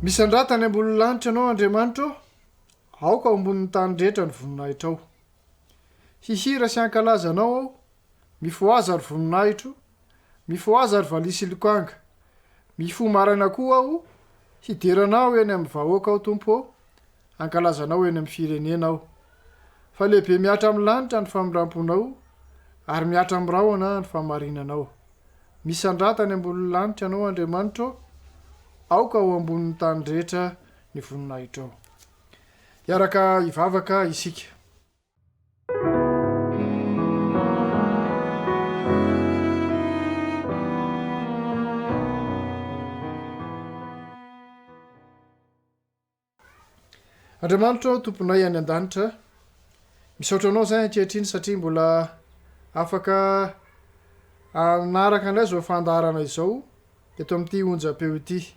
Misandrata any ambonin'ny lanitra Ianao, Andriamanitra ô, aoka ho ambonin'ny tany rehetra ny voninahitrao. Hihira sy hankalaza Anao aho, mifohaza ry voninahitro, mifohaza ry valiha sy lokanga. Mifoha maraina koa aho, hidera Anao eny amin'ny vahoaka aho, Tompo ô, hankalaza Anao eny amin'ny firenena aho. Fa lehibe mihatra amin'ny lanitra ny famindram-ponao, ary mihatra amin'ny rahona ny fahamarinanao. Misandrata any ambonin'ny lanitra Ianao, Andriamanitra ô, aoka ho ambonin'ny tany rehetra ny voninahitrao. Hiaraka hivavaka isika. Andriamanitra ô Tomponay any an-danitra, misaotra Anao izahay ankehitriny satria mbola afaka hanaraka indray izao fandaharana izao eto amin'ity onjam-peo ity.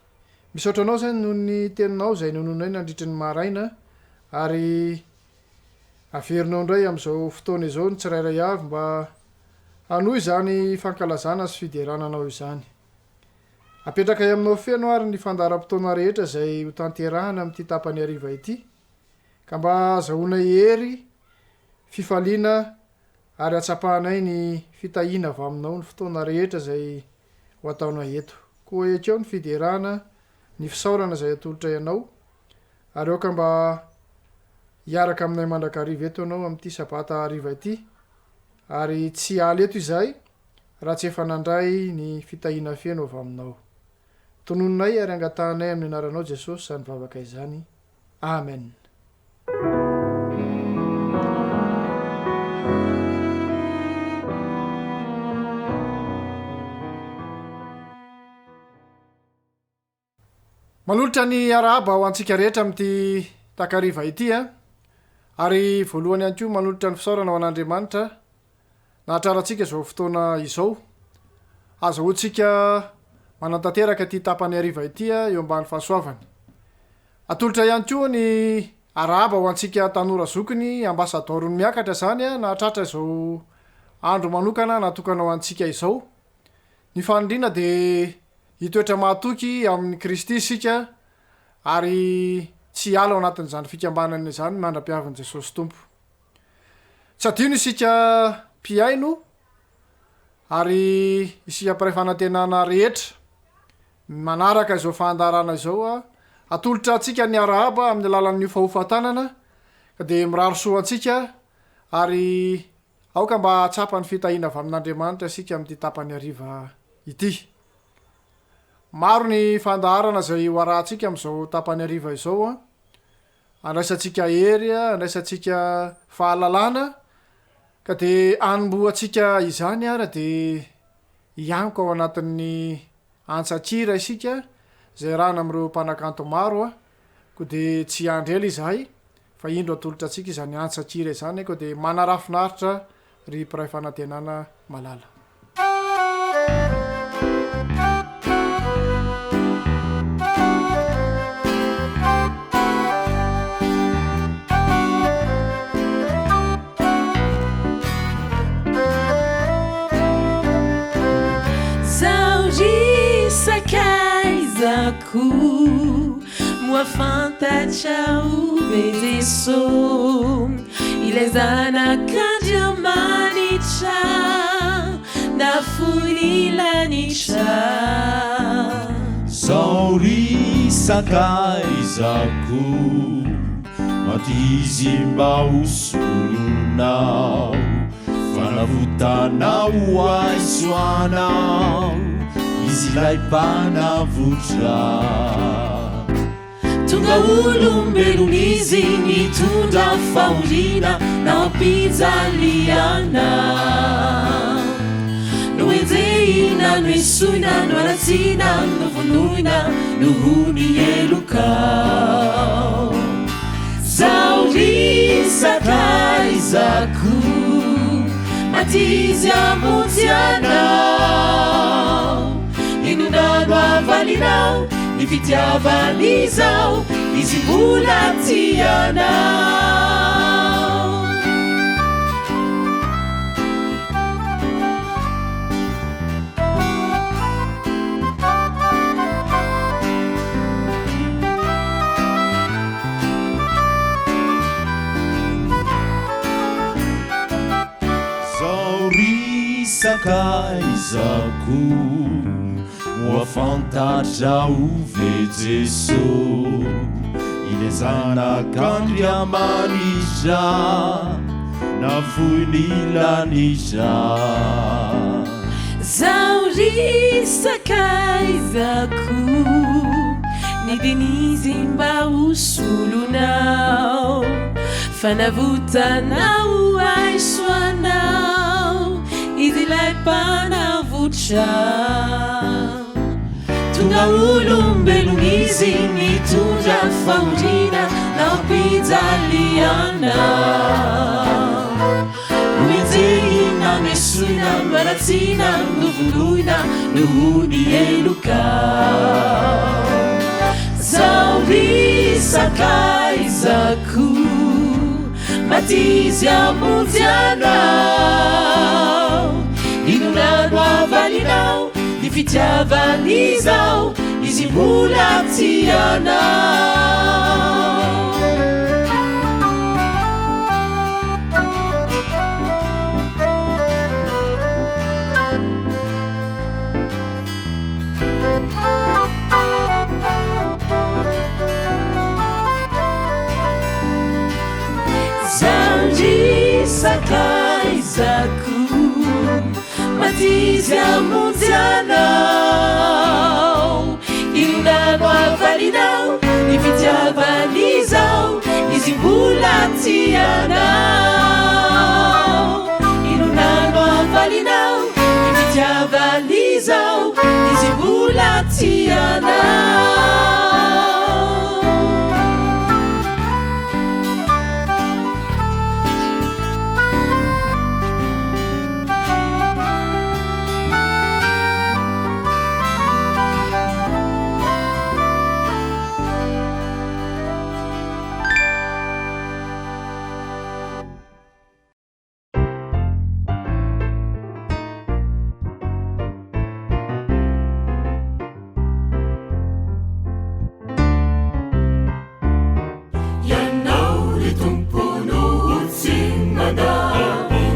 Misaotra Anao izahay noho ny Teninao izay nononay nandritry ny maraina ary averinao indray amin'izao fotoana izao ny tsirairay avy mba hanohy izany fankalazana sy fiderana Anao izany. Apetrakay aminao feno ary ny fandaharam-potoana rehetra izay ho tanterahana amin'ity tapany hariva ity, ka mba hahazahoanay hery, fifaliana ary hatsapahanay ny fitahiana avy aminao ny fotoana rehetra izay ho ataonay eto. Koa ekeo ny fiderana, ny fisaorana izay atolotray anao, ary aoka mba hiaraka aminay mandrakariva eto ianao amin'ity sabata hariva ity, ary tsy hiala eto izahay, raha tsy efa nandray ny fitahiana feno avy aminao. Tononinay ary angatahanay amin'ny anaranao Jesosy izany vavaka izany. Amen. Manolotra ny arahaba ho antsika rehetra amin'ity takariva ity a. Ary voalohany ihany koa manolotra ny fisaorana ho an'Andriamanitra nahatrarantsika izao fotoana izao. Azahoantsika manatanteraka ity tapany hariva ity eo ambany fahasoavany. Atolotra ihany koa ny arahaba ho antsika tanora zokiny ambasadaoron'ny miakatra izany nahatratra izao andro manokana natokana ho antsika izao. Ny faniriana dia hitoetra mahatoky amin'i Kristy isika ary tsy hiala ao anatin'izany fikambanana izany mandra-piavin'i Jesosy Tompo. Tsy adino isika mpihaino ary isika mpiray fanantenana rehetra manaraka izao fandaharana izao. Atolotra antsika ny arahaba amin'ny alalan'ny hofahofa-tanana ka dia mirary soa antsika ary Aoka mba hahatsapa ny fitahiana avy amin'Andriamanitra isika amin'ity tapany hariva ity. Maro ny fandaharana izay ho arahantsika amin'izao tapany hariva izao. Andraisantsika hery, andraisantsika fahalalana, ka dia hanombohantsika izany ary dia hiankoka ao anatin'ny antsan-kira isika izay iarahana amin'ireo mpanakanto maro, koa dia tsy hiandry ela izahay Fa indro atolotra antsika izany antsan-kira izany, koa dia manaraha finaritra ry mpiray fanantenana malala. Zaho ry sakaizako. Moa fantatrao ve Jeso ilay Zanak'Andriamanitra nafoy ny lanitra? Zao ry sakaizako, maty Izy mba ho solonao, fanavotana ho ahy sy ho anao, Izy ilay Mpanavotra. Tonga olombelona Izy nitondra fahoriana nampijaliana. Nohenjehina, noesoina, noharatsiana, novonoina noho ny helokao. Zaho ry sakaizako, maty Izy hamonjy anao. Inona no havalinao ny fitiavany izao, Izy mbola tia anao. sakaizako, moa fantatrao ve Jeso, ilay Zanak'Andriamanitra, nafoy ny lanitra. Zaho ry sakaizako, nidin'izy mba ho solonao, fanavotana ho ahy soanao, izy ilay mpanavotra. Tonga olombelona izy nitondra fahoriana nampijaliana. Nohenjehina, nesoina, noharatsiana, novonoina noho ny heloka. Zaho ry sakaizako, maty izy hamonjy anao. Inona no havalinao ny fitiavan'izao, izy mbola tia anao. Zaho ry sakaizako, maty izy hamonjy anao. Inona no havalinao ny fitiavan'izao, izy mbola tia anao. Inona no havalinao ny fitiavan'izao, izy mbola tia anao. Ianao ry Tompo no ho tsy mandà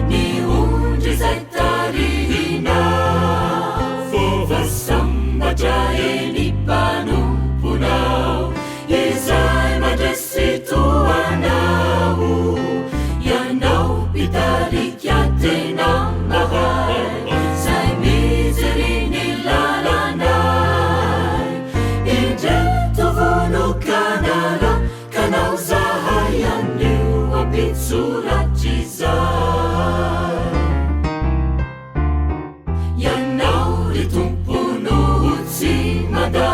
ny ondry izay tarihinao. Fa sambatra eny mpanomponao izay mandresy toa anao. Ianao mpitarika tena mahay izay mijery ny lalanay. Indreto vonokanala kanao zahay anio ampitsoratr'izay. Ianao ry Tompo no ho tsy mandà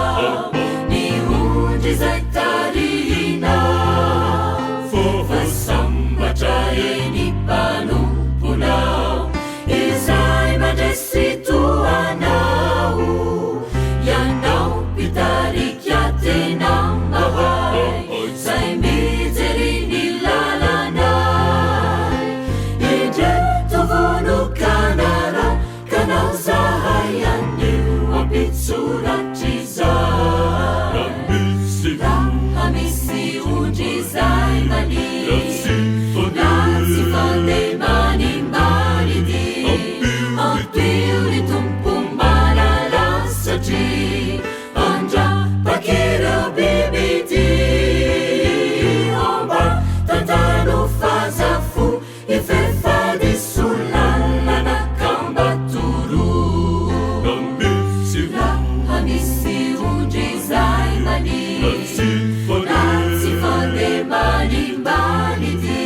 ny ondry izay tarihinao. Fa sambatra eny mpanomponao izay mandresy toa anao. Ianao mpitarika tena mahay izay mijery ny lalanay. Indreto vonokanala kanao zahay anio ampitsoratr'izay. Raha misy ondry izay mania na tsy fandeha manimbanidy, ampio ry Tompo malala satria andrapak'ireo bibidia. Mba tantano fazafo ifefa diso lalana ka mba toroa. Raha misy ondry izay mania na tsy fandeha manimbanidy,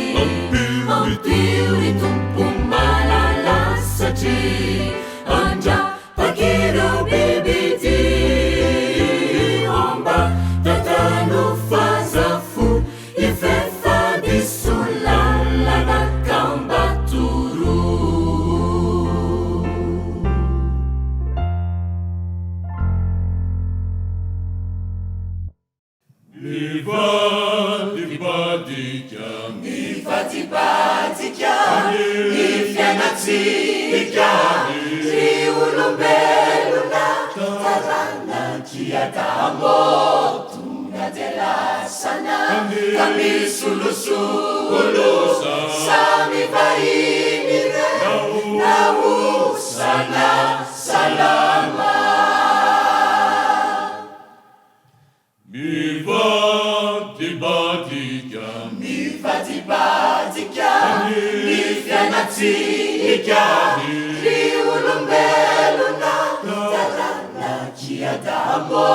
ampio ry Tompo malala satria andrapak'ireo bibidia. Mba tantano fazafo ifefa diso lalana ka mba toroa. Mivadibadika. Mivadibadika ny fiainantsika ry olombelona, taranak'i Adamo tonga dia lasana ka misolosolo, samy vahiny ireo na ho. isika ry olombelona taranak'i Adamo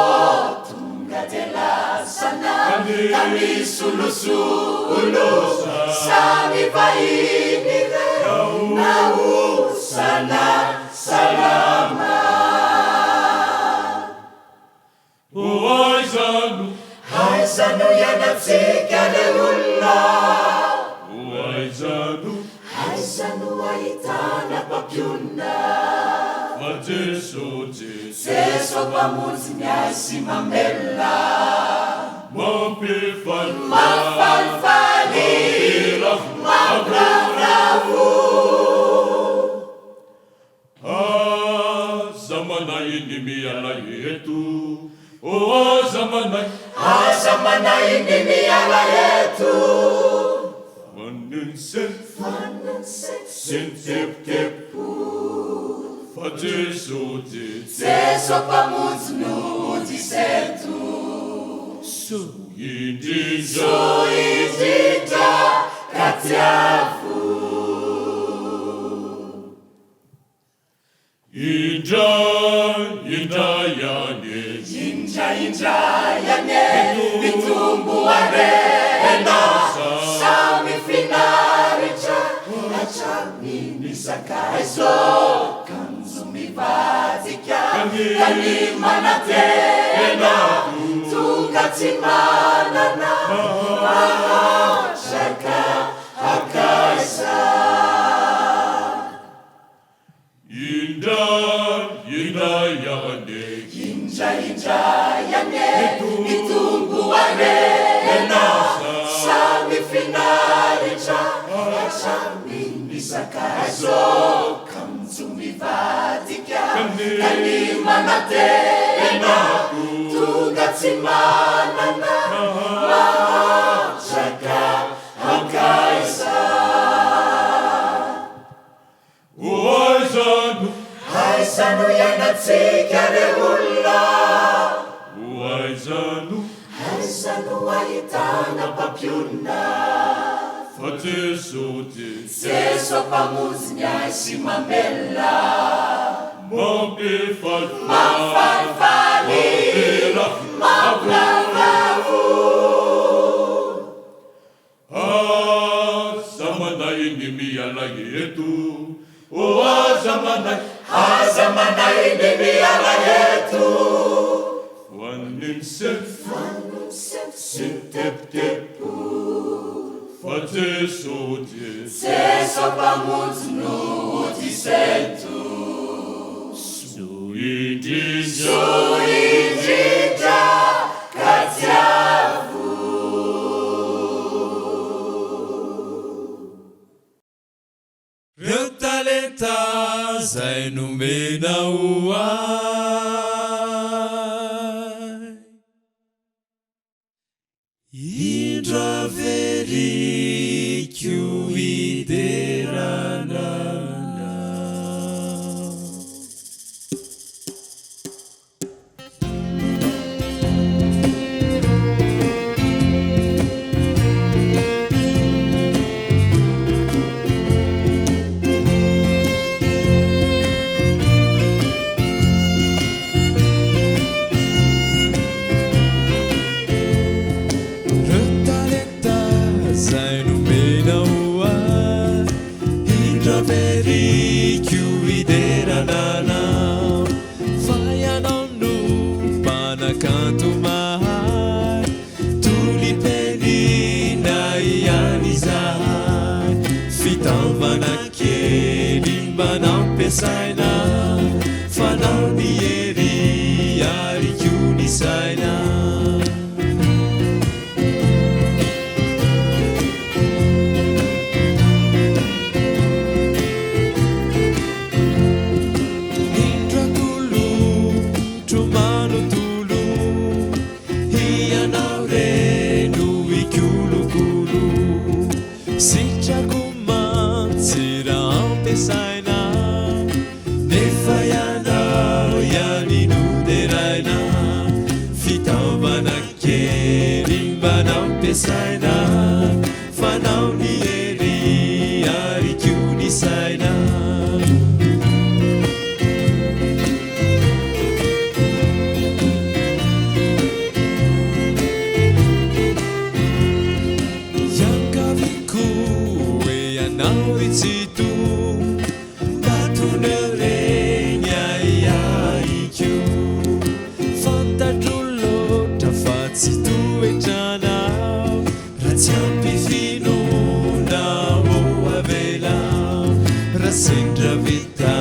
tonga dia lasana ka misolosolo samy vahiny re na osa na salama. O aiza no. Aiza no iainantsika re olona. O aiza no. Aiza no ahitana mpampionona. Fa Jeso, Jeso. Jeso Mpamonjy miahy sy mamelona. Mampifaly. Mampifalifaly. Mampiravoravo. Mampiravoravo. Aza manahy ny miala eto oh aza manahy. Aza manahy ny miala eto. Fanon'ny sento. Sy ny teboteboka. Fa Jeso, Jeso. Jeso Mpamonjy no ody sento. Soa indrindra. Soa indrindra ka tiavo. Indray, indray anie. Indray, indray anie. Mitombo harena. Samy finaritra hatramin'ny sakaiza. Kanjo mivadika ka ny manantena tonga tsy manana mahantra ka hankaiza. Indray, indray anie. Indray, indray anie. Mitombo harena. Samy finaritra hatramin'ny sakaiza. Kanjo mivadika ka ny manantena tonga tsy manana mahantra ka hankaiza. O aiza no. Aiza no iainantsika re olona. O aiza no. Aiza no ahitana mpampionona. Fa Jeso, Jeso. Jeso Mpamonjy miahy sy mamelona. Mampifaly. Mampifalifaly. Mampiravoravo. Mampiravoravo. Aza manahy ny miala eto oh aza manahy. Aza manahy ny miala eto. Fanon'ny sento. Fanon'ny sento. Sy ny tebotebo. Fa Jeso, Jeso. Jeso Mpamonjy no ody sento. Soa indrindra. Soa indrindra ka tiavo. Reo talenta zay nomenao ahy. Indro averiko hiderana anao. Reo talenta zay nomenao ahy, indro averiko hiderana anao. Fa ianao no mpanakanto mahay, tolipelina ihany izahay. Fitaovana kely mba nampiasaina, fanao ny hery ary koa ny saina. Indro atolotro manontolo, ianao re no hikolokolo. Sitrako mantsy raha ampiasaina, nefa ianao ihany no deraina. Esorina ireny ahiahiko. Fantatro loatra fa tsy toetranao raha tsy ampy finoana ho avela. Raha sendra vita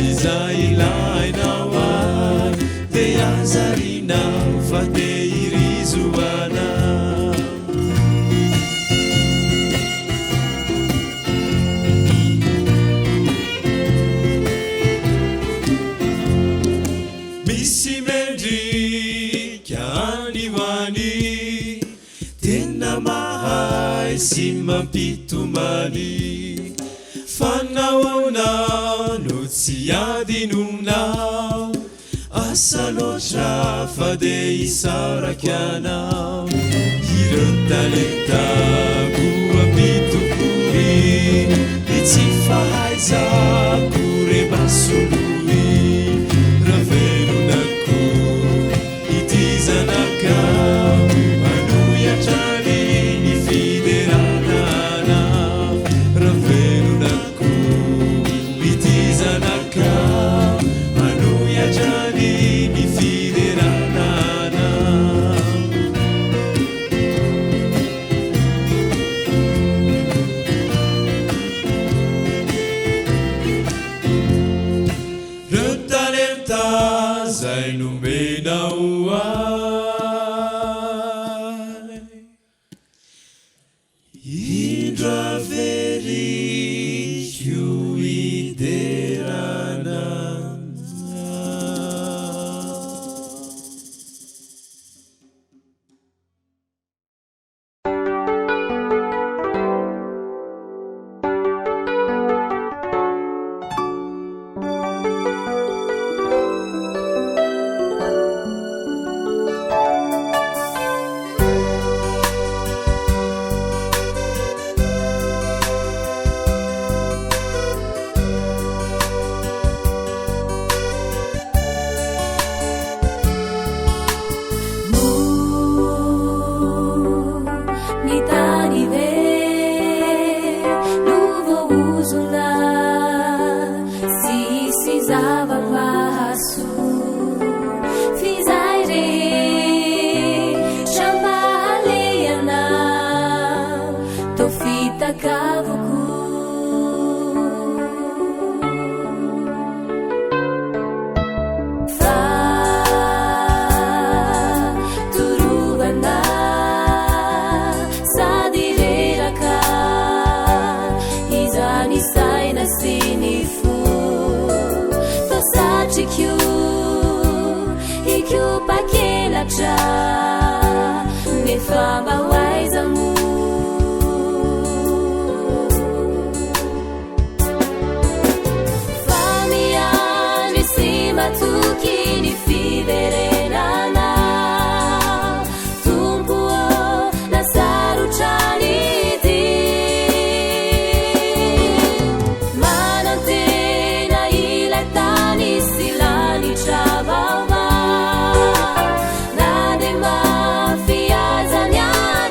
izay ilainao ahy dia aza arianao fa tehirizo anao. Misy mendrika any ho any, tena mahay sy mampitomany. Fa nahoana no tsy adinonao? Asa loatra fa dia hisaraka anao. Ireo talentako ampitoboy, ny tsy fahaizako re mba soloy. Raha velona koa ity zanakao, hanohy hatrany ny fiderana anao. Raha velona koa ity zanakao, hanohy hatrany ny fiderana anao. Reo talenta zay nomenao ahy, indro averiko hiderana anao. Ny tany ve no voaozona tsy hisy zava-mahasoa? F'izay rehetra mba alehanao toa fitaka avokoa. Fa torovana sady reraka izany saina sy ny fo. Toa satriko hikopa-kelatra nefa mba ho aiza moa? Fa miandry sy matoky ny fiverenanao, Tompo ô, na sarotra ny dia. Manantena ilay tany sy lanitra vaovao, na dia mafy aza ny ady.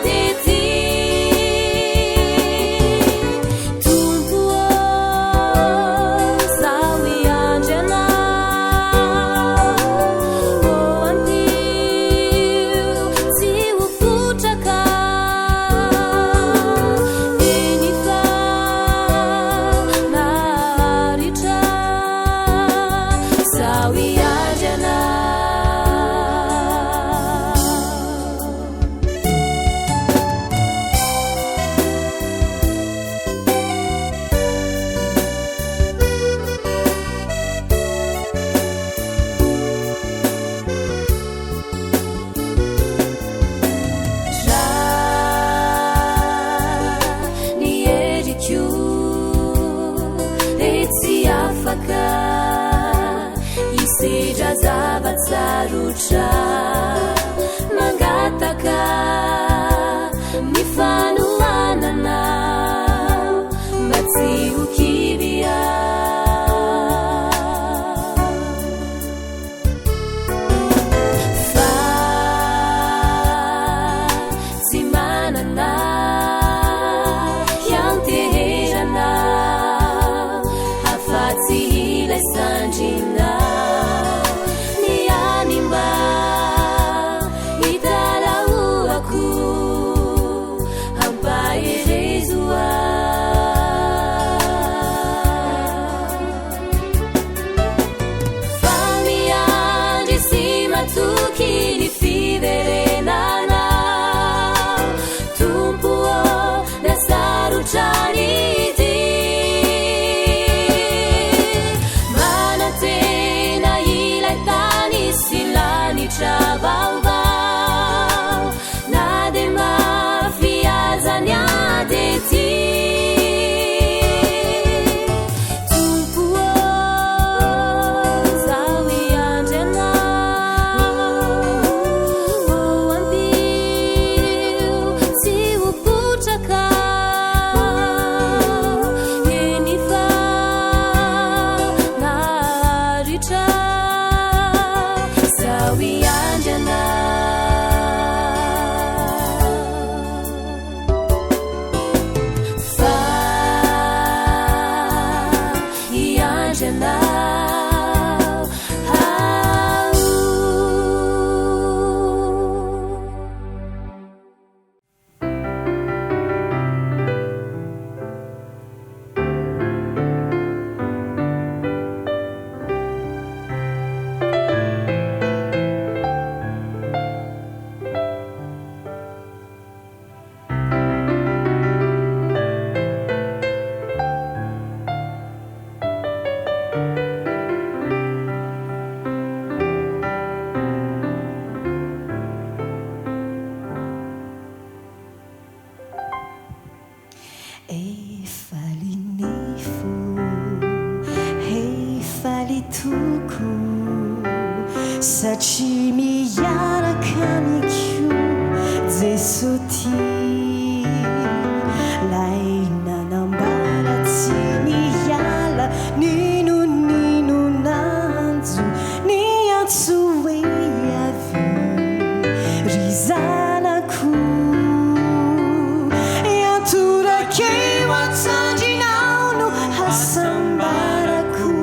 ilay sandrinao ny any mba hitalahoako ampaherezo aho. Fa miandry sy matoky ny fiverenanao, Tompo ô, na sarotra ny dia. Manantena ilay tany sy lanitra vaovao, na dia mafy aza ny ady ety. Tompo ô, izaho hiandry Anao, ô ampio tsy ho potraka, eny fa naharitra, izaho hiandry Anao. Fa hiandry Anao aho. Efa ny fo, efa toko, satria miaraka amiko Jeso ty. Lay nanambara tsy miala, nino nino nanjo, ny antso hoe avy ry zanako. Iantorakeo an-tsandrinao no hasambarako,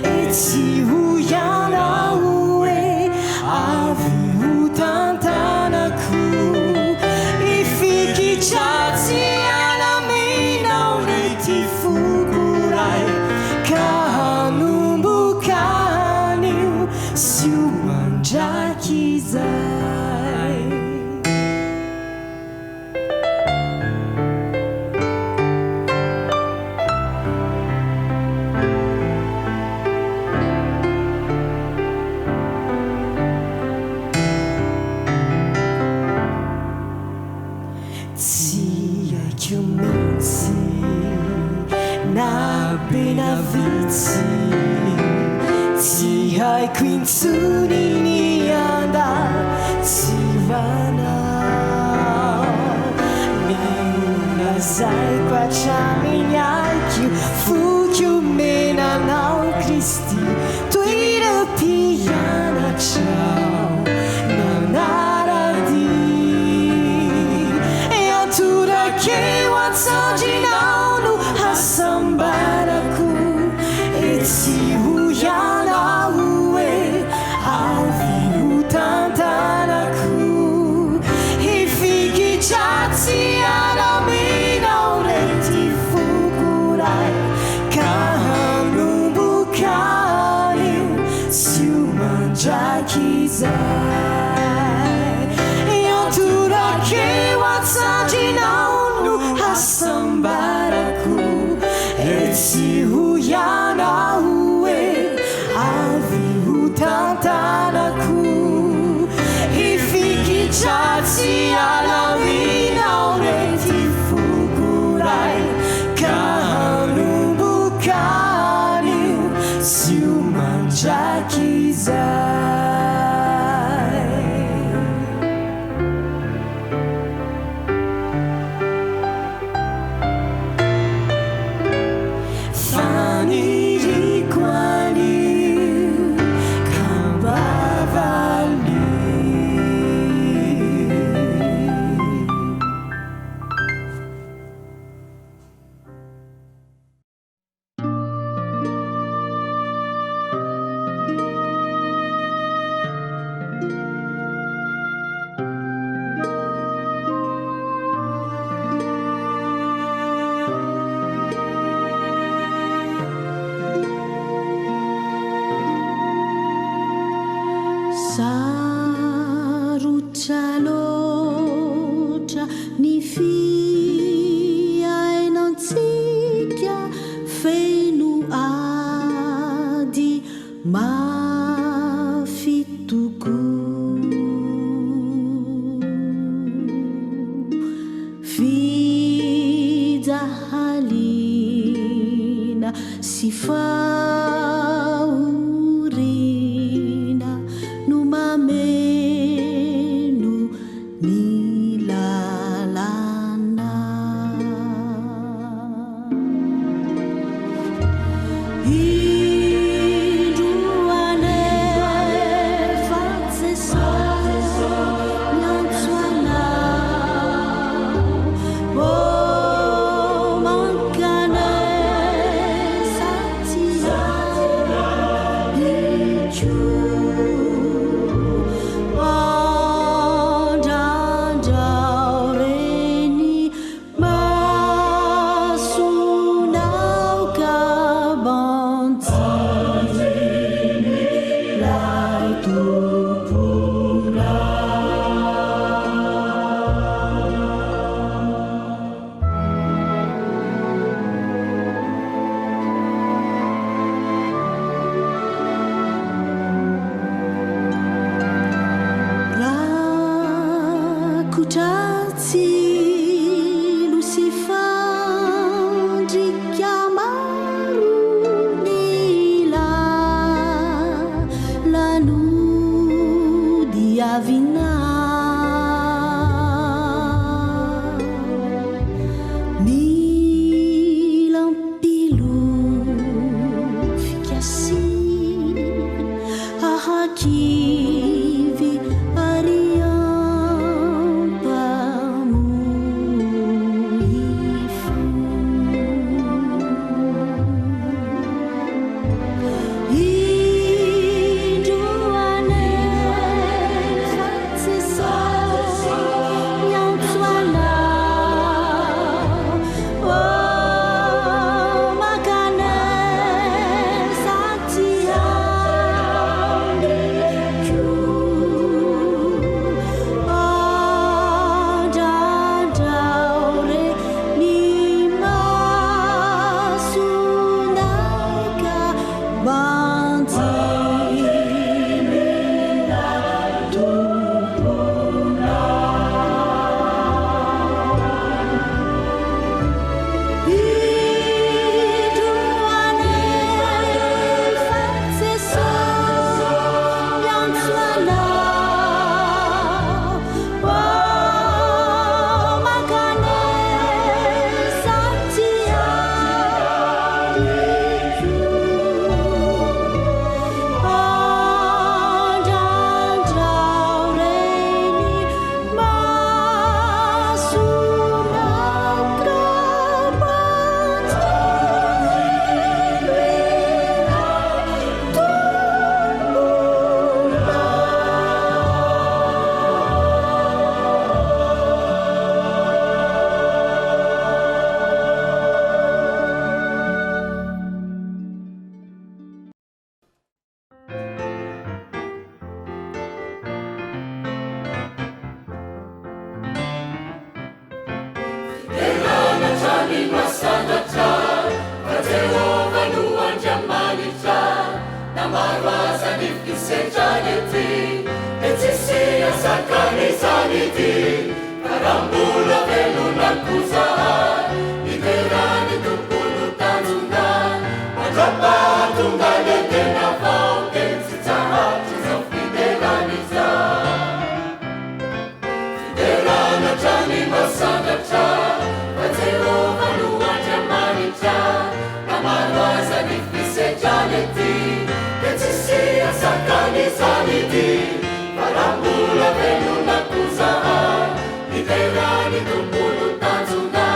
etsy ho ianao hoe avy ho tantanako. Ifikitra tsy alaminao re ty foko ray, ka hanomboka anio sy ho mandrakizay. Tsy haiko mihitsy na be na vitsy, tsy haiko intsony ny anda tsy ho anao. Ny nolazaiko hatramin'ny aiko, foko omenanao Kristy, toy ireo mpianatrao nanara-dia. Iantorakeo an-tsandrinao no hasambarako, etsy ho ianao hoe avy ho tantanako. Hifikitra tsy alaminao re ty foko ray, ka hanomboka anio sy ho mandrakizay. Iantorakeo an-tsandrinao no hasambarako, etsy ho ianao hoe avy ho tantanako. Hifikitra tsy alaminao re ty foko ray, ka hanomboka anio sy ho mandrakizay. Faniriko anio ka mba valio. mafy tokoa. Fijaliana sy fahoriana no mameno ny lalana. Indro anefa Jesosy miantso anao, ô mankanesa aty amiko. Andrandrao re ny masonao ka banjino ilay Tomponao. Rakotra tsilo sy fandrika maro ny lala-nodiavina. Mila mpilofika sy ahakivy ary ampamoifo. Indro anefa Jesosy miantso anao, ô mankanesa aty amiko. Andrandrao re ny masonao ka banjino ilay Tomponao. Indro anefa Jesosy miantso anao, ô mankanesa aty amiko. Andrandrao re ny masonao ka banjino ilay Fiderana hatrany masandratra fa Jehovah no Andriamanitra na maro aza ny fisedrana ety dia tsisy ahasakana izany ity ka raha mbola velona koa zahay hidera ny Tompo no tanjona mandra-pahatonga ny tena vao dia tsy tsahatra izao fiderana izao. Fiderana hatrany masandratra fa Jehovah no Andriamanitra na maro aza ny fisedrana ety dia tsisy ahasakana izany ity fa raha mbola velona koa zahay hidera ny Tompo no tanjona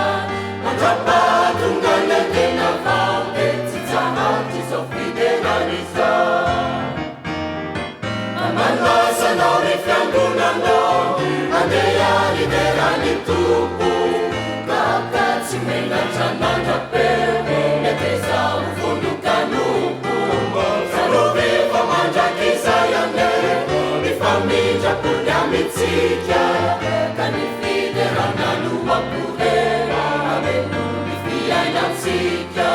mandra-pahatonga ny tena vao dia tsy tsahatra izao fiderana izao. Manasa anao ry fiangonanao andeha hidera ny Tompo ka aoka tsy menatra mandra-peo meteza ho vonoka hanompo tsarovy fa mandrakizay anie ny famindrapony amintsika ka ny fiderana no ampohera hameno ny fiainantsika.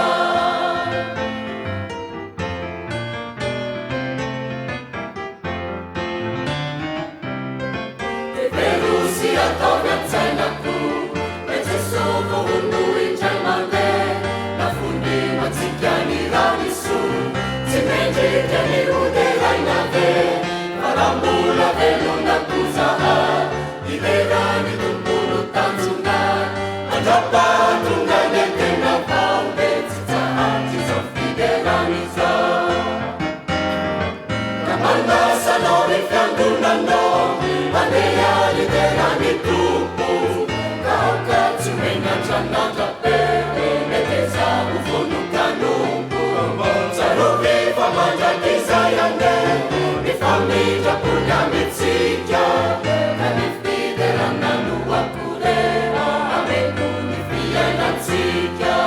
velona koa zahay, hidera ny Tompo no tanjonay, mandra-pahatonga ny tena vao dia tsy tsahatry izao fiderana izao. Ka manasa anao ry fiangonanao, handeha hidera ny Tompo, ka aoka tsy ho menatra an'Andrape, meteza ho vonon-kanompo. Tsarovy fa mandrakizay anie ny famindram-pony amintsika, ka ny fiderana no akory hameno ny fiainantsika.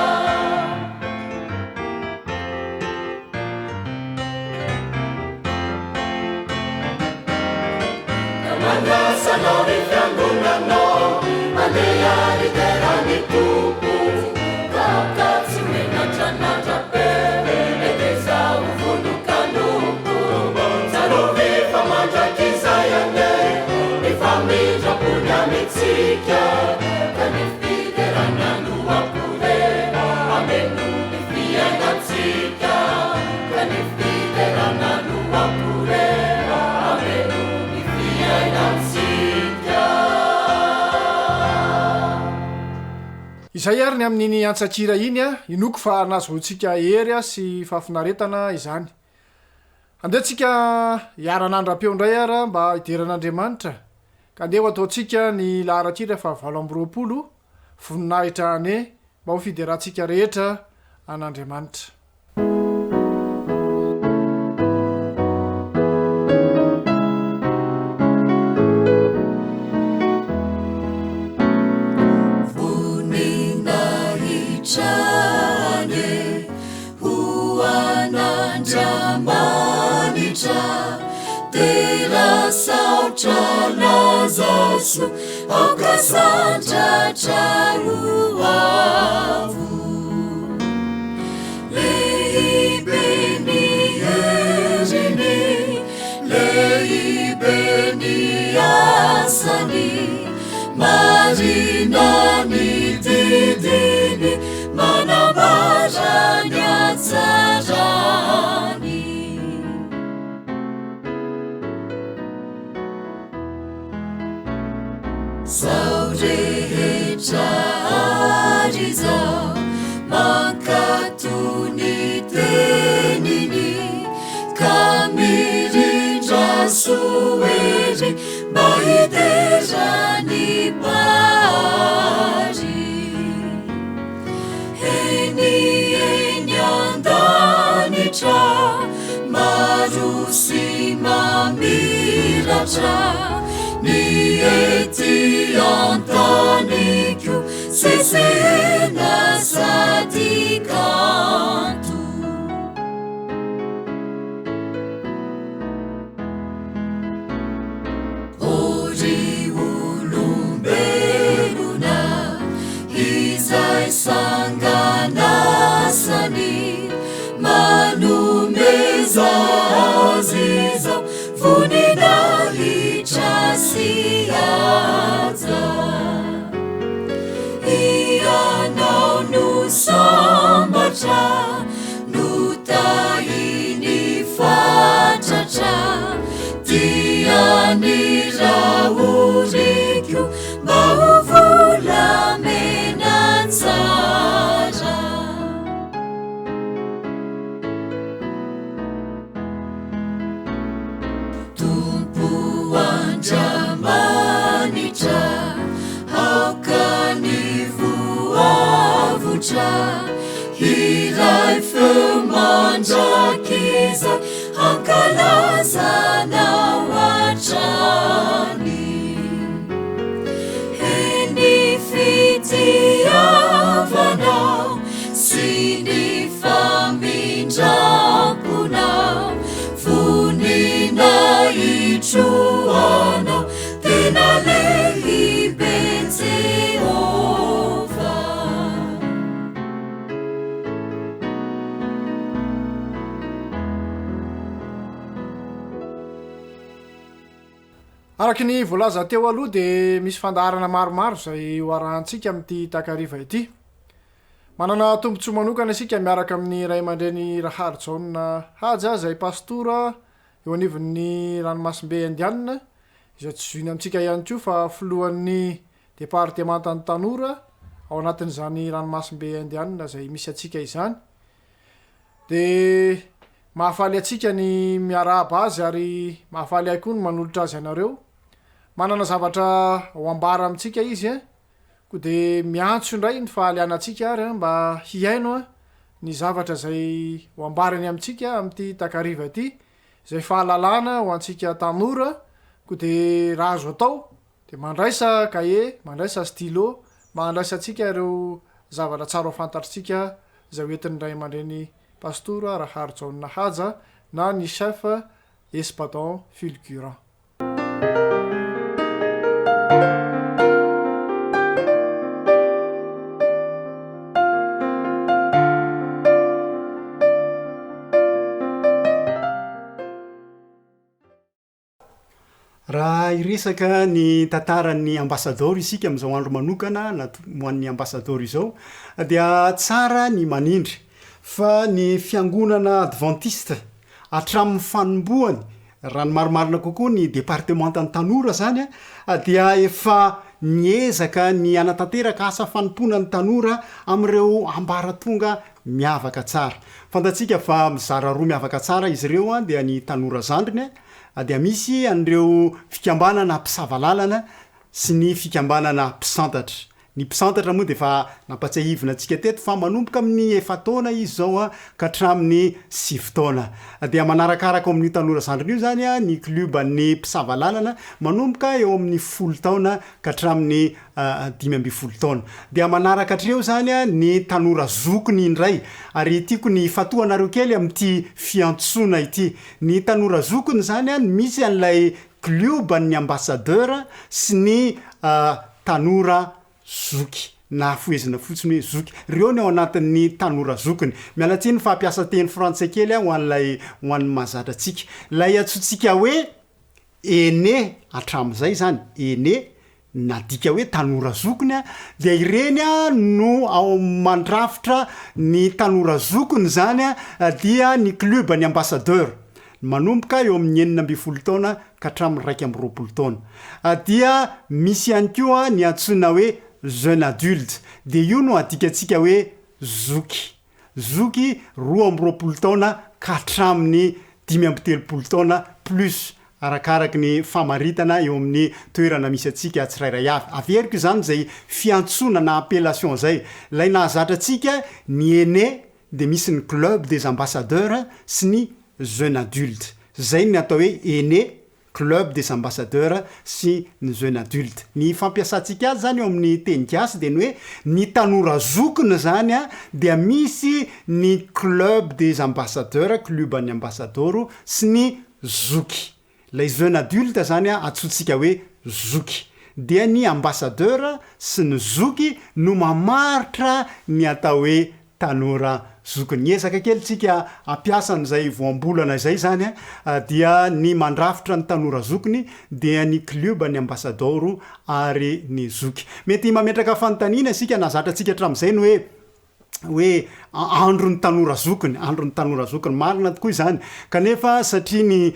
Ka manasa anao ry fiangonanao, handeha hidera ny Tompo, ka aoka tsy ho menatra an'Andrape, meteza ho vonon-kanompo. Tsarovy fa mandrakizay anie ny famindram-pony amintsika, ka ny fiderana no akory hameno ny fiainantsika, ka ny fiderana no akory hameno ny fiainantsika. Izay ary ny amin'iny antsan-kira iny, inoako fa nahazoantsika hery sy fahafinaretana izany. Andeha tsika hiara-hanandra-peo indray ary mba hidera an'Andriamanitra, ka andeha ho ataontsika ny laharan-kira faha 28, Voninahitra anie mba ho fiderantsika rehetra an'Andriamanitra. Voninahitra anie ho an'Andriamanitra, dera saotra laza soa, aoka sandratra ho avo. Lehibe ny heriny, lehibe ny asany, marina ny didiny, manambara ny hatsarany. Zao rehetra ary izao mankatò ny teniny ka mirindra soa ery mba hidera ny Mpahary. Eny eny an-danitra maro sy mamiratra ny ety an-tany koa sesehena sady kanto. O ry olombelona izay sanganasany, manomeza azy izao voninahitra sy haja. Ianao no sambatra Notahiny fatratra dia ny rahoriko mba ho volamena tsara. Tompo Andriamanitra, aoka ny voavotra hiray feo mandrakizay hankalaza Anao hatrany. Eny fitiavanao sy ny famindram-ponao, voninahitro Anao, tena lehibe Jehovah. Araka ny voalaza teo aloha dia misy fandaharana maromaro izay ho arahantsika amin'ity takariva ity. Manana tombontsoa manokana isika miaraka amin'ny ray aman-dreny Raharijaona Haja izay pastora eo anivon'ny ranomasimbe Indianina. izay tsy zohina amintsika ihany koa fa filohan'ny departemantan'ny tanora ao anatin'izany ranomasimbe Indianina izay misy antsika izany. Dia mahafaly antsika ny miarahaba azy ary mahafaly ahy koa ny manolotra azy anareo. Manana zavatra ho ambara amintsika izy an, koa dia miantso indray ny fahalianantsika ary an mba hihaino an ny zavatra izay ho ambarany amintsika amin'ity takariva ity, izay fahalalana ho antsika tanora, koa dia raha azo atao dia mandraisa kahie, mandraisa stylo mba handraisantsika ireo zavatra tsara ho fantatritsika izay ho entin'ny ray aman-dreny Pastora Raharijaona Haja na ny Chef Espadon Fulgurant. Raha hiresaka ny tantaran'ny ambasadaoro isika amin'izao andro manokana ho an'ny ambasadaoro izao dia tsara ny manindry fa ny fiangonana advantista hatramin'ny fanombohany, raha ny marimarina kokoa ny departemantan'ny tanora izany dia efa niezaka ny hanatanteraka asa fanompoana ny tanora amin'ireo ambaratonga miavaka tsara. Fantatsika fa mizara roa miavaka tsara izy ireo dia ny tanora zandriny dia misy an'ireo fikambanana mpisava lalana sy ny fikambanana mpisantatra. Ny mpisantatra moa dia efa nampatsiahivina antsika teto fa manomboka amin'ny efa-taona izy izao ka hatramin'ny sivy taona. Dia manarakaraka ao amin'io tanora zandriny io izany ny klioban'ny mpisava lalana manomboka eo amin'ny folo taona ka hatramin'ny 15 taona. Dia manaraka hatreo izany ny tanora zokiny indray. Ary tiako ny hifantohanareo kely amin'ity fiantsoana ity. Ny tanora zokiny izany no misy an'ilay klioban'ny ambassadeur sy ny tanora zoky. Na afohezina fotsiny hoe zoky. Ireo ny ao anatin'ny tanora zokiny. Miala tsiny fa hampiasa teny frantsay kely aho ho an'ilay ho an'ny mahazatra antsika. Ilay antsointsika hoe Aîné hatramin'izay izany, aîné nadika hoe tanora zokiny dia ireny no ao mandrafitra ny tanora zokiny izany dia ny club ny ambassadeur manomboka eo amin'ny 16 taona ka hatramin'ny 21 taona. Dia misy ihany koa ny antsoina hoe jeune adulte dia io no adikantsika hoe zoky. Zoky 22 taona ka hatramin'ny 35 taona plus arakaraky ny famaritana eo amin'ny toerana misy antsika tsirairay avy. Averiko izany izay fiantsoana na appellation izay. Ilay nahazatra antsika ny aîné dia misy ny club des ambassadeurs sy ny jeune adulte. Izay ny atao hoe aîné Club des ambassadeurs sy ny jeune adulte. Ny fampiasantsika azy izany eo amin'ny teny gasy dia ny hoe ny tanora zokiny izany dia misy ny club des ambassadeurs, club an'ny ambasadaoro, sy ny zoky. Ilay jeune adulte izany antsointsika hoe zoky. Dia ny ambassadeur sy ny zoky no mamaritra ny atao hoe Tanora zokiny. Miezaka kely tsika hampiasa an'izay voambolana izay izany dia ny mandrafitra ny tanora zokiny dia ny klioba ny ambasadaoro ary ny zoky. Mety mametraka fanontaniana isika nahazatra antsika hatramin'izay ny hoe hoe andron'ny tanora zokiny, andron'ny tanora zokiny. Marina tokoa izany kanefa satria ny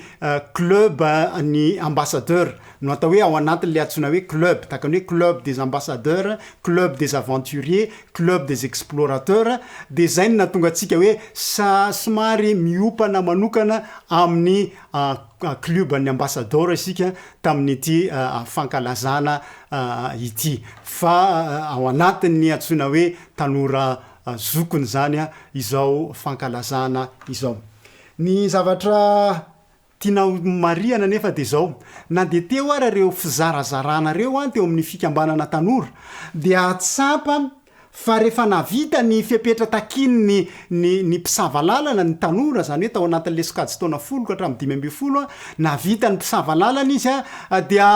club ny ambassadeur no atao hoe ao anatin'ilay antsoina hoe club, tahaka ny hoe club des ambassadeurs, club des aventuriers, club des explorateurs, dia izay no nahatonga antsika hoe sa somary miompana manokana amin'ny club an'ny ambassador isika tamin'ity fankalazana ity, fa ao anatin'ny antsoina hoe tanora zokiny izany izao fankalazana izao. Ny zavatra Tiana ho marihana anefa dia izao, na dia teo ara ireo fizarazarana ireo teo amin'ny fikambanana tanora, dia hahatsapa fa rehefa nahavita ny fepetra takian'ny ny ny mpisava lalana ny tanora, izany hoe tao anatin'ilay sokajin-taona folo ka hatramin'ny 15, nahavita ny mpisava lalana izy dia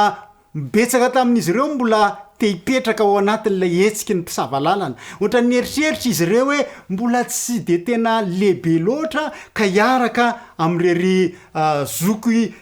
Betsaka tamin'izy ireo no mbola te hipetraka ao anatin'ilay hetsiky ny mpisava lalana. Ohatran'ny nieritreritra izy ireo hoe mbola tsy dia tena lehibe loatra ka hiaraka amin'irery zoky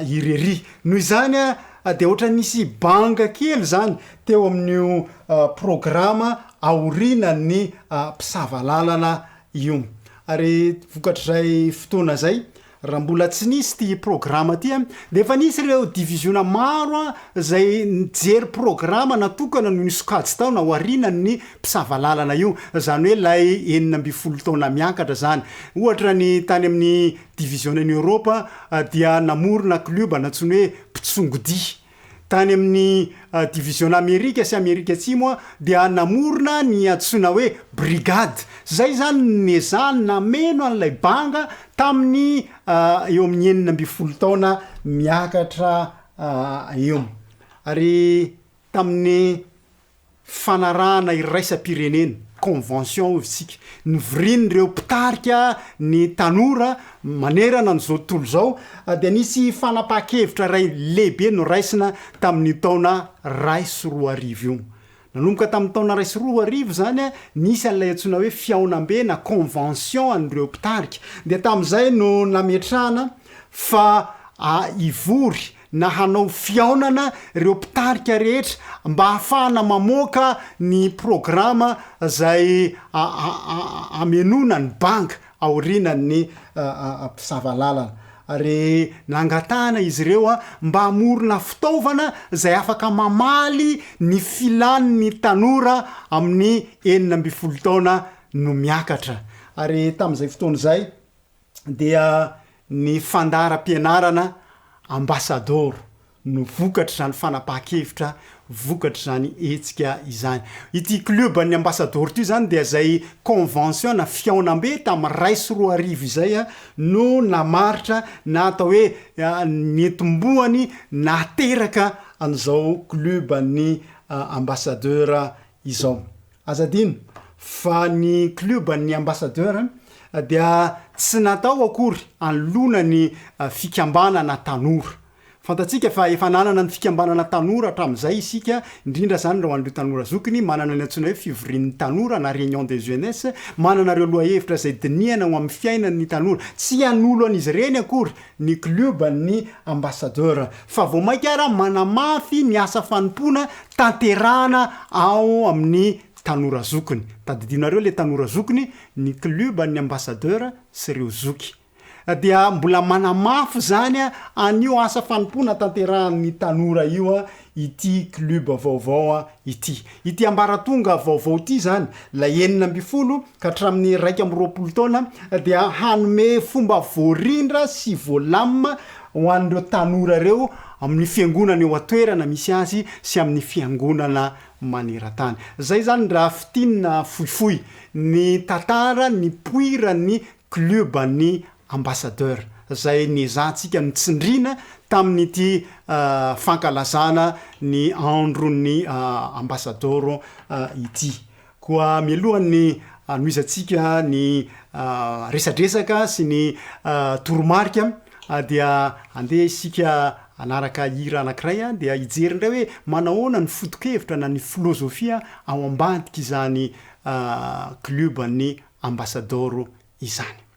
irery. Noho izany dia ohatran'ny nisy banga kely izany teo amin'io programa aorianan'ny mpisava lalana io. Ary vokatr'izay fotoana izay. raha mbola tsy nisy ity programa ity dia efa nisy ireo diviziona maro izay nijery programa natokana noho ny sokajy taona aorianan'ny mpisava lalana io, izany hoe ilay 16 taona miakatra izany. Ohatra ny tany amin'ny divizionan'i Eoropa dia namorona klioba nantsoina hoe mpitsongodia. Tany amin'ny diviziona Amerika sy Amerika Atsimo dia namorona ny antsoina hoe brigade. Izay izany no nezahany nameno an'ilay banga tamin'ny eo amin'ny 16 taona miakatra eo. Ary tamin'ny Fanarahana iraisam-pirenena, convention hoy isika, nivorian'ireo mpitarika ny tanora manerana an'izao tontolo izao dia nisy fanapahan-kevitra iray lehibe noraisina tamin'io taona 2001 io. Nanomboka tamin'ny taona 2001 izany, nisy an'ilay antsoina hoe fihaonambe na convention an'ireo mpitarika. Dia tamin'izay no nametrahana fa hivory na hanao fihaonana ireo mpitarika rehetra mba hahafahana mamoaka ny programa izay hamenoana ny banga aorianan'ny mpisava lalana. Ary nangatahana izy ireo mba hamorona fitaovana izay afaka mamaly ny filan'ny tanora amin'ny 16 taona no miakatra. Ary tamin'izay fotoana izay dia ny fandaharam-pianarana Ambasadaoro no vokatr'izany fanapahan-kevitra, vokatr'izany hetsika izany. Ity Club an'ny Ambasadaoro ity izany dia izay convention na fihaonambe tamin'ny 2001 izay no namaritra na atao hoe nitomboany nahateraka an'izao Club an'ny Ambassadeur izao. Aza adino fa ny club an'ny ambassadeur dia tsy natao akory hanoloana ny fikambanana tanora. Fantatsika fa efa nanana ny fikambanana tanora hatramin'izay isika, indrindra izany raha ho an'ireo tanora zokiny, manana ny antsoina hoe fivorian'ny tanora na réunion des jeunesses, manana ireo lohahevitra izay dinihana ho amin'ny fiainan'ny tanora. Tsy hanolo an'izy ireny akory ny club an'ny ambassadeur fa vao mainka ara manamafy ny asa fanompoana tanterahana ao amin'ny tanora zokiny. Tadidinareo le tanora zokiny, ny club an'ny ambassadeur sy reo zoky. Dia mbola manamafy zany an'io asa fanompoana tanterahan'ny tanora io ity club vaovao ity. Ity ambaratonga vaovao ity izany, ilay 16 ka hatramin'ny 21 taona, dia hanome fomba voarindra sy voalamina ho an'ireo tanora ireo amin'ny fiangonana eo an-toerana misy azy sy amin'ny fiangonana maneran-tany. Izay izany raha fintinina fohifohy ny tantara nipoiran'ny club an'ny ambassadeur izay niezahantsika notsindriana tamin'ity fankalazana ny andron'ny ambasadaoro ity. Koa mialohan'ny hanohizantsika ny resadresaka sy ny toromarika dia andeha isika hanaraka hira anankiray dia hijery indray hoe manahoana ny foto-kevitra na ny filozofia ao ambadik'izany club an'ny ambasadaoro izany.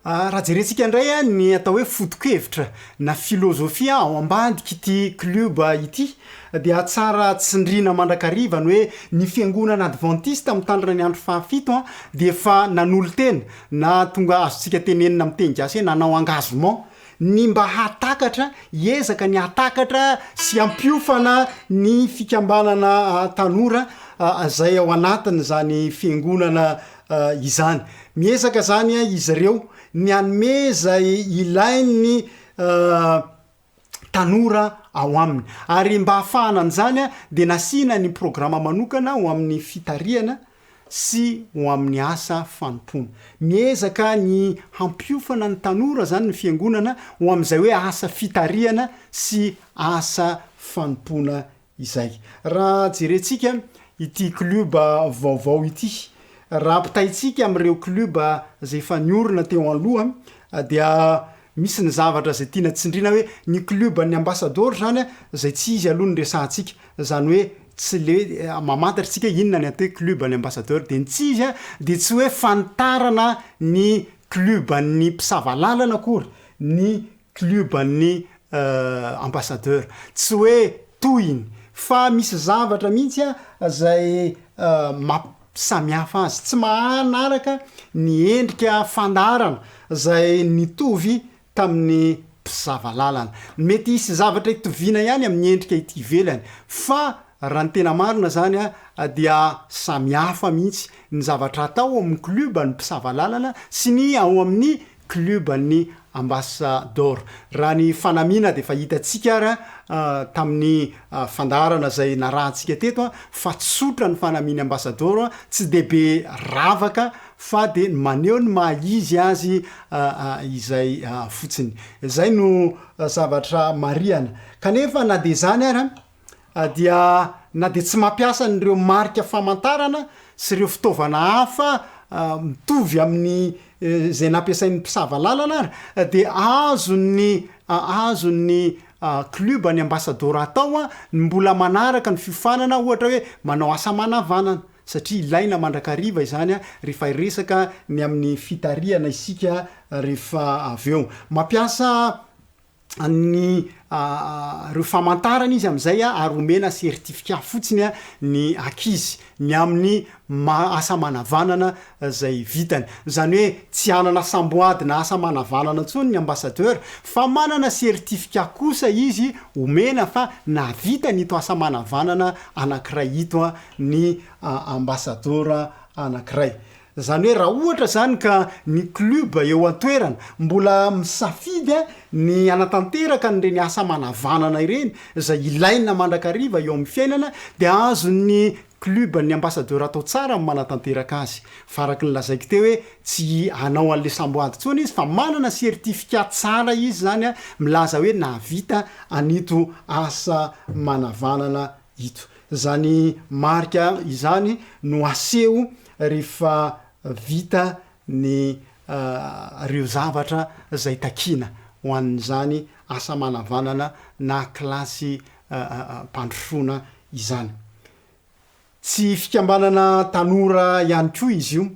Raha jerentsika indray ny atao hoe foto-kevitra na filozofia ao ambadik'ity club ity dia tsara tsindriana mandrakariva ny hoe ny fiangonana advantista mitandrina ny andro fahafito dia efa nanolo-tena na tonga azontsika tenenina amin'ny teny gasy hoe nanao engagement ny mba hahatakatra, hiezaka ny hahatakatra sy hampiofana ny fikambanana tanora izay ao anatin'izany fiangonana izany. Miezaka izany izy ireo ny hanome izay ilain'ny tanora ao aminy. Ary mba hahafahana an'izany dia nasiana ny programa manokana ho amin'ny fitarihana sy ho amin'ny asa fanompoana. Miezaka ny hampiofana ny tanora izany ny fiangonana ho amin'izay hoe asa fitarihana sy asa fanompoana izay. Raha jerentsika ity club vaovao ity, raha ampitaintsika amin'ireo club izay efa niorina teo aloha dia misy ny zavatra izay tiana tsindriana hoe ny club an'ny ambassador izany izay tsy izy aloha no resahantsika, izany hoe tsy le mamantatra isika inona ny atao hoe club an'ny ambassadeur dia ny tsy izy dia tsy hoe fanitarana ny club an'ny mpisava lalana akory ny club an'ny ambassadeur. Tsy hoe tohiny fa misy zavatra mihitsy izay mampisamihafa azy. Tsy manaraka ny endrika fandaharana izay nitovy tamin'ny mpisava lalana. Mety hisy zavatra itoviana ihany amin'ny endrika ety ivelany fa raha ny tena marina izany dia samy hafa mihitsy ny zavatra atao ao amin'ny club an'ny mpisava lalana sy ny ao amin'ny Club an'ny Ambassador. Raha ny fanamiana dia efa hitantsika ary tamin'ny fandaharana izay narahantsika teto fa tsotra ny fanamian'ny Ambassador, tsy dia be ravaka fa dia maneho ny maha izy azy izay fotsiny. Izay no zavatra marihana. Kanefa na dia izany ary dia na dia tsy mampiasa an'ireo marika famantarana sy ireo fitaovana hafa mitovy amin'ny izay nampiasain'ny mpisava lalana ary dia azon'ny azon'ny club ny ambasadaoro atao ny mbola manaraka ny fiofanana ohatra hoe manao asa manavanana satria ilaina mandrakariva izany rehefa hiresaka ny amin'ny fitarihana isika rehefa avy eo. Mampiasa ny ireo famantarana izy amin'izay ary omena certificat fotsiny ny ankizy ny amin'ny maha asa manavanana izay vitany. Izany hoe tsy hanana samboady na asa manavanana intsony ny ambassadeur fa manana certificat kosa izy omena fa nahavita an'ito asa manavanana anankiray ito ny ambassador anankiray. Izany hoe raha ohatra izany ka ny club eo an-toerana mbola misafidy ny hanatanteraka an'ireny asa manavanana ireny izay ilaina mandrakariva eo amin'ny fiainana dia azon'ny club ny ambassadeur atao tsara ny manatanteraka azy. Fa araka ny lazaiko teo hoe tsy hanao an'ilay samboady intsony izy fa manana certificat tsara izy izany milaza hoe nahavita an'ito asa manavanana ito. Izany marika izany no aseho rehefa vita ny ireo zavatra izay takiana ho an'izany asa manavanana na kilasy mpandrosoana izany. Tsy fikambanana tanora ihany koa izy io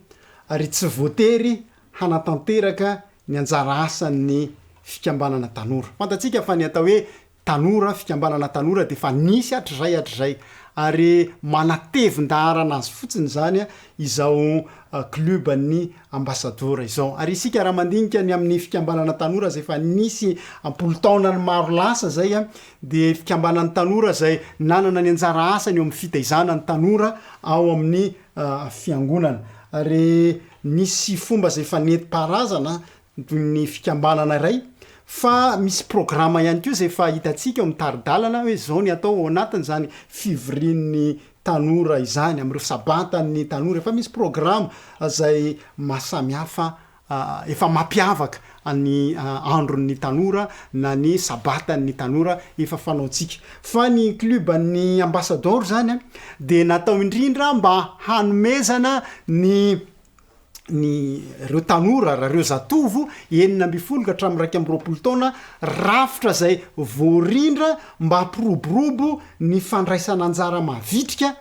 ary tsy voatery hanatanteraka ny anjara asan'ny fikambanana tanora. Fantatsika fa ny atao hoe Tanora, fikambanana tanora dia efa nisy hatrizay hatrizay ary manatevin-daharana azy fotsiny izany izao club an'ny ambassador izao. Ary isika raha mandinika ny amin'ny fikambanana tanora izay efa nisy am-polo taonany maro lasa izay dia fikambanan'ny tanora izay nanana ny anjara asany eo amin'ny fitaizana ny tanora ao amin'ny fiangonana. Ary nisy fomba izay efa nentim-paharazana toy ny fikambanana iray fa misy programa ihany koa izay efa hitantsika eo amin'ny tari-dalana hoe izao ny atao ao anatin'izany fivorian'ny tanora izany, amin'ireo sabatan'ny tanora, efa misy programa izay mahasamihafa efa mampiavaka ny andron'ny tanora na ny sabatan'ny tanora efa fanaontsika. Fa ny club an'ny ambasadaoro izany dia natao indrindra mba hanomezana ny ny ireo tanora raha ireo zatovo 16 ka hatramin'ny 21 taona rafitra izay voarindra mba hampiroborobo ny fandraisana anjara mavitrika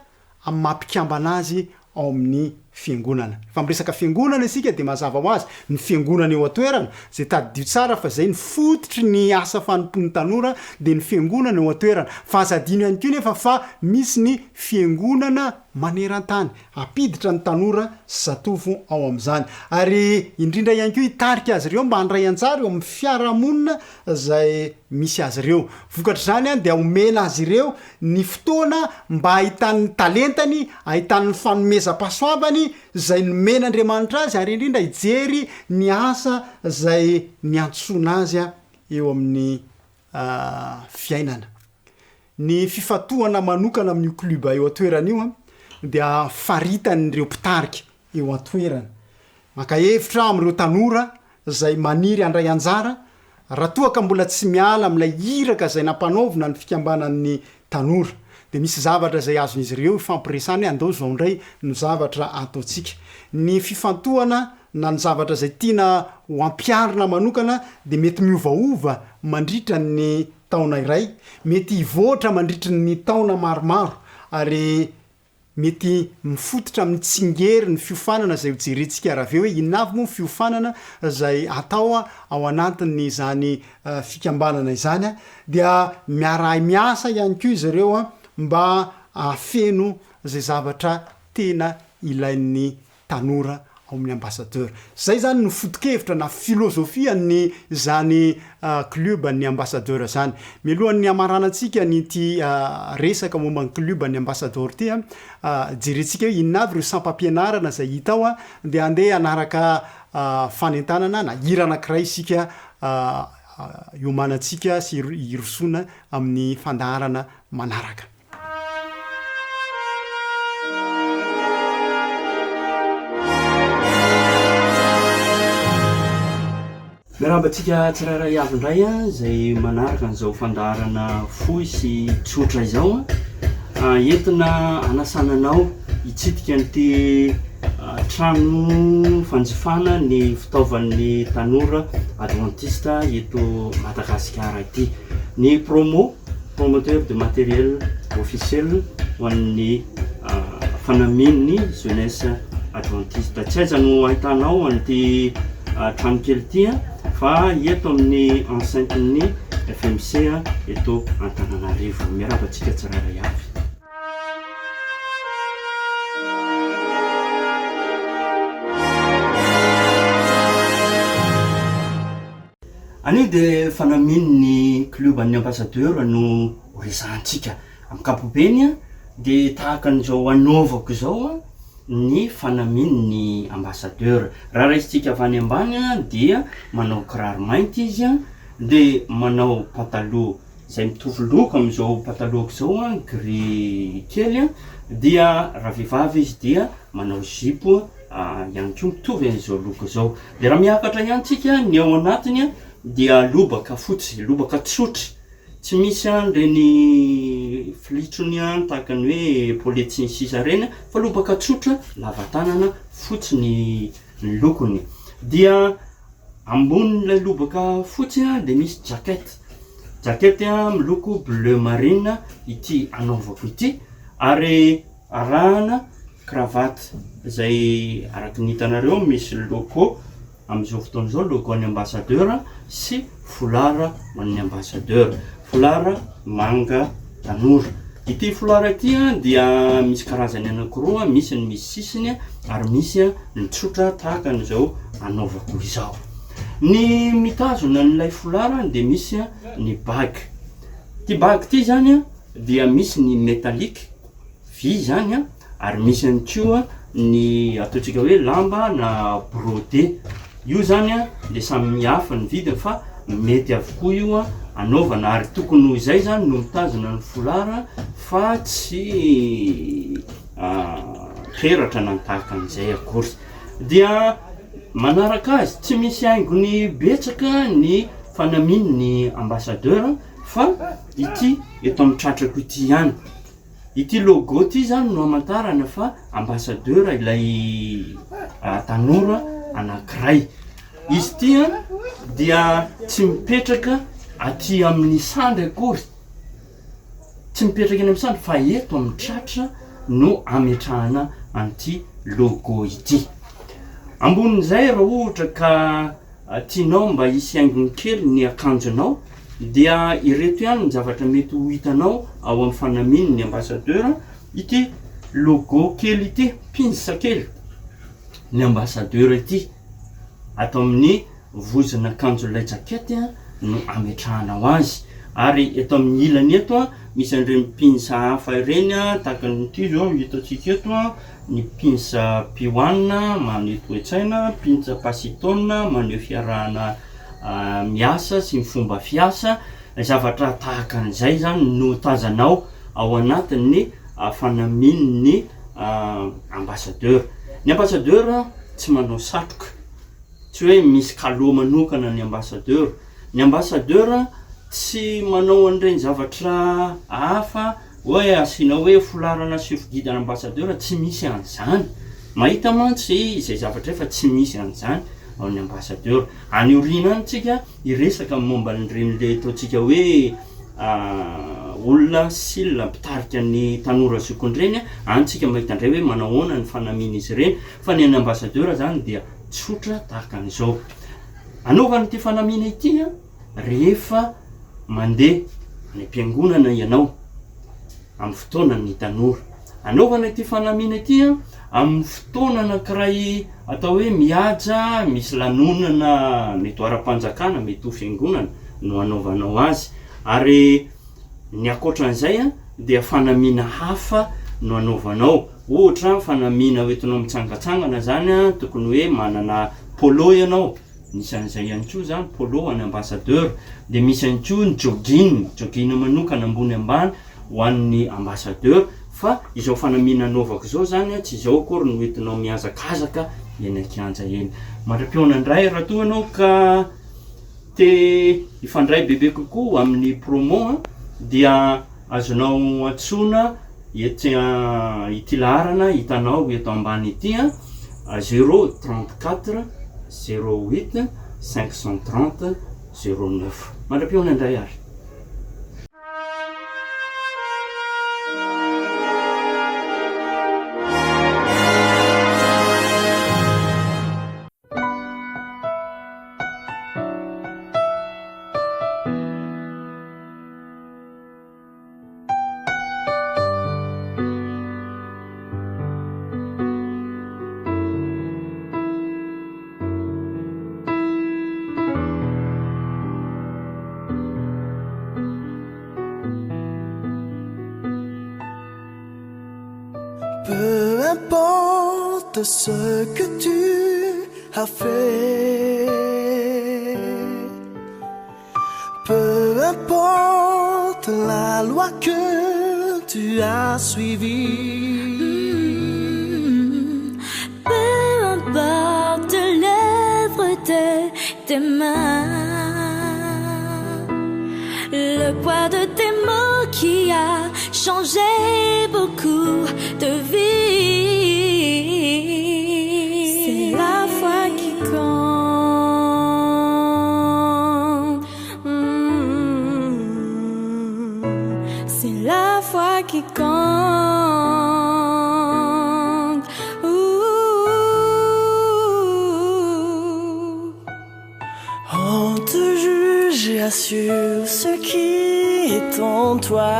amin'ny maha mpikambana azy ao amin'ny. fiangonana. Rehefa miresaka fiangonana isika dia mazava ho azy ny fiangonana eo an-toerana, izay tadidio tsara fa izay ny fototry ny asa fanompoan'ny tanora dia ny fiangonana eo an-toerana. Fa aza adino ihany koa nefa fa misy ny fiangonana maneran-tany, hampiditra ny tanora sy zatovo ao amin'izany. Ary indrindra ihany koa hitarika azy ireo mba handray anjara eo amin'ny fiarahamonina izay misy azy ireo. Vokatr'izany dia omena azy ireo ny fotoana mba hahitany ny talentany, hahitany ny fanomezam-pahasoavany izay nomen'Andriamanitra azy ary indrindra hijery ny asa izay niantsoana azy eo amin'ny fiainana. Ny fifantohana manokana amin'io club eo an-toerana io dia faritan'ireo mpitarika eo an-toerana. Maka hevitra amin'ireo tanora izay maniry handray anjara, raha toa ka mbola tsy miala amin'ilay iraka izay nampanaovina ny fikambanan'ny tanora. Dia misy zavatra izay azon'izy ireo ifampiresahana hoe andao izao indray no zavatra ataontsika. Ny fifantohana na ny zavatra izay tiana ho ampiharina manokana dia mety miovaova mandritra ny taona iray, mety hivoatra mandritry ny taona maromaro ary mety mifototra amin'ny tsingery ny fiofanana izay ho jerentsika raha avy eo hoe inona avy moa ny fiofanana izay atao ao anatin'izany fikambanana izany dia miaraha-miasa ihany koa izy ireo mba hahafeno izay zavatra tena ilain'ny tanora ao amin'ny ambassadeur. Zay zany no foto-kevitra na filozofia ny zany club ny ambassadeur zany. Mialohan'ny hamaranantsika ny ity resaka momba ny club ny ambassador ity a, jerentsika hoe inona avy ireo sampam-pianarana izay hita ao a, dia andeha hanaraka fanentanana na hira anankiray isika hiomanantsika sy hirosoana amin'ny fandaharana manaraka. Miarahaba antsika tsirairay avy indray izay manaraka an'izao fandaharana fohy sy tsotra izao. Entina hanasana anao hitsidika an'ity trano fanjifana ny fitaovan'ny tanora advantista eto Madagasikara ity. Ny promo Promoteur de matériel officiel ho an'ny fanamian'ny jeunesse adventiste. Tsy aiza no ahitanao an'ity tranokely ity fa eto amin'ny enceinte-n'ny FMC eto Antananarivo. Miarahaba antsika tsirairay avy. Anio dia fanamian'ny club an'ny ambassadeur no ho resahantsika. Amin'ny ankapobeny dia tahaka an'izao anaovako izao ny fanamian'ny ambassadeur. Raha raisintsika avy any ambany dia manao kiraro mainty izy dia manao pataloha izay mitovy loko amin'izao patalohako izao gris kely dia raha vehivavy izy dia manao zipo ihany koa mitovy an'izao loko izao. Dia raha miakatra ihany tsika, ny ao anatiny dia lobaka fotsy, lobaka tsotra, tsy misy an'ireny filitsony tahaka ny hoe epaulette sy ny sisa ireny fa lobaka tsotra lava tanana fotsy ny lokony. Dia ambonin'ilay lobaka fotsy dia misy jacket, jacket miloko bleu marine ity anaovako ity ary arahana cravate izay araka ny hitanareo misy logo amin'izao fotoana izao logo an'ny ambassadeur sy foulard ho an'ny ambassadeur, foulard manga tanora. Ity foulard ity dia misy karazany anankiroa, misy ny misy sisiny ary misy ny tsotra tahaka an'izao anaovako izao. Ny mitazona an'ilay foulard dia misy ny bague. Ity bague ity zany dia misy ny métallique vy izany an, ary misy ihany koa ny ataontsika hoe lamba na brodé, io zany an le samy hafa ny vidiny fa mety avokoa io an anaovana ary tokony ho izay zany no mitazona ny foulard fa tsy peratra na ny tahaka an'izay akory. Dia manaraka azy tsy misy haingony betsaka ny fanamian'ny ambassadeur fa ity eto amin'ny tratrako ity ihany. Ity logo ity zany no hamantarana fa ambassadeur ilay tanora anankiray. Izy ity an dia tsy mipetraka aty amin'ny sandry akory, tsy mipetraka eny amin'ny sandry fa eto amin'ny tratra no ametrahana an'ity. logo ity. Ambonin'izay raha ohatra ka tianao mba hisy haingony kely ny akanjonao dia ireto ihany ny zavatra mety ho hitanao ao amin'ny fanamian'ny ambassadeur, ity logo kely ity, pince kely ny ambassadeur ity ato amin'ny vozon'akanjon'ilay jaquette no ametrahanao azy ary eto amin'ny ilany eto misy an'ireny pince hafa ireny tahaka an'ity izao hitantsika eto ny pince P-one maneho toe-tsaina, pince Pasitone maneho fiarahana miasa sy ny fomba fiasa, zavatra tahaka an'izay izany no tazanao ao anatin'ny fanamian'ny ambassadeur. Ny ambassadeur tsy manao satroka. Tsy hoe misy calot manokana ny ambassadeur. Ny ambassadeur tsy manao an'ireny zavatra hafa hoe asiana hoe foulard na chef guide an'ny ambassadeur, tsy misy an'izany. Mahita mantsy izay zavatra izay fa tsy misy an'izany ao amin'ny ambassadeur. Any aoriana any tsika hiresaka momba an'ireny le ataontsika hoe olona sil mpitarika ny tanora zokiny ireny, any tsika mahita indray hoe manao ahoana ny fanamian'izy ireny. Fa ny an'ny ambassadeur zany dia tsotra tahaka an'izao. Anaovana ity fanamiana ity an, rehefa mandeha any am-piangonana ianao amin'ny fotoanan'ny tanora. Anaovana ity fanamiana ity an, amin'ny fotoana anankiray atao hoe mihaja, misy lanonana mety ho ara-panjakana, mety ho fiangonana no anaovanao azy. Ary ny ankoatran'izay dia fanamiana hafa no anaovanao. Ohatra, fanamiana hoentinao mitsangantsangana zany, tokony hoe manana polo ianao, misy an'izay ihany koa zany polo ho an'ny ambassadeur, de misy ihany koa ny jogging, jogging manokana ambony ambany ho an'ny ambassadeur, fa izao fanamiana anaovako izao zany tsy izao akory no hoentinao mihazakazaka eny an-kianja eny. Mandra-pihaona indray raha toa ianao ka te hifandray bebe kokoa amin'ny promo dia azonao antsoina Etsy ity laharana hitanao eto ambany ity an, zéro 34 08 530 09. Mandra-pihaona indray ary. Peu importe ce que tu as fait Peu importe la loi que tu as suivie hmm. Peu importe l'œuvre de tes mains Le poids de tes mots qui a changé beaucoup de vies C'est la foi qui compte hmm. C'est la foi qui compte On te juge sur ce qui est en toi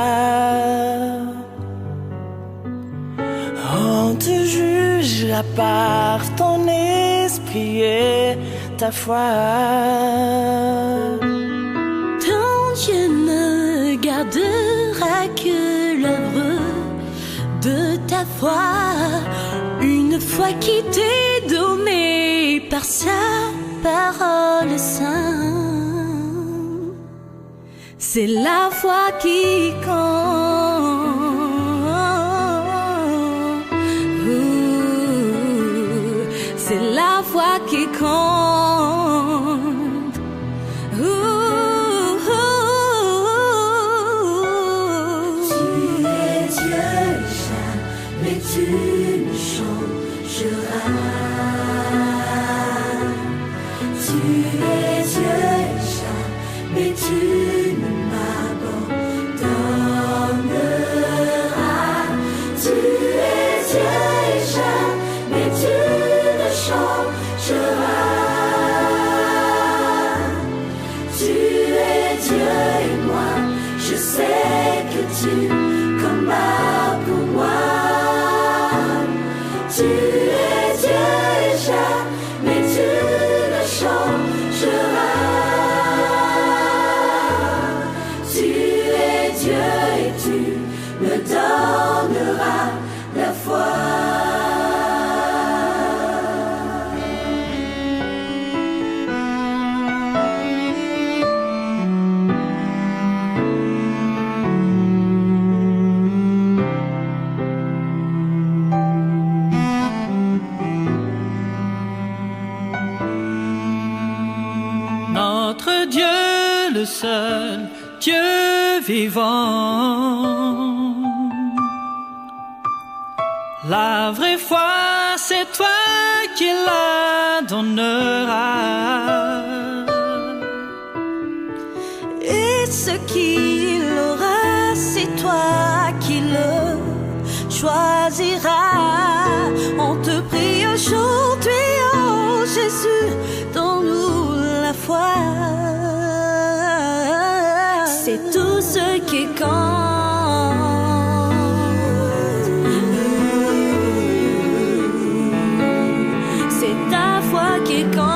On te juge à par ton esprit et ta foi Ton Dieu ne gardera que l'œuvre de ta foi Une foi qui t'est donnée par sa parole sainte C'est la foi qui compte C'est la foi qui compte Tu es Dieu, jamais tu ne changeras Tu es Dieu, jamais tu ne m'abandonneras Tu es Dieu, jamais tu combats pour moi. Tu es Dieu et jamais tu ne changeras. Tu es Dieu et tu me donneras la foi. Notre Dieu le seul, Dieu vivant. La vraie foi, c'est toi qui la donneras. Et ce qu'il aura, c'est toi qui le choisiras. On te prie aujourd'hui, oh Jésus, donne-nous la foi. C'est tout ce qui compte. C'est ta foi qui compte.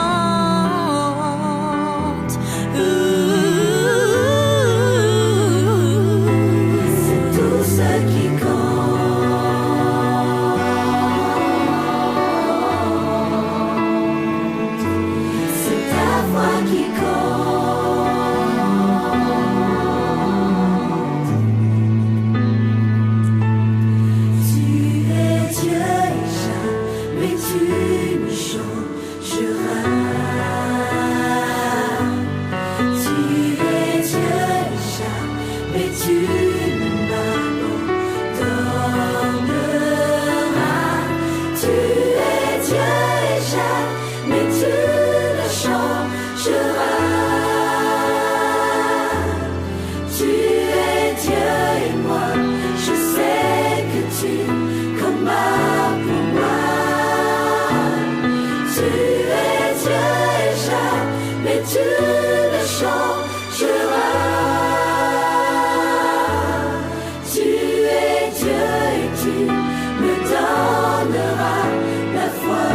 C'est tout ce qui compte. C'est ta foi qui compte. Tu es Dieu et jamais tu ne changeras. Tu es Dieu et jamais tu ne m'abandonneras. Tu es Dieu et jamais tu ne changeras. Tu es Dieu et moi, je sais que tu combats pour moi. Tu es Dieu et jamais tu ne changeras. Tu es Dieu et tu me donneras la foi.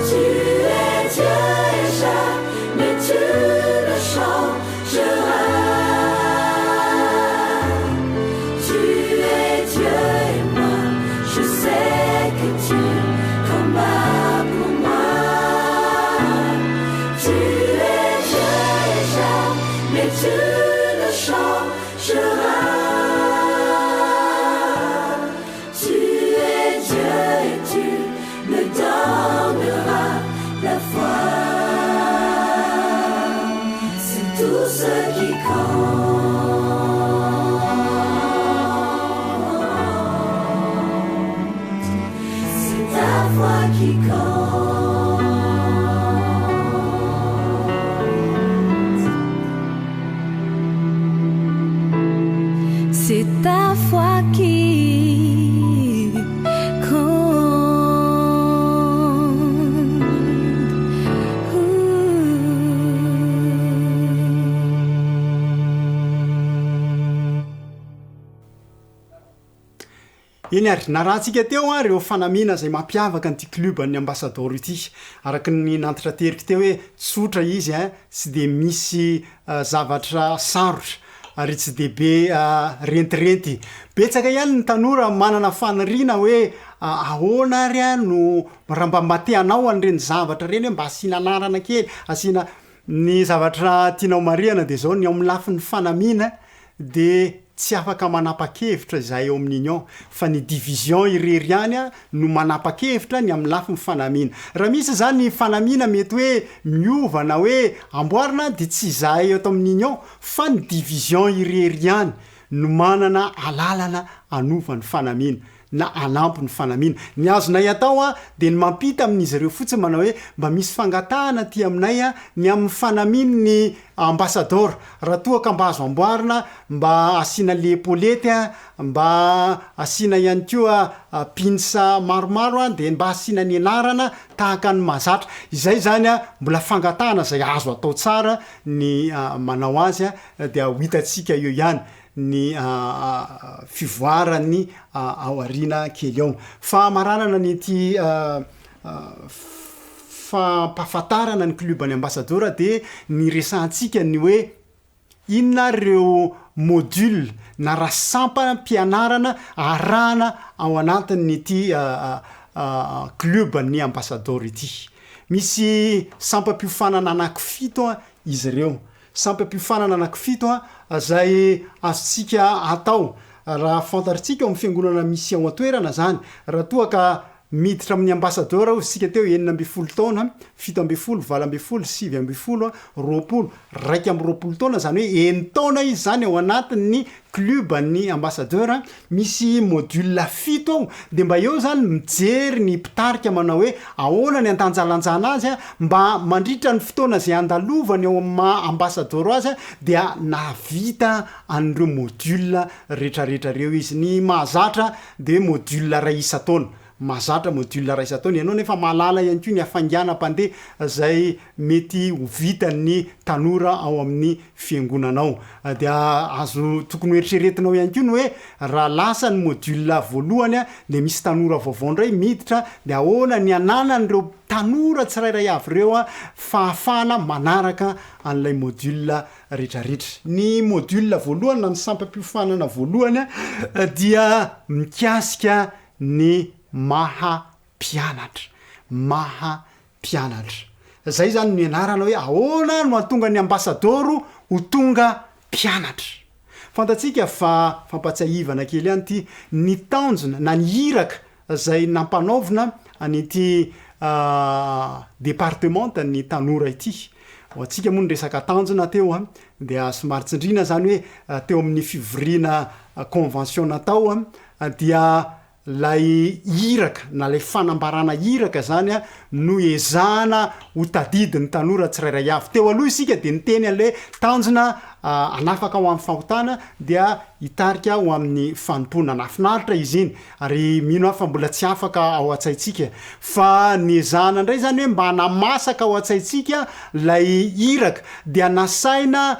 Tu es Dieu et jamais tu ne changeras. Tu es Dieu et moi, je sais que tu combats pour moi. Tu es Dieu et jamais tu ne changeras. Tu es Dieu et tu me donneras la foi. C'est tout ce qui compte. C'est ta foi qui compte. C'est ta foi qui compte. Eny ary, narahantsika teo an ireo fanamiana izay mampiavaka an'ity club an'ny Ambasadaoro ity. Araka ny nantitrateriko teo hoe tsotra izy an, tsy dia misy zavatra sarotra ary tsy dia be rentirenty. Betsaka ihany ny tanora manana faniriana hoe ahoana ary aho no raha mba mba te hanao an'ireny zavatra ireny hoe mba asiana anarana kely, asiana Ny zavatra tiana ho marihana dia izao, ny ao amin'ny lafiny fanamiana dia tsy afaka manapa-kevitra izahay ao amin'ny Union fa ny division irery ihany no manapa-kevitra ny amin'ny lafiny fanamiana. Raha misy izany fanamiana mety hoe miova na hoe amboarina dia tsy izahay eto amin'ny Union fa ny division irery ihany no manana alalana hanova ny fanamiana. na hanampy ny fanamiana. Ny azonay atao dia ny mampita amin'izy ireo fotsiny manao hoe mba misy fangatahana aty aminay ny amin'ny fanamian'ny ambassador raha toa ka mba azo amboarina mba asiana lepolety mba asiana ihany koa pins maromaro dia mba asiana ny anarana tahaka ny mahazatra. Izay izany mbola fangatahana izay azo atao tsara ny manao azy dia ho hitantsika eo ihany ny fivoaran'ny aoriana kely ao. Famaranana ny ity fampahafantarana ny club ny ambassador dia ny resahantsika ny hoe inona ary ireo module na rasampam-pianarana arahana ao anatin'ity club ny ambassador ity. Misy sampam-piofanana anankifito izy ireo. Sampam-piofanana anankifito izay azontsika atao raha fantatritsika ao amin'ny fiangonana misy ao an-toerana izany. Raha toa ka miditra amin'ny ambassadeur hozy isika teo 16 taona, 17, 18, 19, 20, 21 taona, izany hoe enin-taona izy izany ao anatin'ny club an'ny ambassadeur, misy module fito ao, dia mba eo izany mijery ny mpitarika manao hoe ahoana ny andanjalanjana azy mba mandritra ny fotoana izay andalovany ao amin'ny maha ambassador azy dia nahavita an'ireo module retraretra ireo izy. Ny mahazatra dia hoe module iray isan-taona. Mahazatra module iray isan-taona. Ianao nefa mahalala ihany koa ny hafainganam-pandeha izay mety ho vitan'ny tanora ao amin'ny fiangonanao. Dia azo tokony ho eritreretinao ihany koa ny hoe raha lasa ny module voalohany dia misy tanora vaovao indray miditra dia ahoana ny hananan'ireo tanora tsirairay avy ireo fahafahana manaraka an'ilay module retraretra. Ny module voalohany na ny sampam-piofanana voalohany dia mikasika ny maha mpianatra. Maha mpianatra. Zay izany no ianarana hoe ahoana no hahatonga ny ambasadaoro ho tonga mpianatra. Fantatsika fa, fampatsiahivana kely ihany ity, ny tanjona na ny iraka izay nampanaovina an'ity departemantan'ny tanora ity. Ho antsika moa ny resaka tanjona teo dia somary tsindriana izany hoe teo amin'ny fivoriana convention natao dia Ilay iraka na ilay fanambarana iraka izany no ezahana ho tadidin'ny tanora tsirairay avy. Teo aloha isika dia niteny an'ilay tanjona hanafaka ho amin'ny fahotana dia hitarika ho amin'ny fanompoana. Nahafinaritra izy iny ary mino aho fa mbola tsy afaka ao an-tsaintsika. Fa niezahana indray izany hoe mba hanamasaka ao an-tsaintsika ilay iraka dia nasaina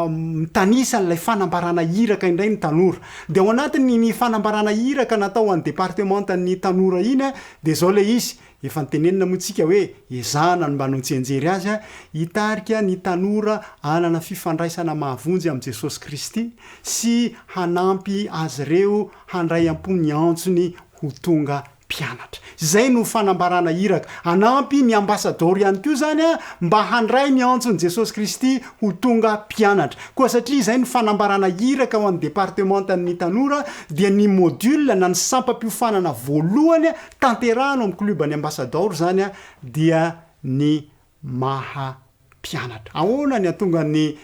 mitanisa an'ilay fanambarana iraka indray ny tanora. Dia ao anatin'iny fanambarana iraka natao ho an'ny departemantan'ny tanora iny dia izao ilay izy, efa notenenina moa tsika hoe ezahana ny mba hanao tsianjery azy, hitarika ny tanora hanana fifandraisana mahavonjy amin'i Jesosy Kristy sy hanampy azy ireo handray am-po ny antsony ho tonga mpianatra. Izay no fanambarana iraka. Hanampy ny ambasadaoro ihany koa izany mba handray ny antson'i Jesosy Kristy ho tonga mpianatra. Koa satria izay no fanambarana iraka ho an'ny departemantan'ny tanora dia ny module na ny sampam-piofanana voalohany tanterahana ao amin'ny club ny ambasadaoro izany dia ny maha mpianatra. Ahoana ny hahatonga ny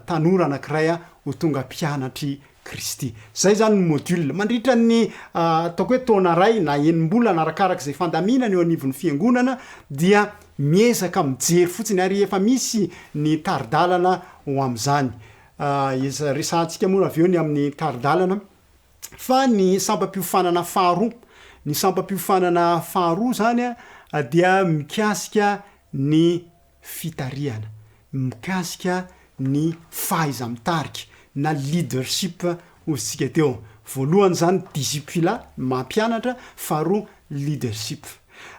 tanora anankiray ho tonga mpianatr'i Kristy? Izay izany ny module. Mandritra ny ataoko hoe taona iray na enim-bolana arakaraka izay fandaminana eo anivon'ny fiangonana dia miezaka mijery fotsiny ary efa misy ny tari-dalana ho amin'izany. Resahantsika moa avy eo ny amin'ny tari-dalana. Fa ny sampam-piofanana faharoa, ny sampam-piofanana faharoa izany dia mikasika ny fitarihana, mikasika ny fahaiza-mitarika na leadership hozy tsika teo. Voalohany izany discipulat, mampianatra, faharoa leadership.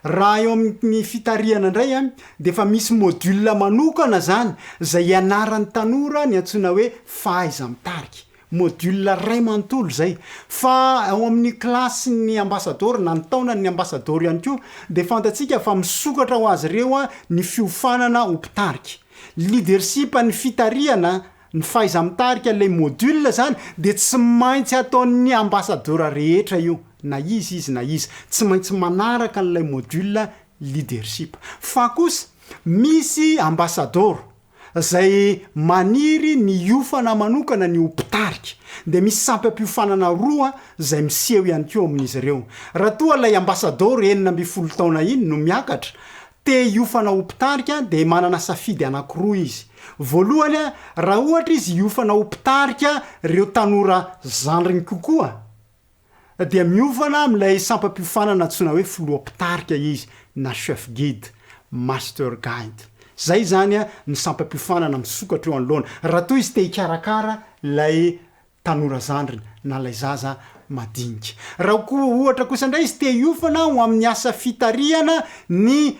Raha eo amin'ny fitarihana indray dia efa misy module manokana izany izay ianaran'ny tanora ny antsoina hoe fahaiza-mitarika. Module iray manontolo izay. Fa ao amin'ny kilasin'ny ambasadaoro na ny taonan'ny ambasadaoro ihany koa dia fantatsika fa misokatra ho azy ireo ny fiofanana ho mpitarika. Leadership ny fitarihana, ny fahaiza-mitarika ilay module izany dia tsy maintsy ataon'ny ambasadaoro rehetra io na iza izy na iza. Tsy maintsy manaraka an'ilay module leadership. Fa kosa misy ambasadaoro. izay maniry ny hiofana manokana ny ho mpitarika, dia misy sampam-piofanana roa izay miseho ihany koa amin'izy ireo. Raha toa ilay ambasadaoro 16 taona iny no miakatra, te hiofana ho mpitarika dia manana safidy anankiroa izy. Voalohany, raha ohatra izy hiofana ho mpitarika ireo tanora zandriny kokoa, dia miofana amin'ilay sampam-piofanana antsoina hoe filoha mpitarika izy na chef guide, master guide. Izay izany ny sampam-piofanana misokatra eo anoloana raha toa izy te hikarakara ilay tanora zandriny na ilay zaza madinika. Raha koa ohatra kosa indray izy te hiofana ho amin'ny asa fitarihana ny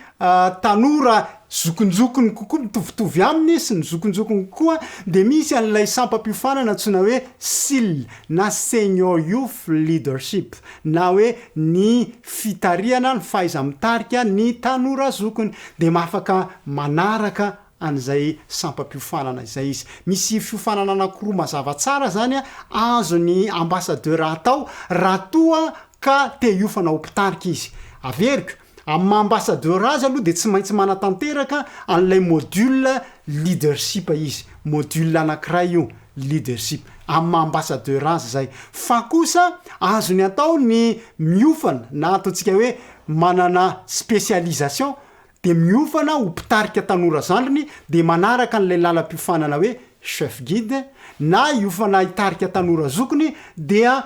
tanora zokinjokiny kokoa, mitovitovy aminy sy ny zokinjokiny kokoa, dia misy an'ilay sampam-piofanana antsoina hoe SYL na Senior Youth Leadership na hoe ny fitarihana, ny fahaiza-mitarika ny tanora zokiny, dia afaka manaraka an'izay sampam-piofanana izay izy. Misy fiofanana anankiroa mazava tsara izany azon'ny ambassadeur atao raha toa ka te hiofana ho mpitarika izy. Averiko, amin'ny maha ambassadeur azy aloha dia tsy maintsy manatanteraka an'ilay module leadership izy. Module anankiray io, leadership. Amin'ny maha ambassadeur azy izay. Fa kosa azony atao ny miofana na ataontsika hoe manana spécialisation dia miofana ho mpitarika tanora zandriny dia manaraka an'ilay lalam-piofanana hoe chef guide, na hiofana hitarika tanora zokiny dia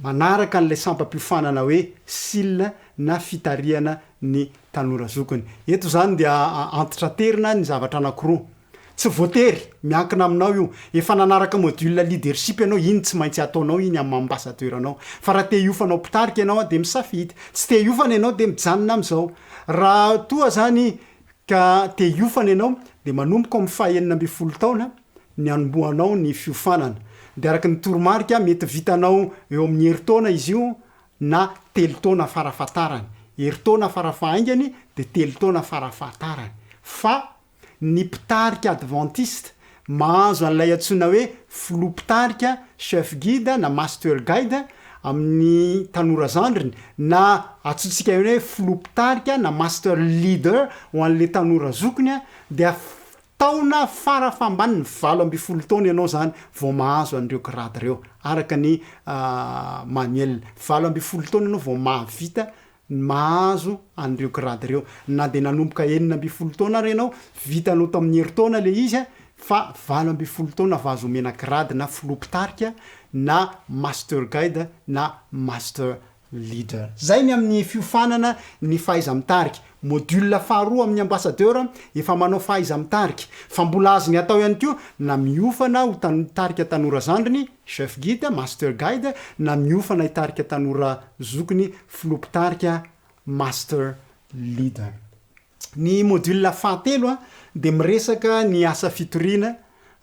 manaraka an'ilay sampam-piofanana hoe SIL na fitarihana ny tanora zokiny. Eto izany dia antitraterina ny zavatra anankiroa. Tsy voatery, miankina aminao io. Efa nanaraka module leadership ianao, iny tsy maintsy ataonao iny amin'ny maha ambassadeur anao. Fa raha te hiofana ho mpitarika ianao dia misafidy. Tsy te hiofana ianao dia mijanona amin'izao. Raha toa izany ka te hiofana ianao dia manomboka ao amin'ny faha 16 taona ny hanombohanao ny fiofanana. Dia araka ny toromarika mety vitanao eo amin'ny herintaona izy io na telo taona farafahatarany. Herintaona farafahaingany dia telo taona farafahatarany. Fa ny mpitarika advantista mahazo an'ilay antsoina hoe filoha mpitarika, chef guide na master guide, amin'ny tanora zandriny na antsointsika ihany hoe filoha mpitarika na master leader ho an'ilay tanora zokiny dia taona fara fahambaniny 18 taona ianao izany vao mahazo an'ireo grade ireo araka ny manuel. 18 taona ianao vao mahavita ny mahazo an'ireo grade ireo. Na dia nanomboka 16 taona ary ianao, vitanao tamin'ny herintaona ilay izy fa 18 taona vao azo omena grade na filoha mpitarika na master guide na master leader. Izay ny amin'ny fiofanana ny fahaiza-mitarika. Module faharoa amin'ny ambassadeur efa manao fahaiza-mitarika. Fa mbola azony atao ihany koa na miofana ho mitarika tanora zandriny, chef guide, master guide, na miofana hitarika tanora zokiny, filoha mpitarika, master leader. Ny module fahatelo dia miresaka ny asa fitoriana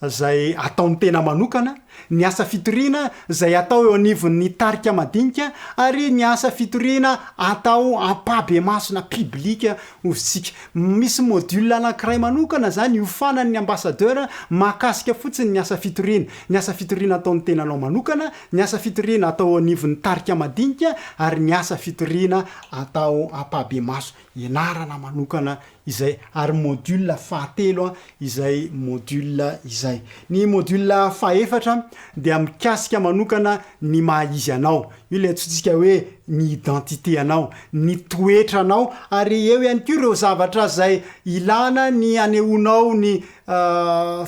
izay ataon'ny tena manokana, ny asa fitoriana izay atao eo anivon'ny tarika madinika ary ny asa fitoriana atao ampahibemaso na public hozy tsika. Misy module anankiray manokana izany iofanan'ny ambassadeur mahakasika fotsiny ny asa fitoriana, ny asa fitoriana ataon'ny tenanao manokana, ny asa fitoriana atao eo anivon'ny tarika madinika ary ny asa fitoriana atao ampahibemaso. Ianarana manokana izay ary module fahatelo izay module izay. Ny module fahefatra dia mikasika manokana ny maha izy anao. Io ilay antsointsika hoe ny identité anao, ny toetranao ary eo ihany koa ireo zavatra izay ilana ny hanehoanao ny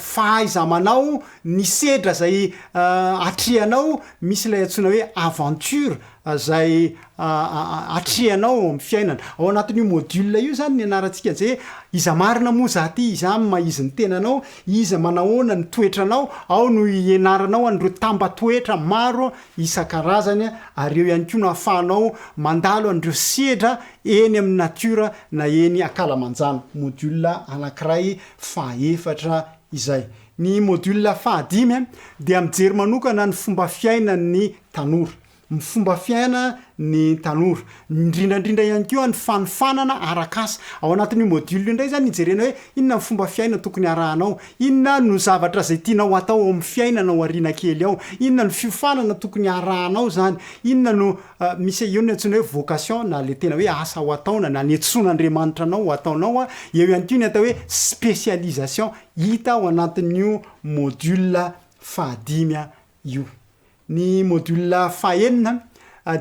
fahaiza-manao, ny sedra izay atrehanao, misy ilay antsoina hoe aventure izay atrehanao ao amin'ny fiainana. Ao anatin'io module io izany ny ianarantsika an'izay hoe iza marina moa za ty, iza amin'ny maha izy ny tenanao, iza manahoana ny toetranao, ao no ianaranao an'ireo tamba-toetra maro isan-karazany ary eo ihany koa no ahafahanao mandalo an'ireo sedra eny amin'ny natiora na eny ankalamanjana. Module anankiray fahaefatra izay. Ny module fahadimy dia mijery manokana ny fomba fiainan'ny tanora. Ny fomba fiaina ny tanora. Indrindra indrindra ihany koa ny fanofanana arak'asa. Ao anatin'io module io indray izany hijerena hoe inona ny fomba fiaina tokony harahanao, inona no zavatra izay tianao hatao ao amin'ny fiainana ao aoriana kely ao, inona no fiofanana tokony harahanao izany, inona no misy eo ny antsoina hoe vocation na le tena hoe asa ho ataona na niantsoan'Andriamanitra anao ho ataonao, eo ihany koa ny atao hoe spécialisation hita ao anatin'io module fahadimy io. Ny module fahenina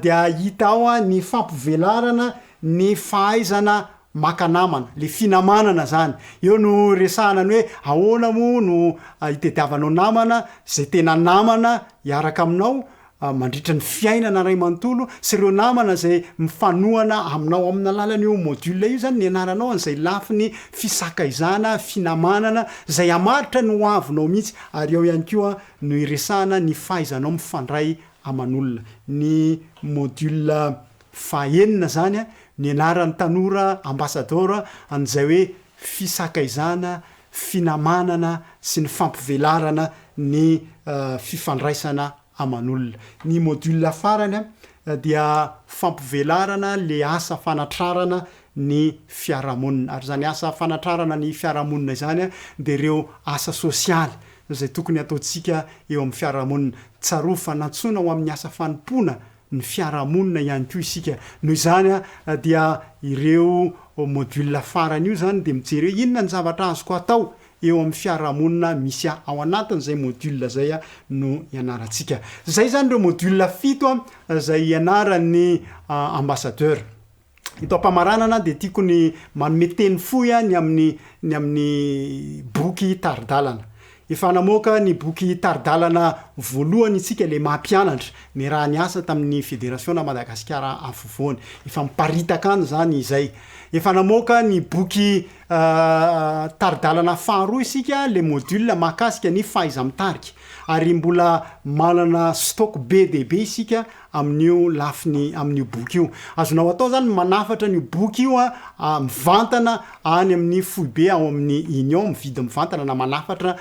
dia hita ao ny fampivelarana ny fahaizana maka namana, le finamanana zany. Eo no resahana ny hoe ahoana moa no hitediavanao namana zay tena namana hiaraka aminao mandritra ny fiainana iray manontolo sy ireo namana izay mifanohana aminao. Amin'ny alalan'io module io zany nianaranao an'izay lafiny fisakaizana, finamanana izay hamaritra ny hoavinao mihitsy ary ao ihany koa no iresahana ny fahaizanao mifandray aman'olona. Ny module faha enina zany nianaran'ny tanora ambassador an'izay hoe fisakaizana, finamanana sy ny fampivelarana ny fifandraisana aman'olona. Ny module farany dia fampivelarana le asa fanatrarana ny fiarahamonina. Ary izany asa fanatrarana ny fiarahamonina izany dia ireo asa sosialy izay tokony hataontsika eo amin'ny fiarahamonina. Tsarovy fa nantsoina ho amin'ny asa fanompoana ny fiarahamonina ihany koa isika. Noho izany dia ireo module farany io izany dia mijery hoe inona ny zavatra azoko atao eo amin'ny fiarahamonina misy ahy. Ao anatin'izay module izay no ianarantsika. Izay izany ireo module fito izay ianaran'ny ambassadeur. Eto am-pamaranana dia tiako ny manome teny fohy ny amin'ny ny amin'ny boky tari-dalana. Efa namoaka ny boky tari-dalana voalohany isika ilay mampianatra, niaraha-niasa tamin'ny Federasiona Madagasikara Afovoany. Efa miparitaka any izany izay. Efa namoaka ny boky tari-dalana faharoa isika, ilay module mahakasika ny fahaiza-mitarika. Ary mbola manana stock be dia be isika amin'io lafiny amin'io boky io. Azonao atao izany ny manafatra an'io boky io mivantana any amin'ny foibe ao amin'ny Union, mividy mivantana na manafatra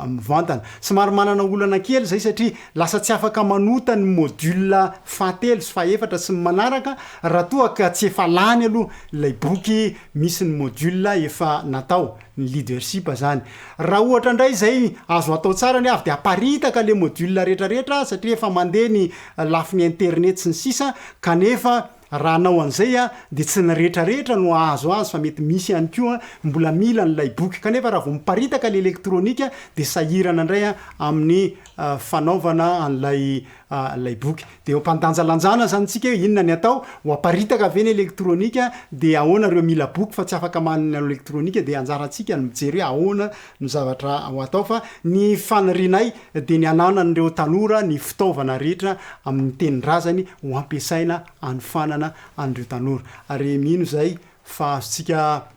mivantana. Somary manana olana kely izay satria lasa tsy afaka manota ny module fahatelo sy fahefatra sy ny manaraka raha toa ka tsy efa lany aloha ilay boky misy ny module efa natao. ny leadership zany. Raha ohatra indray izay azo atao tsara ny avy dia aparitaka le module rehetra rehetra satria efa mandeha ny lafiny internet sy ny sisa kanefa raha hanao an'izay dia tsy ny rehetra rehetra no hahazo azy fa mety misy ihany koa mbola mila an'ilay boky kanefa raha vao miparitaka le elektronika dia sahirana indray amin'ny fanaovana an'ilay ilay boky. Dia eo am-pandanjalanjana izany tsika hoe inona ny atao, ho aparitaka ve ny elektronika, dia ahoana ireo mila boky fa tsy afaka manana elektronika, dia anjarantsika ny mijery hoe ahoana no zavatra ho atao fa ny fanirianay dia ny hananan'ireo tanora ny fitaovana rehetra amin'ny tenin-drazany ho ampiasaina hanofanana an'ireo tanora. Ary mino izahay fa azontsika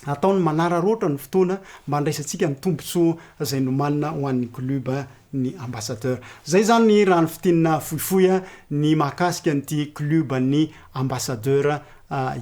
Atao ny manararaotra ny fotoana mba handraisantsika ny tombontsoa izay nomanina ho an'ny club ny ambassadeur. Izay izany raha ny fintinina fohifohy ny mahakasika an'ity club ny ambassadeur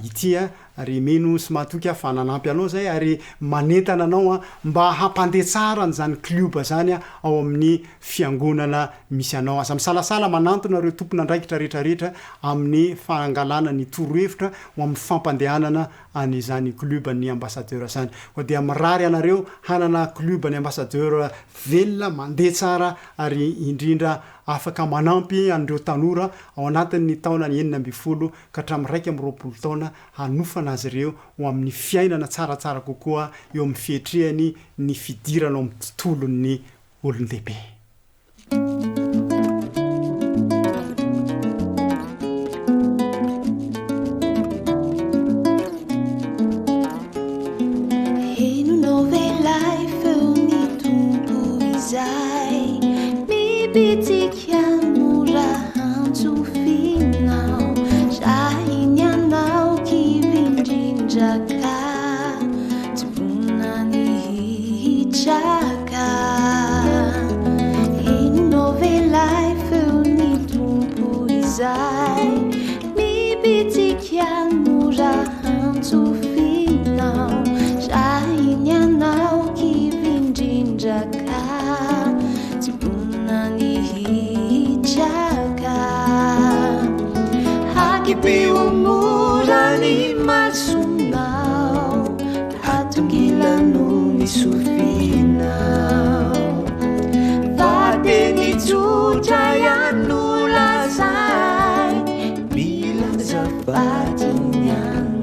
ity ary mino sy mahatoky aho fa nanampy anao izay ary manentana anao mba hampandeha tsara an'izany club izany ao amin'ny fiangonana misy anao. Aza misalasala manantona ireo tompon'andraikitra rehetrarehetra amin'ny fangalana ny torohevitra ho amin'ny fampandehanana an'izany club ny ambassadeur zany. Koa dia mirary anareo hanana club ny ambassadeur velona, mandeha tsara ary indrindra afaka manampy an'ireo tanora ao anatin'ny taona 16 ka hatramin'ny 21 taona hanofana azy ireo ho amin'ny fiainana tsaratsara kokoa eo amin'ny fiatrehany ny fidirana ao amin'ny tontolon'ny olon-dehibe. Henonao ve ilay feon'ny Tompo izay mibitsika mora antsofinao Raha ianao kivy indrindra ka tsy vonona ny hitraka. ny sofinao. Fa teny tsotra ihany no lazainy, milaza fa tiany anao.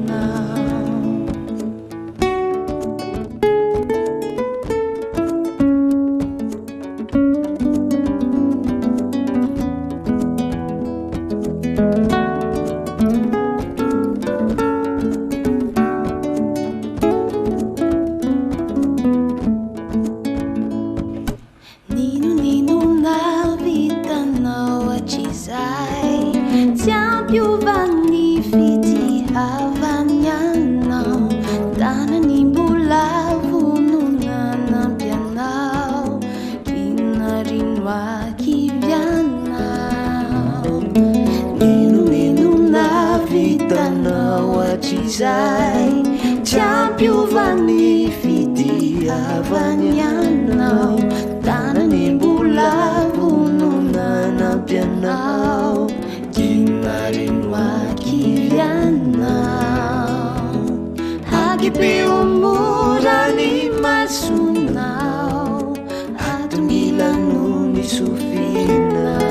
N'inon'inona vitanao hatrizay, tsy hampiova ny fitiavany anao. Tanany mbola vonona hanampy anao, kinarino hakivy anao. N'inon'inona vitanao hatrizay, tsy hampiova ny fitiavany anao. Tanany mbola vonona hanampy anao, kinarino hakivy anao. Hakipio mora ny masonao, atongilano ny sofinao.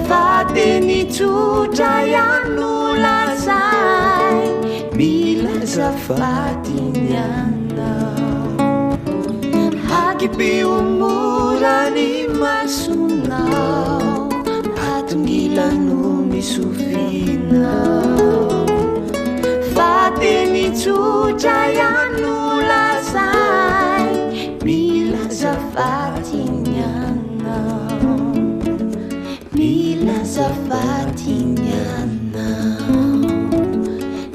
Fa teny tsotra ihany no lazainy, milaza fa tiany anao. Hakipio mora ny masonao, atongilano ny sofinao. Fa teny tsotra ihany no lazainy, milaza fa tiany anao. Milaza fa tiany anao.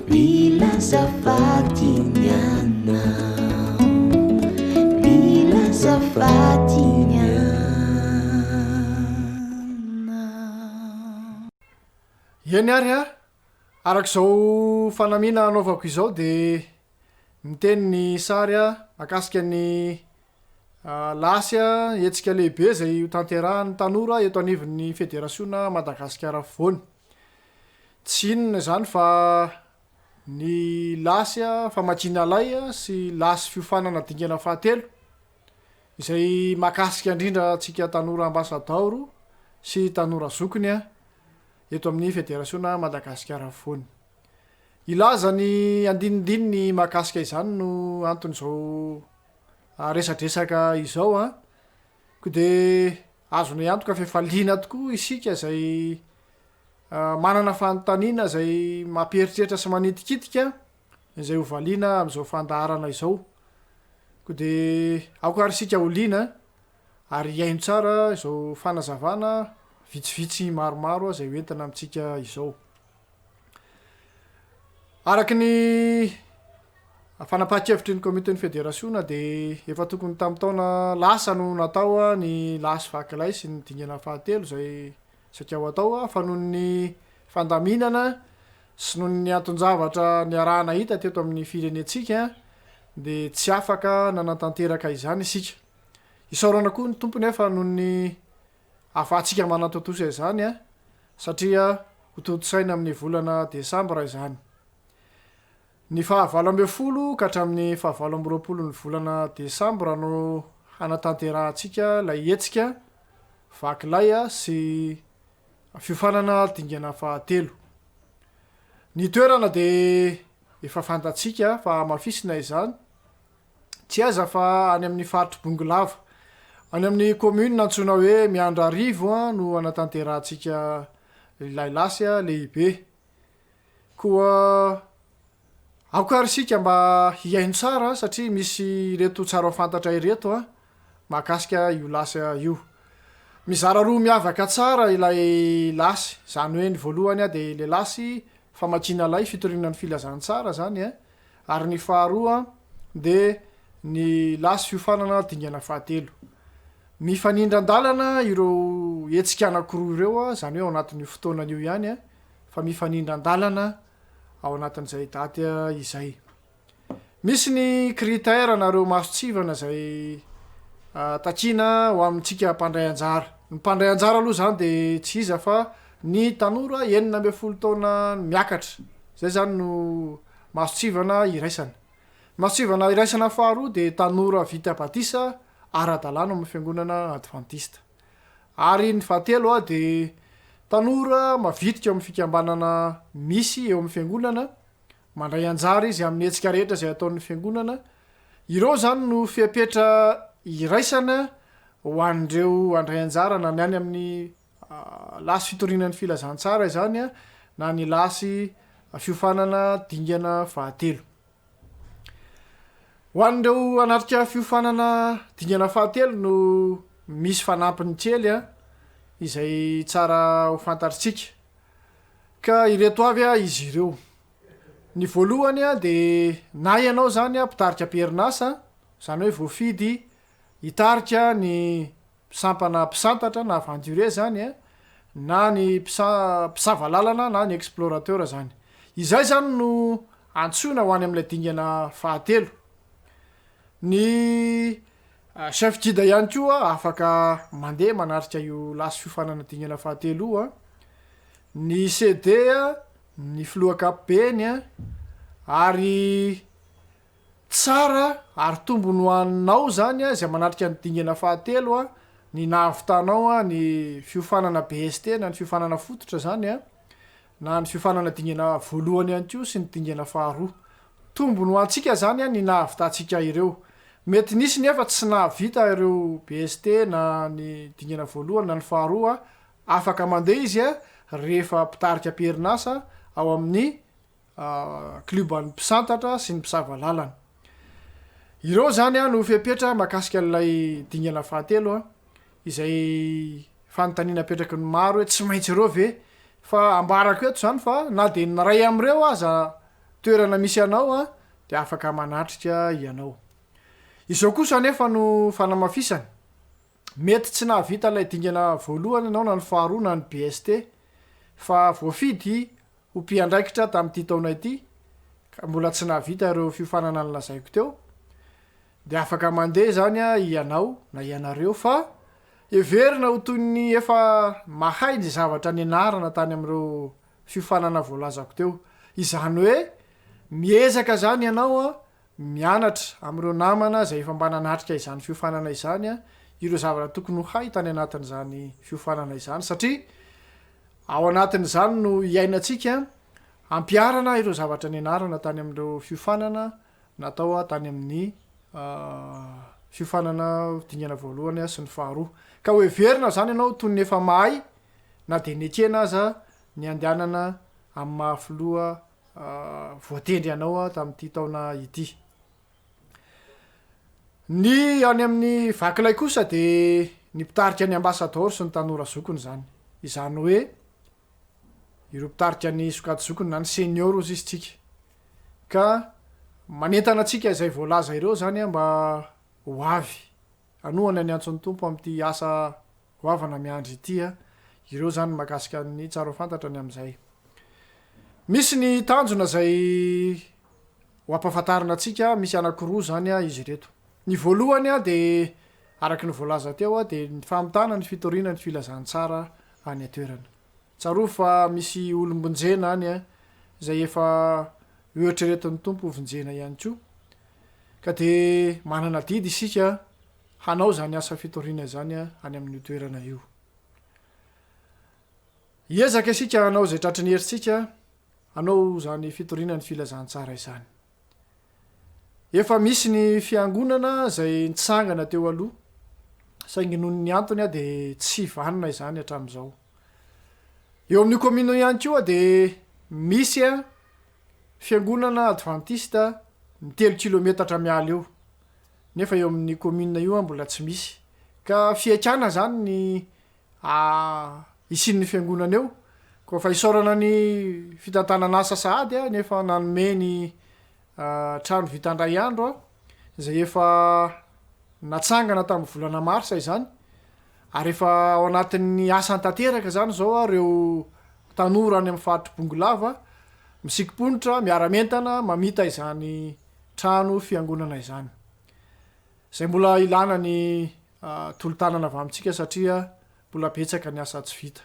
Milaza fa tiany anao. Milaza fa tiany anao. Eny ary a! Araka izao fanamiana anaovako izao dia miteny ny sary mahakasika ny lasy hetsika lehibe izay hotanterahan'ny tanora eto anivon'ny federasiona Madagasikara afovoany. Tsy inona izany fa ny lasy famakiana lay sy lasy fiofanana dingana fahatelo izay mahakasika indrindra antsika tanora ambasadaoro sy tanora zokiny eto amin'ny Federasiona Madagasikara afovoany. Hilaza ny andinindininy mahakasika izany no anton'izao resadresaka izao an. Koa dia azonay antoka fa efa liana tokoa isika izay manana fanontaniana izay mampieritreritra sy manitikitika izay ho valiana amin'izao fandaharana izao. Koa dia aoka ary isika ho liana ary hihaino tsara izao fanazavana vitsivitsy maromaro izay ho entina amintsika izao. Araka ny fanapahan-kevitry ny komitin'ny federasiona dia efa tokony tamin'ny taona lasa no natao ny lasy vakilay sy ny dingana fahatelo izay saika ho atao fa noho ny fandaminana sy noho ny anton-javatra niaraha-nahita teto amin'ny firenentsika dia tsy afaka nanatanteraka izany isika. Isaorana koa ny Tompo nefa noho ny ahafahantsika manatontosa izany satria ho tontosaina amin'ny volana desambra izany. Ny faha 18 ka hatramin'ny faha 28 ny volana desambra no hanatanterahantsika ilay hetsika vaky lay sy fiofanana dingana fahatelo. Ny toerana dia efa fantatsika fa hamafisina izany Tsy aiza fa any amin'ny faritr'i Bongolava. Any amin'ny commune antsoina hoe Miandrarivo no hanatanterahantsika ilay lasy lehibe. Koa aoka ary isika mba hihaino tsara satria misy ireto tsara ho fantatra ireto mahakasika io lasy io. Mizara roa miavaka tsara ilay lasy, izany hoe ny voalohany dia ilay lasy famakiana lay fitoriana ny filazantsara izany ary ny faharoa dia ny lasy fiofanana dingana fahatelo. Mifanindran-dalana ireo hetsika anankiroa ireo, izany hoe ao anatin'io fotoanana io ihany, fa mifanindran-dalana ao anatin'izay daty izay. Misy ny critère na ireo mason-tsivana izay takiana ho amintsika mpandray anjara. Ny mpandray anjara aloha izany dia tsy iza fa ny tanora 16 taona miakatra. Izay izany no mason-tsivana iraisana. Masivana iraisana faharoa dia tanora vita batisa ara-dalàna ao amin'ny fiangonana advantista. Ary ny fahatelo dia tanora mavitrika ao amin'ny fikambanana misy eo amin'ny fiangonana, mandray anjara izy amin'ny hetsika rehetra izay ataon'ny fiangonana. Ireo izany no fepetra iraisana ho an'ireo handray anjara na ny any amin'ny lasy fitoriana ny filazantsara izany na ny lasy fiofanana dingana fahatelo. Ho an'ireo hanatrika fiofanana dingana fahatelo no misy fanampiny kely izay tsara ho fantatritsika. Ka ireto avy izy ireo. Ny voalohany dia na ianao izany mpitarika am-perinasa, izany hoe voafidy hitarika ny sampana mpisantatra na aventurier zany a, na ny mpisa- mpisava lalana na ny explorateur zany. Izay zany no antsoina ho any amin'ilay dingana fahatelo. Ny chef guide ihany koa afaka mandeha manatrika io lasy fiofanana dingana fahatelo io a. Ny CD, ny filoha ankapobeny a, ary Tsara ary tombony ho anao izany izay manatrika ny dingana fahatelo ny nahavitanao ny fiofanana BST na ny fiofanana fototra izany na ny fiofanana dingana voalohany ihany koa sy ny dingana faharoa. Tombony ho antsika izany ny nahavitantsika ireo. Mety nisy nefa tsy nahavita ireo BST na ny dingana voalohany na ny faharoa, afaka mandeha izy rehefa mpitarika am-perinasa ao amin'ny Klioban'ny mpisantatra sy ny mpisava lalana. Ireo izany no fepetra mahakasika an'ilay dingana fahatelo izay fanontaniana apetraky ny maro hoe tsy maintsy ireo ve? Fa ambarako eto izany fa na dia ny iray amin'ireo aza toerana misy anao dia afaka manatrika ianao. Izao kosa anefa no fanamafisana, mety tsy nahavita ilay dingana voalohany ianao na ny faharoa na ny BST fa voafidy ho mpiandraikitra tamin'ity taona ity ka mbola tsy nahavita ireo fiofanana nolazaiko teo dia afaka mandeha izany ianao na ianareo fa heverina ho toy ny efa mahay ny zavatra nianarana tany amin'ireo fiofanana voalazako teo. Izany hoe miezaka izany ianao mianatra amin'ireo namana izay efa mba nanatrika izany fiofanana izany ireo zavatra tokony ho hay tany anatin'izany fiofanana izany satria Ao anatin'izany no hiainantsika hampiharana ireo zavatra nianarana tany amin'ireo fiofanana natao tany amin'ny fiofanana dingana voalohany sy ny faharoa. Ka ho heverina izany ianao toy ny efa mahay na dia nekena aza ny handehanana amin'ny maha filoha voatendry anao tamin'ity taona ity. Ny any amin'ny Vakilay kosa dia ny mpitarika ny Ambasadaoro sy ny tanora zokiny izany. Izany hoe ireo mpitarika ny sokajy zokiny na ny senior hozy izy tsika. Ka manentana antsika izay voalaza ireo izany mba ho avy hanohana ny antson'ny Tompo amin'ity asa goavana miandry ity a! Ireo izany ny mahakasika ny tsara ho fantatra ny amin'izay. Misy ny tanjona izay ho ampahafantarina antsika, misy anankiroa izany izy ireto. Ny voalohany dia araka ny voalaza teo dia ny famitana ny fitoriana ny filazantsara any an-toerana. Tsarovy fa misy olom-bonjena any izay efa hoeritreretin'ny Tompo hovonjena ihany koa. Ka dia manana adidy isika hanao izany asa fitoriana izany any amin'io toerana io. Hiezaka isika hanao izay tratry ny herintsika hanao izany fitoriana ny filazantsara izany. Efa misy ny fiangonana izay nitsangana teo aloha, saingy noho ny antony dia tsy vanona izany hatramin'izao. Eo amin'io commune io ihany koa dia misy fiangonana advantista ny 3 kilometatra miala eo. nefa eo amin'ny commune io mbola tsy misy ka fihaikana zany ny hisian'ny fiangonana eo koa fa isaorana ny fitantanana asa sahady a nefa nanome ny trano vita indray andro a zay efa natsangana tamin'ny volana marsa izany ary efa ao anatin'ny asany tanteraka zany zao a reo tanora any amin'ny faritry Bongolava misikim-ponitra miara-mientana mamita izany trano fiangonana izany. Izay mbola ilana ny tolo-tanana avy amintsika satria mbola betsaka ny asa tsy vita.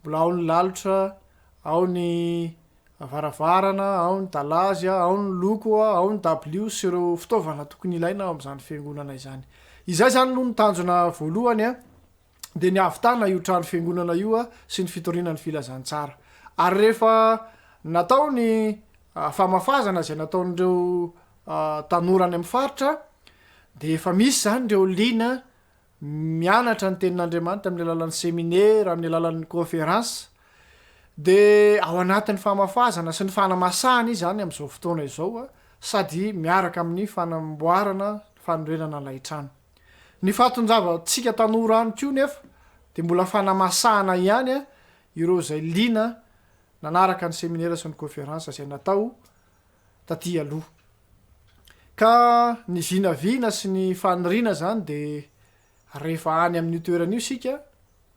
Mbola ao ny lalotra, ao ny varavarana, ao ny dalazy, ao ny loko, ao ny dabilio sy ireo fitaovana tokony ilaina ao amin'izany fiangonana izany. Izay izany aloha no tanjona voalohany dia ny hahavitana io trano fiangonana io sy ny fitoriana ny filazantsara. Ary rehefa natao ny famafazana izay nataon'ireo tanora any amin'ny faritra dia efa misy izany ireo liana mianatra ny tenin'Andriamanitra amin'ny alalan'ny seminera, amin'ny alalan'ny conférence, dia ao anatin'ny famafazana sy ny fanamasahana izy izany amin'izao fotoana izao sady miaraka amin'ny fanamboarana fanorenana ilay trano. Ny fahatonjavantsika tanora any koa nefa dia mbola fanamasahana ihany ireo izay liana nanaraka ny seminera sy ny conférence izay natao taty aloha. Ka ny vinavina sy ny faniriana izany dia rehefa any amin'io toerana io isika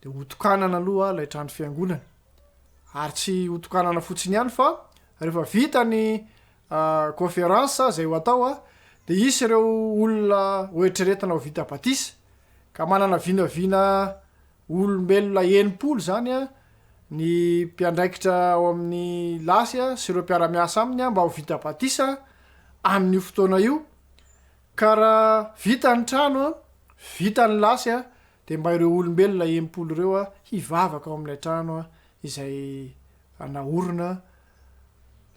dia hotokanana aloha ilay trano fiangonana. Ary tsy hotokanana fotsiny ihany fa rehefa vita ny conférence izay ho atao dia hisy ireo olona hoeritreretina ho vita batisa ka manana vinavina Olombelona 60 izany ny mpiandraikitra ao amin'ny lasy sy ireo mpiara-miasa aminy mba ho vita batisa amin'io fotoana io, ka raha vita ny trano, vita ny lasy dia mba ireo olombelona 60 ireo hivavaka ao amin'ilay trano izay naorina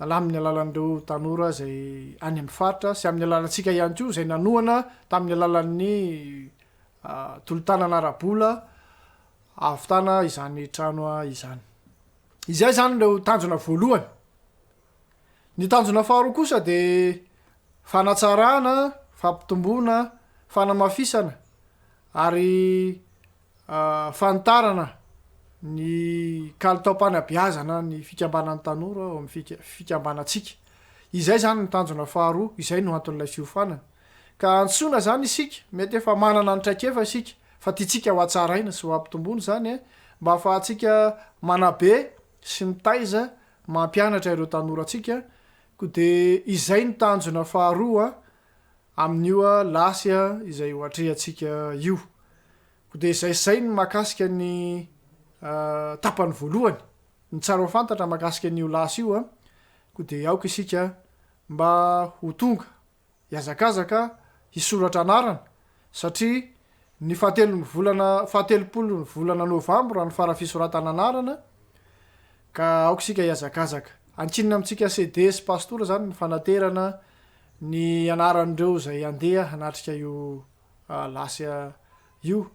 amin'ny alalan'ireo tanora izay any amin'ny faritra sy amin'ny alalantsika ihany koa izay nanohana tamin'ny alalan'ny Tolo-tanana ara-bola ahavitana izany trano izany. Izay izany ireo tanjona voalohany. Ny tanjona faharoa kosa dia fanatsarana, fampitomboana, fanamafisana ary fanitarana ny kalitaom-panabeazana ny fikambanan'ny tanora ao amin'ny fikambanantsika. Izay izany ny tanjona faharoa, izay no anton'ilay fiofanana. Ka antsoina izany isika, mety efa manana ny traikefa isika, fa tiantsika ho hatsaraina sy ho ampitomboina izany mba hahafahantsika manabe sy mitaiza, mampianatra ireo tanorantsika, koa dia izay no tanjona faharoa amin'io lasy izay ho atrehantsika io. Koa dia izay izay ny mahakasika ny tapany voalohany, ny tsara ho fantatra mahakasika an'io lasy io, koa dia aoka isika mba ho tonga Hihazakazaka hisoratra anarana satria ny fahatelon'ny volana fahatelopolon'ny volana novambra no fara fisoratana anarana ka aoka isika hihazakazaka. Ankinina amintsika CD sy pastora izany ny fanaterana ny anaran'ireo izay handeha hanatrika io lasy io.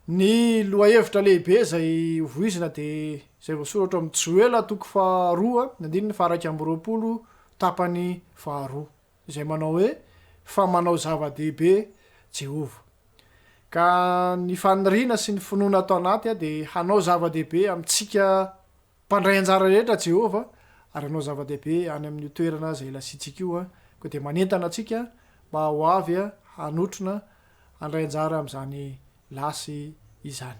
Ny lohahevitra lehibe izay hovoizina dia izay voasoratra ao amin'ny Joela toko faharoa andininy faha-21 tapany faharoa. izay manao hoe, Fa manao zava-dehibe Jehovah. Ka ny faniriana sy ny finoana ato anaty dia hanao zava-dehibe amintsika mpandray anjara rehetra Jehovah, ary hanao zava-dehibe any amin'io toerana izay ilasiantsika io. Koa dia manentana antsika mba ho avy hanotrona handray anjara amin'izany lasy izany.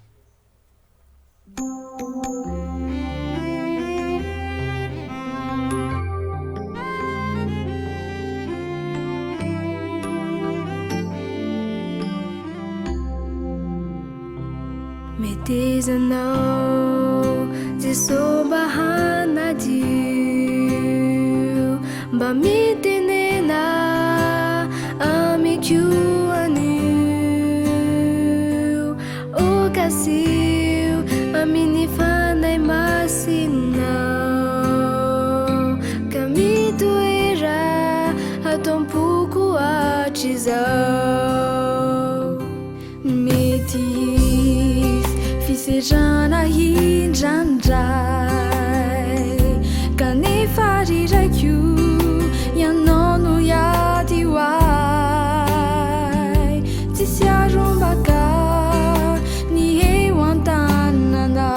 Meteza anao Jeso mba hanadio Mba mitenena amiko anio O kasio amin'ny Fanahy Masinao Ka mitoera ato am-poko hatrizao Mety hisy fisedrana indraindray Kanefa ry Raiko Ianao no hiady ho ahy Tsisy arombaka ny eo an-tananao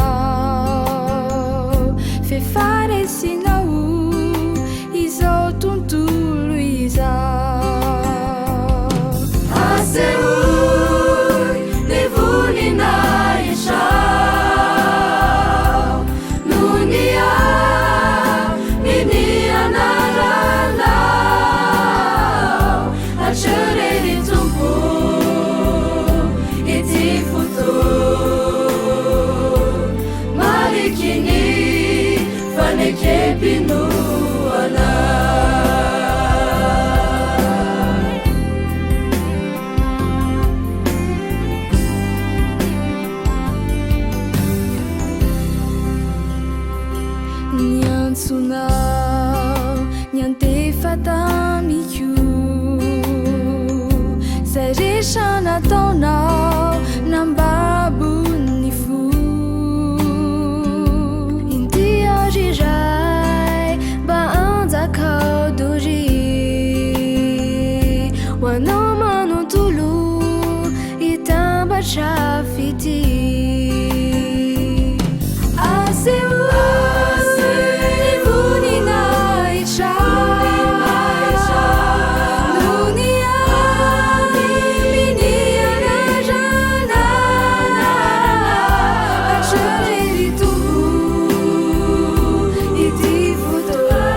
F'efa resinao izao tontolo izao Asehoy ny voninahitrao Noho ny amin'ny anaranao Hatreo re ry Tompo ity fotoa Mariky ny fanekem-pinoana. Izay rehetra nataonao nambabo ny fo. Inty aho ry Ray mba anjakao doria. Ho anao manontolo hitambatra fitia. Asehoy ny voninahitra noho ny amin'ny anarana. Hatreo re ry Tompo ity fotoana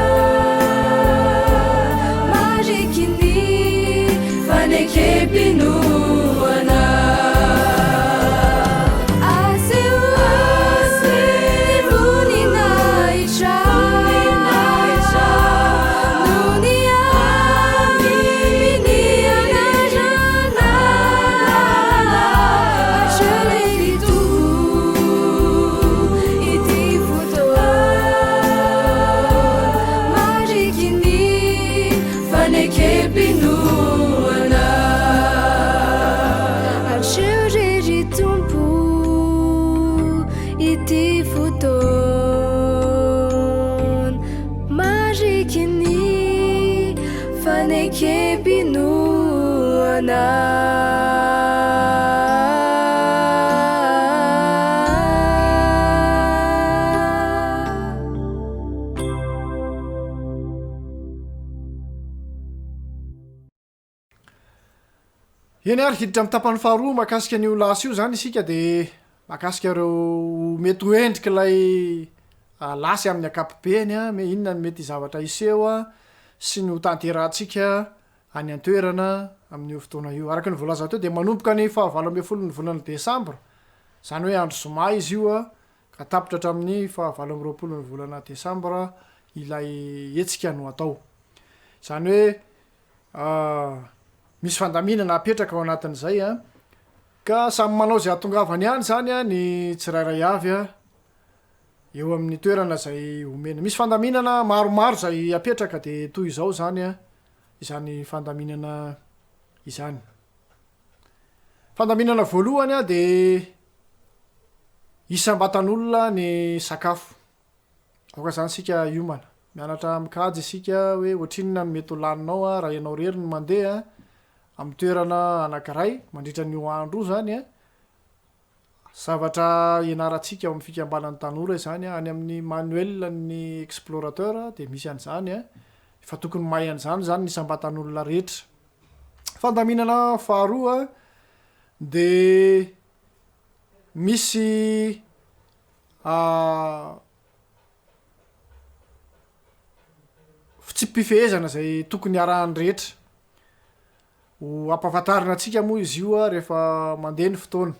mariky ny fanekem-pinoana. Asehoy ny voninahitra noho ny amin'ny anarana. Hatreo ry Tompo ity fotoana mariky ny fanekem-pinoana. Hatreo re ry Tompo ity fotoana mariky ny fanekem-pinoana. Eny ary, hiditra amin'ny tapany faharoa mahakasika an'io lasy io izany isika dia mahakasika ireo mety ho endrik'ilay lasy amin'ny ankapobeny an, hoe inona no mety zavatra hiseho an, sy ny ho tanterahantsika any an-toerana amin'io fotoana io. Araka ny voalaza teo dia manomboka ny fahavalo ambin'ny folon'ny volana desambra, izany hoe andro zoma izy io an, ka tapitra hatramin'ny fahavalo amby roapolon'ny volana desambra ilay hetsika no atao. Izany hoe Misy fandaminana apetraka ao anatin'izay an, ka samy manao izay hahatongavany ihany izany an ny tsirairay avy an, eo amin'ny toerana izay omena. Misy fandaminana maromaro izay apetraka de toy izao izany an, izany fandaminana izany. Fandaminana voalohany an de isam-batan'olona ny sakafo. Aoka izany isika hiomana. Mianatra mikajy isika hoe ohatrinona no mety ho laninao raha ianao irery no mandeha amin'ny toerana anankiray mandritra an'io andro io izany. Zavatra ianarantsika ao amin'ny fikambanan'ny tanora izany, any amin'ny manuel an'ny explorateur dia misy an'izany. Efa tokony mahay an'izany izany ny isam-batan'olona rehetra. Fandaminana faharoa dia misy Fitsipi-pifehezana izay tokony harahan'ny rehetra. Ho ampahafantarina antsika moa izy io rehefa mandeha ny fotoana.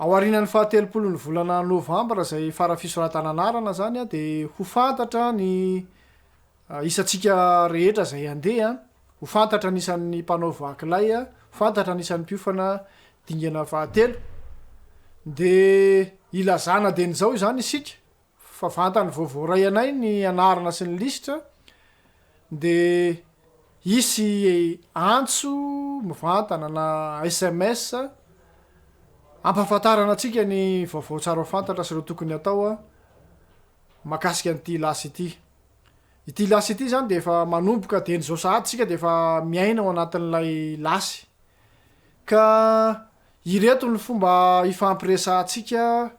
Ao aorianan'ny fahatelopolon'ny volana novambra izay fara fisoratana anarana izany dia ho fantatra ny Isantsika rehetra izay handeha, ho fantatra ny isan'ny mpanao vakilay, ho fantatra ny isan'ny mpiofana dingana fahatelo. Dia ilazana dieny izao izany isika, fa vantany vao voaray anay ny anarana sy ny lisitra, dia hisy antso mivantana na sms hampahafantarana antsika ny vaovao tsara ho fantatra sy ireo tokony hatao mahakasika an'ity lasy ity. Ity lasy ity izany dia efa manomboka dieny izao sahady isika dia efa miaina ao anatin'ilay lasy. Ka ireto ny fomba hifampiresahantsika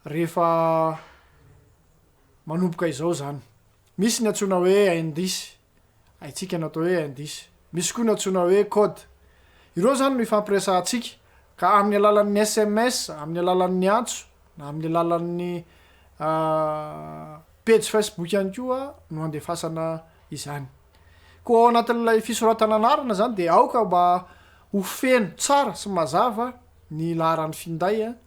rehefa manomboka izao izany. Misy ny antsoina hoe indice, haintsika ny atao hoe indice. Misy koa ny antsoina hoe code. Ireo izany no hifampiresahantsika ka amin'ny alalan'ny sms, amin'ny alalan'ny antso na amin'ny alalan'ny Pejy Facebook ihany koa no andefasana izany. Koa ao anatin'ilay fisoratana anarana izany dia aoka mba ho feno tsara sy mazava ny laharan'ny finday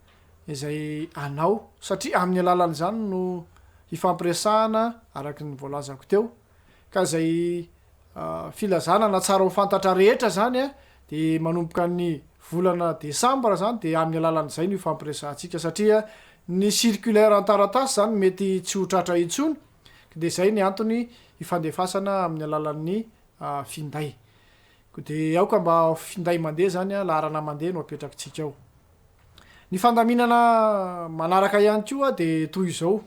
izay anao satria amin'ny alalan'izany no hifampiresahana araka ny voalazako teo ka izay filazana na tsara ho fantatra rehetra zany a de manomboka ny volana desambra zany de amin'ny alalan'izay no ifampiresahantsika satria ny circulaire an-taratasy zany mety tsy ho tratra intsony de zay ny antony ifandefasana amin'ny alalan'ny finday. Koa dia aoka mba finday mandeha izany an, laharana mandeha no apetrakitsika ao. Ny fandaminana manaraka ihany koa dia toy izao,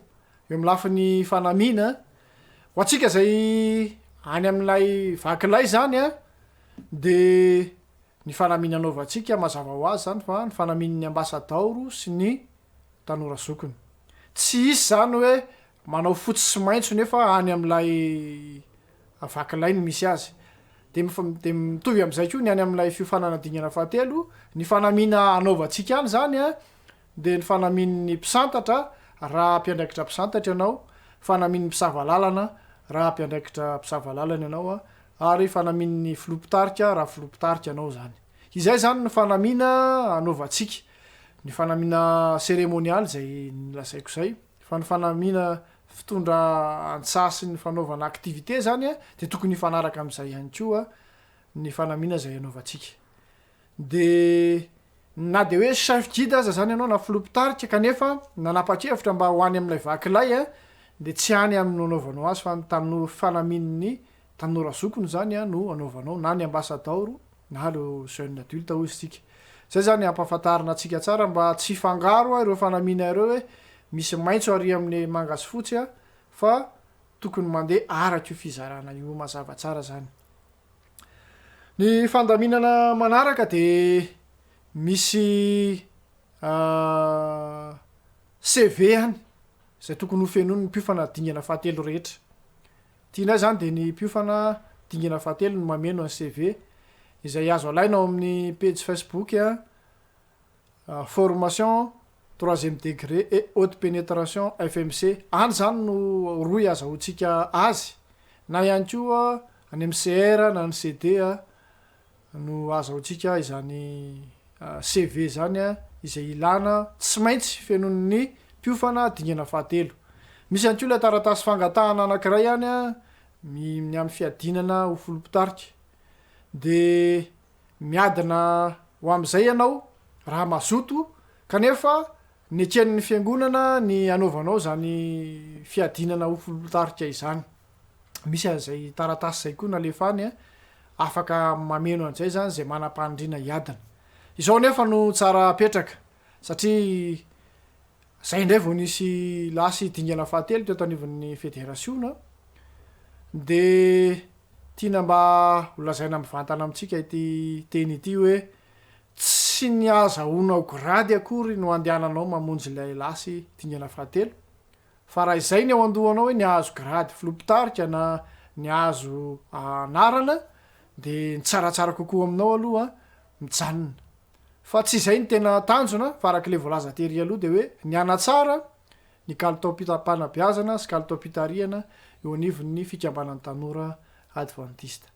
eo amin'ny lafiny fanamiana, ho antsika izay any amin'ilay vakilay izany an, dia ny fanamiana anaovantsika mazava ho azy izany fa ny fanamian'ny ambasadaoro sy ny tanora zokiny. Tsy hisy izany hoe manao fotsy sy maitso nefa any amin'ilay vakilay no misy azy. Dia dia mitovy amin'izay koa ny any amin'ilay fiofanana dingana fahatelo, ny fanamiana anaovantsika any izany an, dia ny fanamian'ny mpisantatra raha mpiandraikitra mpisantatra ianao, fanamian'ny mpisava lalana raha mpiandraikitra mpisava lalana ianao an, ary fanamian'ny filoha mpitarika raha filoha mpitarika ianao izany. Izay izany ny fanamiana anaovantsika. Ny fanamiana seremonialy izay nolazaiko izay, fa ny fanamiana fitondra antsaha sy ny fanaovana activité izany dia tokony hifanaraka amin'izay ihany koa ny fanamiana izay anaovantsika. Dia na dia hoe chef guide aza izany ianao na filoha mpitarika kanefa nanapa-kevitra mba ho any amin'ilay vakilay dia tsy any amin'ny no anaovanao azy fa ny tanora fanamian'ny tanora zokiny izany no anaovanao na ny ambasadaoro na ireo jeune adulte hoy isika. Zay zany ampahafantarina antsika tsara mba tsy hifangaro ireo fanamiana ireo hoe misy maitso ary amin'ny manga sy fotsy fa tokony mandeha araka io fizarana io mazava tsara zany. Ny fandaminana manaraka de misy CV any izay tokony ho fenoin'ny mpiofana dingana fahatelo rehetra. Tianay izany dia ny mpiofana dingana fahatelo no mameno ny CV izay azo alaina ao amin'ny pejy Facebook Formation troisième degré et haute pénétration FMC. Any izany no rohy azahoantsika azy na ihany koa any amin'ny CR na ny CD no azahoantsika izany CV izany izay ilana tsy maintsy fenoin'ny mpiofana dingana fahatelo. Misy ihany koa ilay taratasy fangatahana anankiray ihany ny amin'ny fiadinana ho filoha mpitarika. Dia miadina ho amin'izay ianao raha mazoto kanefa neken'ny fiangonana ny hanaovanao izany fiadinana ho filoha mpitarika izany. Misy an'izay taratasy izay koa nalefa any, afaka mameno an'izay izany izay manam-paniriana hiadina. Izao anefa no tsara apetraka, satria izay indray vao nisy lasy dingana fahatelo teto anivon'ny federasiona, dia tiana mba ho lazaina mivantana amintsika ity teny ity hoe tsy ny ahazahoanao grady akory no andehananao mamonjy ilay lasy dingana fahatelo, Fa raha izay ny ao an-dohanao hoe ny hahazo grady filoha mpitarika na ny hahazo anarana dia ny tsaratsara kokoa aminao aloha mijanona. Fa tsy izay no tena tanjona fa araka ilay voalaza tery aloha dia hoe ny hanatsara ny kalitaom-panabeazana sy kalitaom-pitarihana eo anivon'ny fikambanan'ny tanora advantista.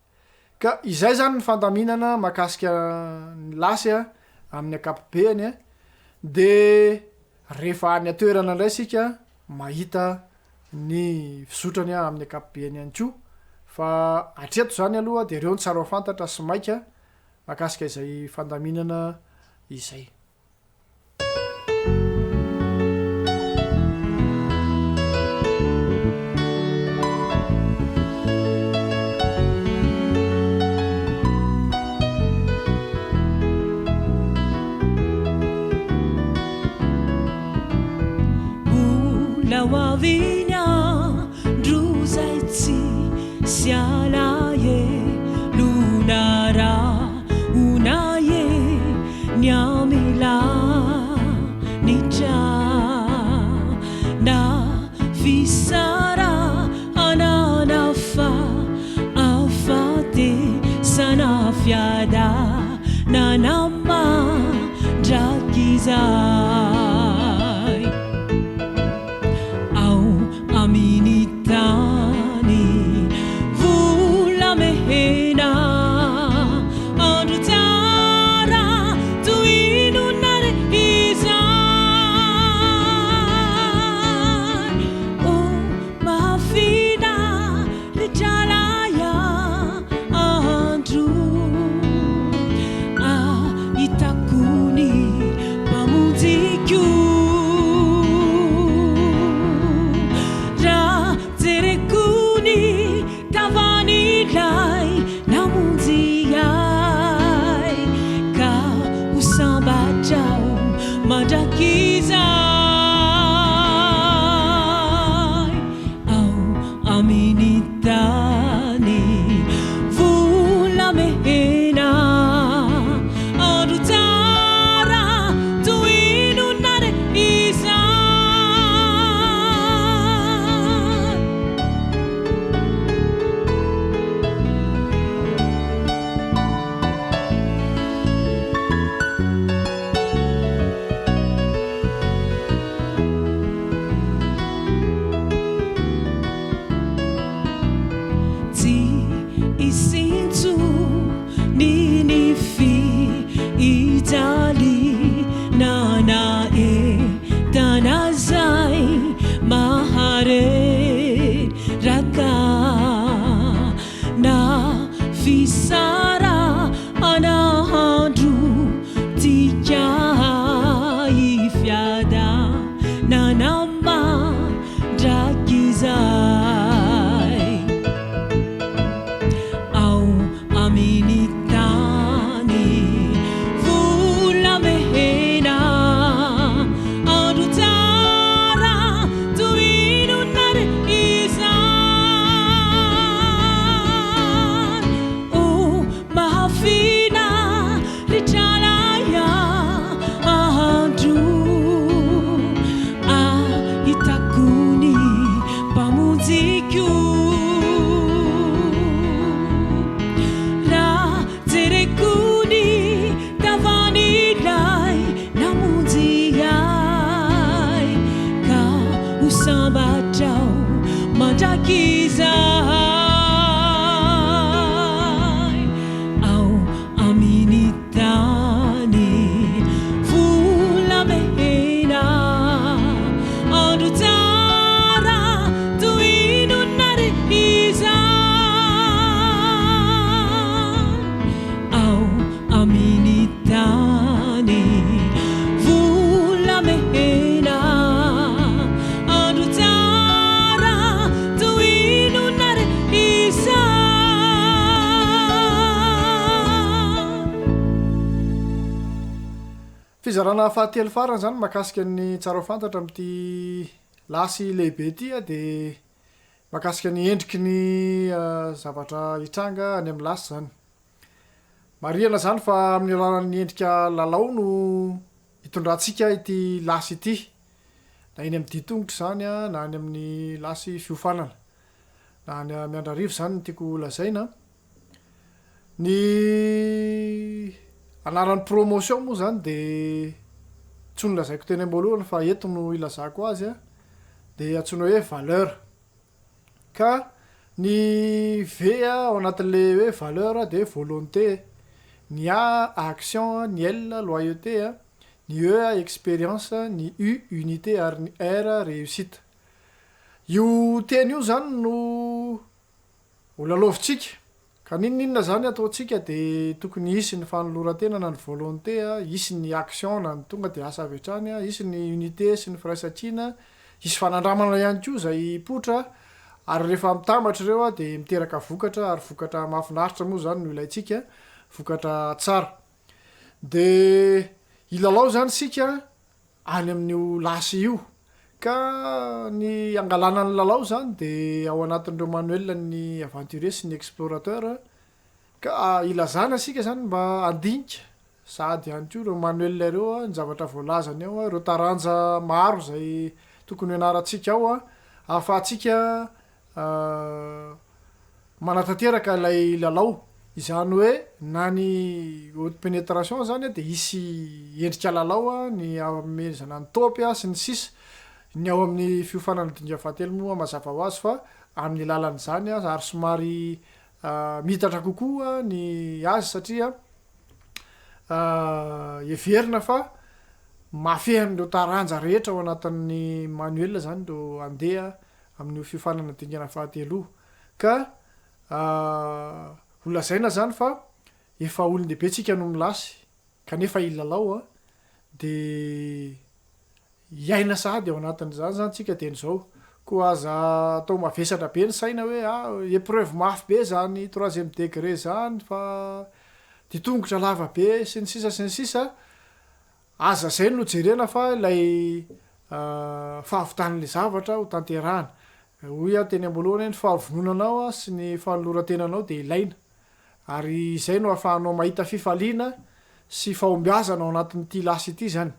Ka izay izany ny fandaminana mahakasika ny lasy amin'ny ankapobeany dia rehefa any an-toerana indray isika mahita ny fizotrany amin'ny ankapobeany ihany koa fa hatreto izany aloha dia ireo no tsara ho fantatra sy maika mahakasika izay fandaminana izay. Mbola ho avy ny andro izay tsy hisy alahelo na rahona eny amin'ny lanitra na fisarahana na fahafatesana fiadanana mandrakizay ao amin'ny tany volamena. Andro tsara toy inona re izany? O mahafinaritra ilay andro ahitako ny Mpamonjiko. Raha jereko ny tavan'ilay namonjy ahy. Andro tika hifiadanana mandrakizay ao amin'ny tany volamena. Andro tsara toy inona re izany? O mahafinaritra ilay andro ahitako ny Mpamonjiko. Raha jereko ny tavan'ilay namonjy ahy, ka ho sambatra aho mandrakizay ao amin'ny tany volamena. Andro tsara toy inona re izany ao amin'ny tany volamena. Andro tsara toy inona re izany. Fizarana fahatelo farany izany mahakasika ny tsara ho fantatra amin'ity lasy lehibe ity dia mahakasika ny endriky ny zavatra hitranga any amin'ny lasy izany. Marihana izany fa amin'ny alalan'ny endrika lalao no hitondrantsika ity lasy ity, na eny amin'ny dian-tongotra izany na any amin'ny lasy fiofanana, na any Miandrarivo izany no tiako holazaina. Ny anaran'ny promotion moa zany de tsy nolazaiko teny am-boalohany fa eto no ilazako azy a, de antsoina hoe valeur. Ka ny V ao anatin'le hoe valeur de volonté, ny A action, ny L loyauté, ny E expérience, ny U unité ary ny R réussite. Io teny io zany no Ho lalaovintsika, ka n'inon'inona zany ataontsika de tokony hisy ny fanoloran-tena na ny volonté, hisy ny action na ny tonga de asa avy hatrany, hisy ny unité sy ny firaisankina, hisy fanandramana ihany koa izay hipoitra ary rehefa mitambatra ireo de miteraka vokatra ary vokatra mahafinaritra moa zany no ilaintsika, vokatra tsara. De hilalao zany isika any amin'io lasy io. Ka ny hangalana ny lalao izany dia ao anatin'ireo manuel ny aventurier sy ny explorateur ka ilazana isika izany mba handinika sahady ihany koa ireo manuel ireo, ny zavatra voalazany ao, ireo taranja maro izay tokony ho ianarantsika ao ahafahantsika Manatanteraka ilay lalao, izany hoe na ny haute pénétration zany dia hisy endrika lalao ny hanomezana ny taopy sy ny sisa Ny ao amin'ny fiofanana dinga fahatelo moa mazava ho azy fa amin'ny alalan'izany ary somary miitatra kokoa ny azy satria heverina fa mahafehy an'ireo taranja rehetra ao anatin'ny manuel zany ireo handeha amin'io fiofanana dingana fahatelo io. Ka ho lazaina zany fa efa olon-dehibe tsika no milasy kanefa hilalao an, de hiaina sahady ao anatin'izany zany tsika dieny izao. Koa aza atao mavesatra be ny saina hoe ah epreuve mafy be zany troisième degré zany fa ditongotra lava be sy ny sisa sy ny sisa. Aza izay no jerena fa ilay fahavitan'ilay zavatra ho tanterahana. Hoy aho teny am-boalohany hoe ny fahavononanao sy ny fanoloran-tenanao dia ilaina. Ary izay no ahafahanao mahita fifaliana sy fahombiazana ao anatin'ity lasy ity izany.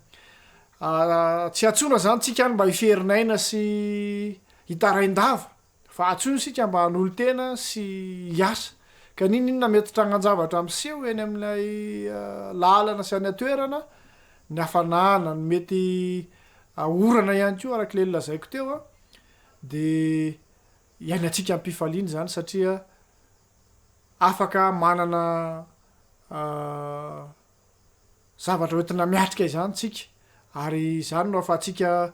Tsy antsoina izany tsika any mba hiferin'aina sy hitarain-dava. Fa antsoina isika mba hanolo-tena sy hiasa. Ka n'inon'inona mety trangan-javatra miseho eny amin'ilay lalana sy any an-toerana, ny hafanana, ny mety orana ihany koa araka ilay nolazaiko teo an, dia iainantsika am-pifaliana izany satria afaka manana Zavatra hoentina miatrika izany tsika ary izany no ahafahantsika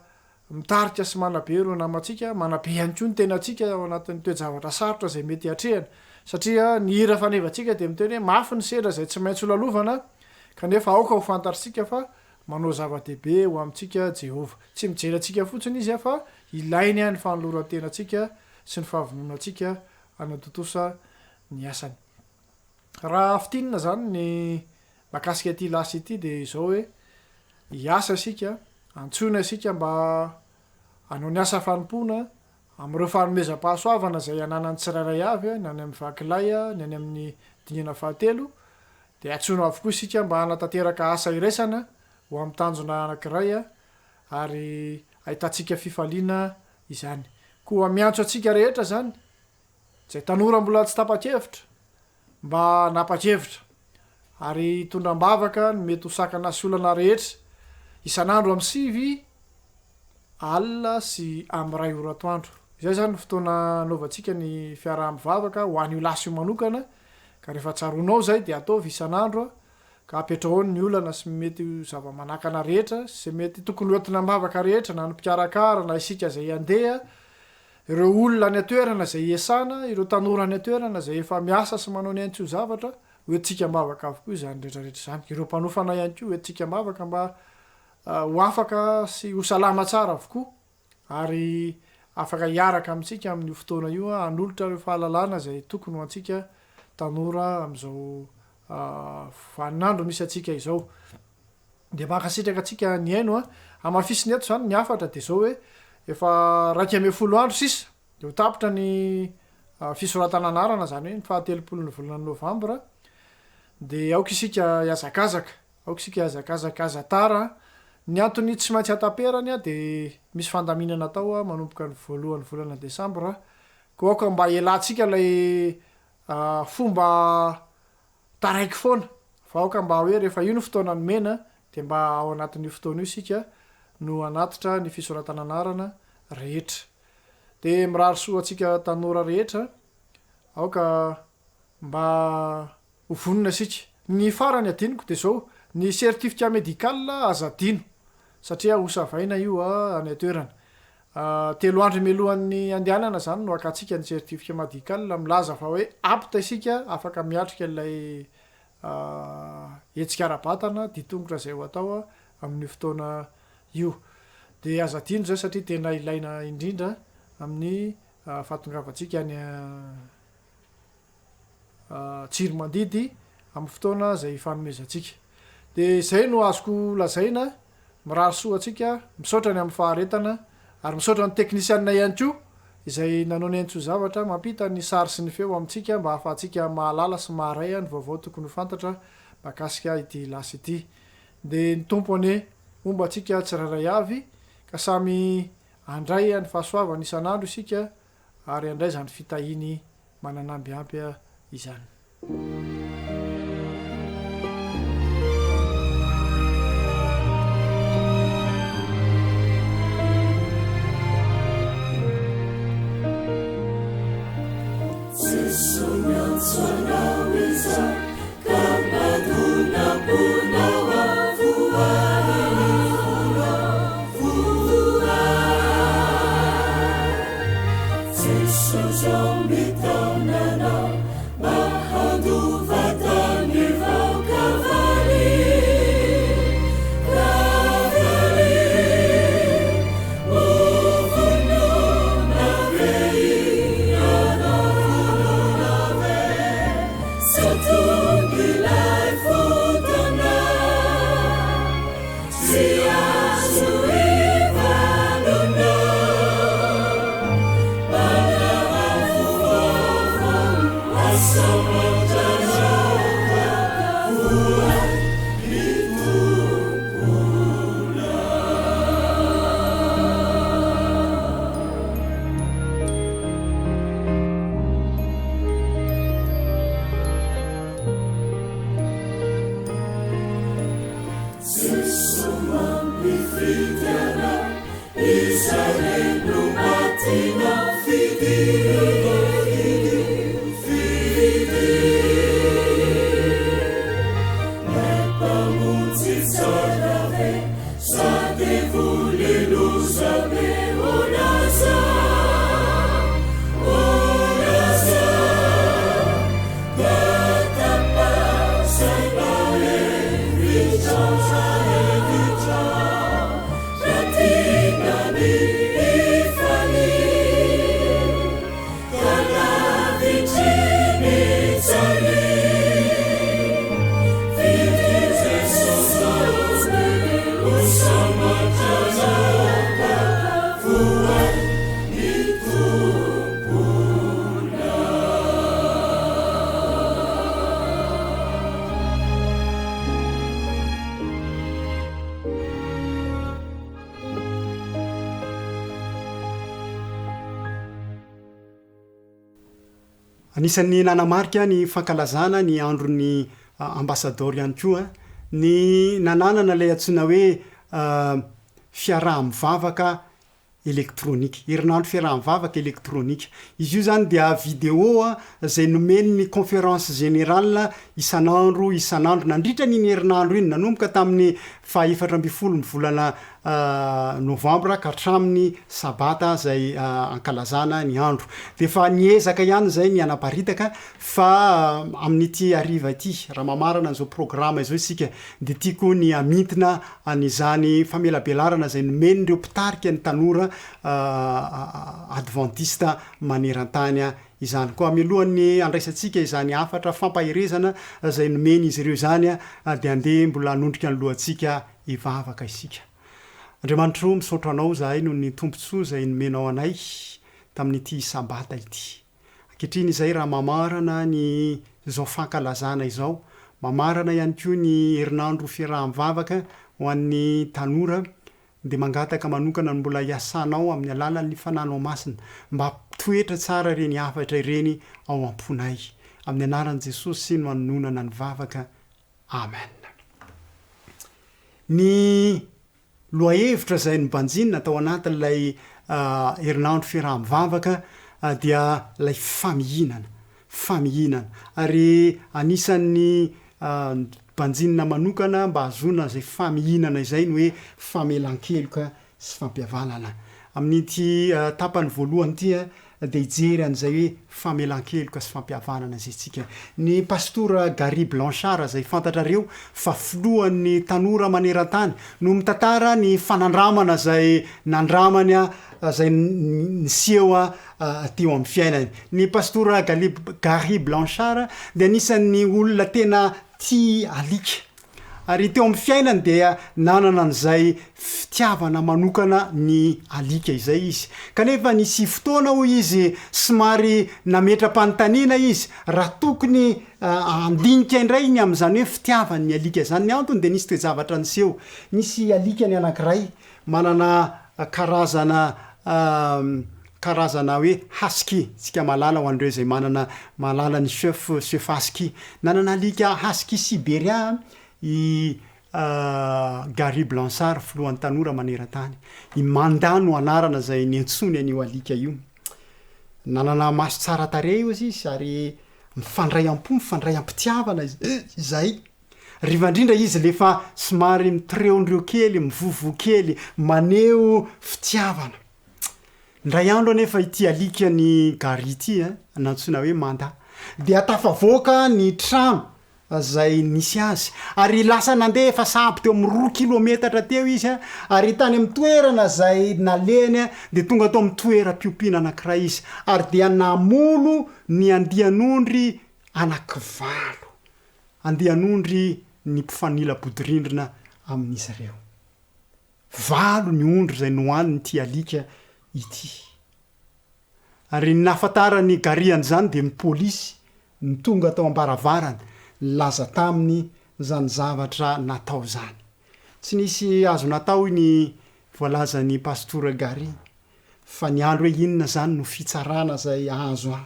mitarika sy manabe ireo namantsika, manabe ihany koa ny tenantsika ao anatin'ny toe-javatra sarotra izay mety hiatrehana. Satria ny hira fanevantsika dia miteny hoe mafy ny sedra izay tsy maintsy holalovana, kanefa aoka ho fantatrtsika fa manao zava-dehibe ho amintsika Jehovah. Tsy mijery antsika fotsiny izy fa ilainy ny fanoloran-tenantsika sy ny fahavononantsika hanatontosa ny asany. Raha fintinina izany ny mahakasika ity lasy ity dia izao hoe, hiasa isika, antsoina isika mba hanao ny asa fanompoana amin'ireo fanomezam-pahasoavana izay ananan'ny tsirairay avy, na ny amin'ny vakilay, ny any amin'ny dingana fahatelo, dia antsoina avokoa isika mba hanatanteraka asa iraisana ho amin'ny tanjona anankiray ary ahitantsika fifaliana izany. Koa miantso antsika rehetra izany, izay tanora mbola tsy tapa-kevitra, mba hanapa-kevitra ary hitondra am-bavaka ny mety ho sakana sy olana rehetra isan'andro amin'ny 9 alina sy amin'ny iray ora atoandro. Izay izany ny fotoana anaovantsika ny fiaraha-mivavaka ho an'io lasy io manokana, ka rehefa tsaroanao izay dia ataovy isan'andro ka apetraho ao ny olana sy mety ho zava-manakana rehetra sy mety tokony ho entina am-bavaka rehetra na ny mpikarakara na isika izay handeha Ireo olona any an-toerana izay iasana, ireo tanora any an-toerana izay efa miasa sy manao ny ainy tsy ho zavatra, ho entintsika am-bavaka avokoa izany rehetra rehetra izany. Ireo mpanofana ihany koa ho entintsika am-bavaka mba ho afaka sy ho salama tsara avokoa ary afaka hiaraka amintsika amin'io fotoana io hanolotra ireo fahalalana izay tokony ho antsika tanora amin'izao vaninandro misy antsika izao. Dia mankasitraka antsika nihaino a. Hamafisina eto izany ny hafatra dia izao hoe efa 11 andro sisa dia ho tapitra ny fisoratana anarana izany hoe ny fahatelopolon'ny volana novambra dia aoka isika hihazakazaka, aoka isika hihazakazaka aza tara a. Ny antony tsy maintsy hataperany dia misy fandaminana atao manomboka ny voalohan'ny volana desambra koa aoka mba hialantsika ilay fomba Taraiky foana fa aoka mba hoe rehefa io no fotoana nomena dia mba ao anatin'io fotoana io isika no hanatitra ny fisoratana anarana rehetra. Dia mirary soa antsika tanora rehetra, aoka mba ho vonona isika. Ny farany adinoko dia izao, ny certificat médical aza adino satria hosavaina io any an-toerana. Telo andro mialohan'ny handehanana izany no hakantsika ny certificat madical milaza fa hoe apte isika afaka miatrika ilay hetsika ara-batana, dian-tongotra izay ho atao amin'io fotoana io. Dia aza adino izay satria tena ilaina indrindra amin'ny fahatongavantsika any Tsiromandidy amin'ny fotoana izay ifanomezantsika. Dia izay no azoko lazaina, mirary soa antsika, misaotra ny amin'ny faharetana ary misaotra ny teknisianina ihany koa izay nanao ny aintsoa zavatra mampita ny sary sy ny feo amintsika mba hahafahantsika mahalala sy maharay ny vaovao tokony ho fantatra mahakasika ity lasy ity. Dia ny Tompo anie homba antsika tsirairay avy ka samy handray ny fahasoavany isan'andro isika ary handray izany fitahiany mananamby ampy izany. Jeso miantso anao izao ka madona am-ponao avoahy ny fonao voahy. Jeso zao mitaona anao mba handova tany vao Kavaly, Kavaly, o vonona ve ianao, vonona ve? Sao tonga ilay fotoana tsy azo ivalona. Jeso mampifidy anao Iza re no mba tianao Fidio Fidio Ilay Mpamonjy tsara ve Sa devoly loza be O laza O laza. Anisan'ny nanamarika ny fankalazana ny andron'ny ambasadaoro ihany koa ny nananana ilay antsoina hoe fiaraha-mivavaka elektronika, herinandro fiaraha-mivavaka elektronika. Izy io izany dia video izay nomen'ny Conférence Générale isan'andro isan'andro nandritra an'iny herinandro iny, nanomboka tamin'ny faha 14 ny volana novambra ka hatramin'ny sabata izay ankalazana ny andro. Dia efa niezaka ihany izay ny hanaparitaka fa amin'ity hariva ity, raha mamarana an'izao programa izao isika dia tiako ny hamintina an'izany famelabelarana izay nomen'ireo mpitarika ny tanora advantista maneran-tany izany. Koa mialohan'ny handraisantsika izany hafatra fampaherezana izay nomen'izy ireo izany dia andeha mbola hanondrika ny lohantsika hivavaka isika. Andriamanitro o, misaotra Anao izahay noho ny tombontsoa izay nomenao anay tamin'ity Sabata ity. Ankehitriny izay raha mamarana ny izao fankalazana izao, mamarana ihany koa ny herinandro fiaraha-mivavaka ho an'ny tanora dia mangataka manokana ny mbola hiasanao amin'ny alalan'ny Fananao Masina mba hampitoetra tsara ireny hafatra ireny ao am-ponay. Amin'ny anaran'i Jesosy no anononana ny vavaka. Amen. Ny Lohahevitra izay nobanjinina tao anatin'ilay herinandro fiaraha-mivavaka dia ilay famihinana, famihinana. Ary anisan'ny banjinina manokana mba hahazoana izay famihinana izay ny hoe famelan-keloka sy fampihavanana. Amin'ity tapany voalohany ity dia hijery an'izay hoe famelan-keloka sy fampihavanana izay isika. Ny Pastora Gary Blanchard izay fantatrareo fa filohan'ny tanora maneran-tany no mitantara ny fanandramana izay nandramany izay niseho teo amin'ny fiainany. Ny Pastora Gary Blanchard dia anisan'ny olona tena tia alika. Ary teo amin'ny fiainany dia nanana an'izay fitiavana manokana ny alika izay izy. Kanefa nisy fotoana hoy izy somary nametra-panontaniana izy raha tokony handinika indray ny amin'izany hoe fitiavany ny alika izany. Ny antony dia nisy toe-javatra niseho. Nisy alikany anankiray manana karazana karazana hoe husky, tsika mahalala ho an'ireo izay manana mahalala ny chef chef husky. Nanana alika husky Siberia i Gary Blanchard, filohan'ny tanora maneran-tany. I Manda no anarana izay niantsoany an'io alika io. Nanana maso tsara tarehy hozy izy ary mifandray am-po, mifandray am-pitiavana izay. Riva indrindra izy le fa somary mitreondreo kely, mivovoa kely, maneho fitiavana. Indray andro anefa ity alikan'i Gary ity, nantsoina hoe Manda, dia tafavoaka ny trano izay nisy azy, ary lasa nandeha efa sahabo teo amin'ny roa kilometatra teo izy, ary tany amin'ny toerana izay nalehany dia tonga tao amin'ny toeram-piompiana anankiray izy, ary dia namono ny andian'ondry anankivalo. Andian'ondry ny mpifanila bodirindrina amin'izy ireo. Valo ny ondry izay nohanin'ity alika ity. Ary ny nahafantaran'i Gary an'izany dia ny polisy no tonga tao am-baravarany nilaza taminy izany zavatra natao izany. Tsy nisy azo natao hoy ny voalazan'i Pastora Gary fa niandry hoe inona izany no fitsarana izay hahazo ahy.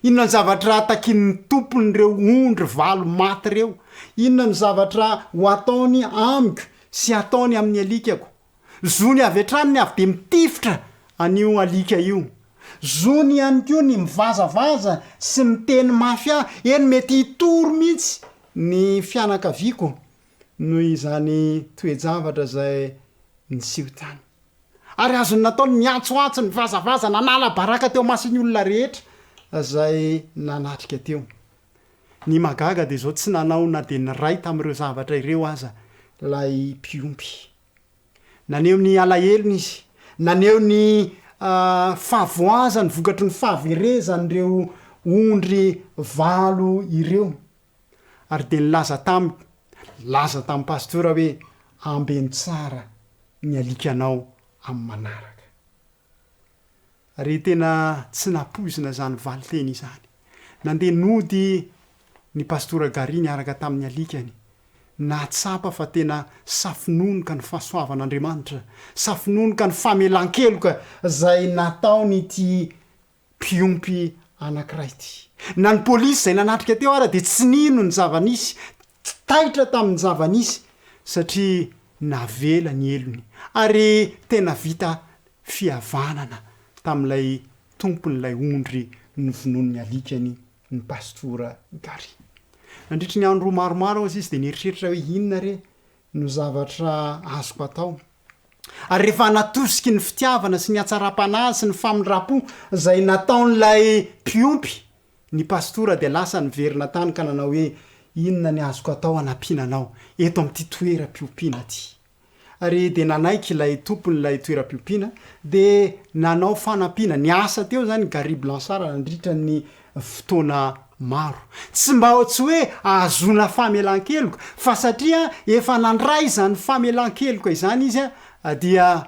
Inona ny zavatra takian'ny tompon'ireo ondry valo maty ireo? Inona no zavatra ho ataony amiko sy hataony amin'ny alikako? Zony avy hatrany ny avy dia mitifitra an'io alika io. Zony ihany koa ny mivazavaza sy miteny mafy ahy, eny mety hitory mihitsy ny fianakaviako noho izany toe-javatra izay niseho tany. Ary azony natao ny niantsoantso, nivazavaza, nanala baraka teo imason'ny olona rehetra izay nanatrika teo. Ny mahagaga dia izao, tsy nanao na dia ny iray tamin'ireo zavatra ireo aza ilay mpiompy. Naneho ny alahelony izy, naneho ny fahavoazany vokatry ny fahaverezan'ireo ondry valo ireo. Ary dia nilaza tamiko, nilaza tamin'ny pastora hoe, Ambeno tsara ny alikanao amin'ny manaraka. Ary tena tsy nampoizina izany valinteny izany. Nandeha nody ny pastora Gary niaraka tamin'ny alikany. Nahatsapa fa tena safononoka ny fahasoavan'Andriamanitra, safononoka ny famelan-keloka izay nataon'ity mpiompy. anankiray ity. Na ny polisy izay nanatrika teo ara dia tsy nino ny zava-nisy, tsy taitra tamin'ny zava-nisy satria navela ny helony ary tena vita fihavanana tamin'ilay tompon'ilay ondry novonoin'ny alikany ny pastora Gary. Nandritry ny andro maromaro aza izy dia nieritreritra hoe inona re no zavatra azoko atao. Ary rehefa natosiky ny fitiavana sy ny hatsaram-panahy sy ny famindram-po izay nataon'ilay mpiompy ny pastora dia lasa niverina tany ka nanao hoe, Inona ny azoko atao hanampiana anao eto amin'ity toeram-piompiana ity? Ary dia nanaiky ilay tompon'ilay toeram-piompiana dia nanao fanampiana. Niasa teo izany Gary Blanchard nandritra ny fotoana maro. Tsy mba tsy hoe ahazoana famelan-keloka fa satria efa nandray izany famelan-keloka izany izy dia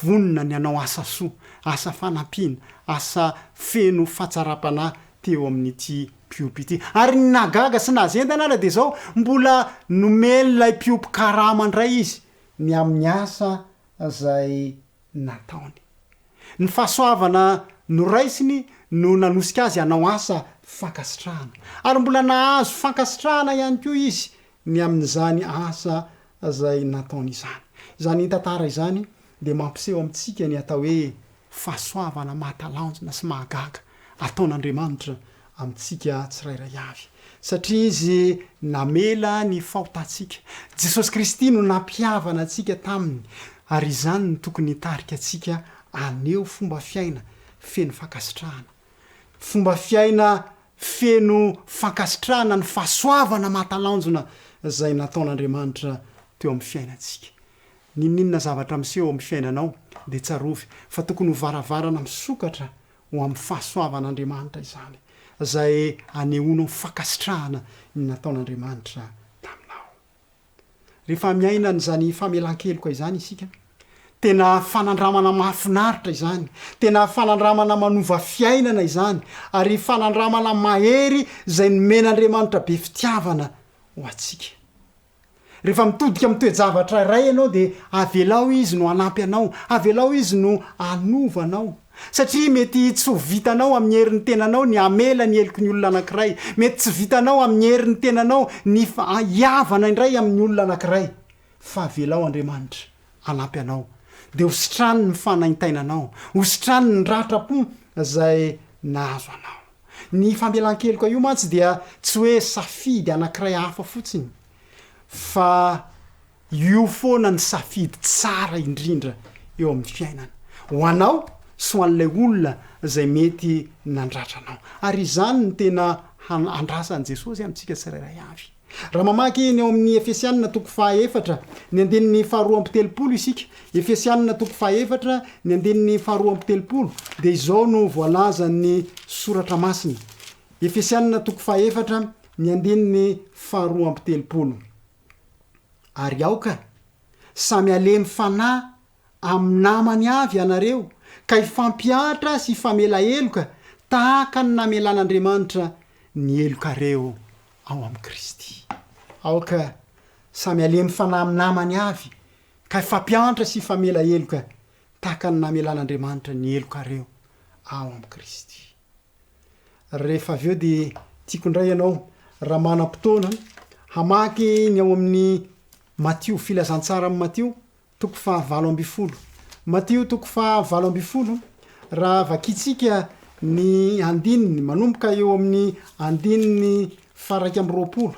vonona ny hanao asa soa, asa fanampiana, asa feno fahatsaram-panahy teo amin'ity mpiompy ity. Ary ny nahagaga sy nahazendana ara dia izao, mbola nomen'ilay mpiompy karama indray izy ny amin'ny asa izay nataony. Ny fahasoavana noraisiny no nanosika azy hanao asa fankasitrahana. Ary mbola nahazo fankasitrahana ihany koa izy ny amin'izany asa izay nataony izany. Izany tantara izany dia mampiseho amintsika ny atao hoe fahasoavana mahatalanjona sy mahagaga ataon'Andriamanitra amintsika tsirairay avy, satria Izy namela ny fahotantsika. Jesosy Kristy no nampihavana antsika taminy, ary izany no tokony hitarika antsika haneho fomba fiaina feno fankasitrahana. Fomba fiaina feno fankasitrahana ny fahasoavana mahatalanjona izay nataon'Andriamanitra teo amin'ny fiainantsika. N'inon'inona zavatra miseho ao amin'ny fiainanao, dia tsarovy fa tokony ho varavarana misokatra ho amin'ny fahasoavan'Andriamanitra izany, izay anehoanao fankasitrahana ny nataon'Andriamanitra taminao. Rehefa miaina an'izany famelan-keloka izany isika, tena fanandramana mahafinaritra izany, tena fanandramana manova fiainana izany, ary fanandramana mahery izay nomen'Andriamanitra be fitiavana ho antsika. Rehefa mitodika amin'ny toe-javatra iray ianao dia avelao Izy no hanampy anao, avelao Izy no hanova anao. Satria mety tsy ho vitanao amin'ny herin'ny tenanao ny hamela ny heloky ny olona anankiray, mety tsy vitanao amin'ny herin'ny tenanao ny hihavana indray amin'ny olona anankiray, fa avelao Andriamanitra hanampy anao, dia ho sitraniny ny fanaintainanao, ho sitraniny ny ratram-po izay nahazo anao. Ny famelan-keloka io mantsy dia tsy hoe safidy anankiray hafa fotsiny fa io foana ny safidy tsara indrindra eo amin'ny fiainana, ho anao sy ho an'ilay olona izay mety nandratra anao. Ary izany no tena andrasan'i Jesosy amintsika tsirairay avy. Raha mamaky ny ao amin'ny Efesianina toko fahaefatra, ny andininy faharoa amby telopolo isika, Efesianina toko fahaefatra, ny andininy faharoa amby telopolo, dia izao no voalazan'ny Soratra Masina, Efesianina toko fahaefatra, ny andininy faharoa amby telopolo, Ary aoka samy halemy fanahy amin'ny namany avy ianareo, ka hifampihatra sy hifamela heloka, tahaka ny namelan'Andriamanitra ny helokareo ao amin'i Kristy. Aoka samy halemy fanahy amin'ny namany avy, ka hifampiantra sy hifamela heloka, tahaka ny namelan'Andriamanitra ny helokareo ao amin'i Kristy. Rehefa avy eo dia tiako indray ianao, raha manam-potoana, hamaky ny ao amin'ny Matio, Filazantsara amin'i Matio, toko faha 18. Matio toko faha 18, raha vakintsika ny andininy manomboka eo amin'ny andininy faha 21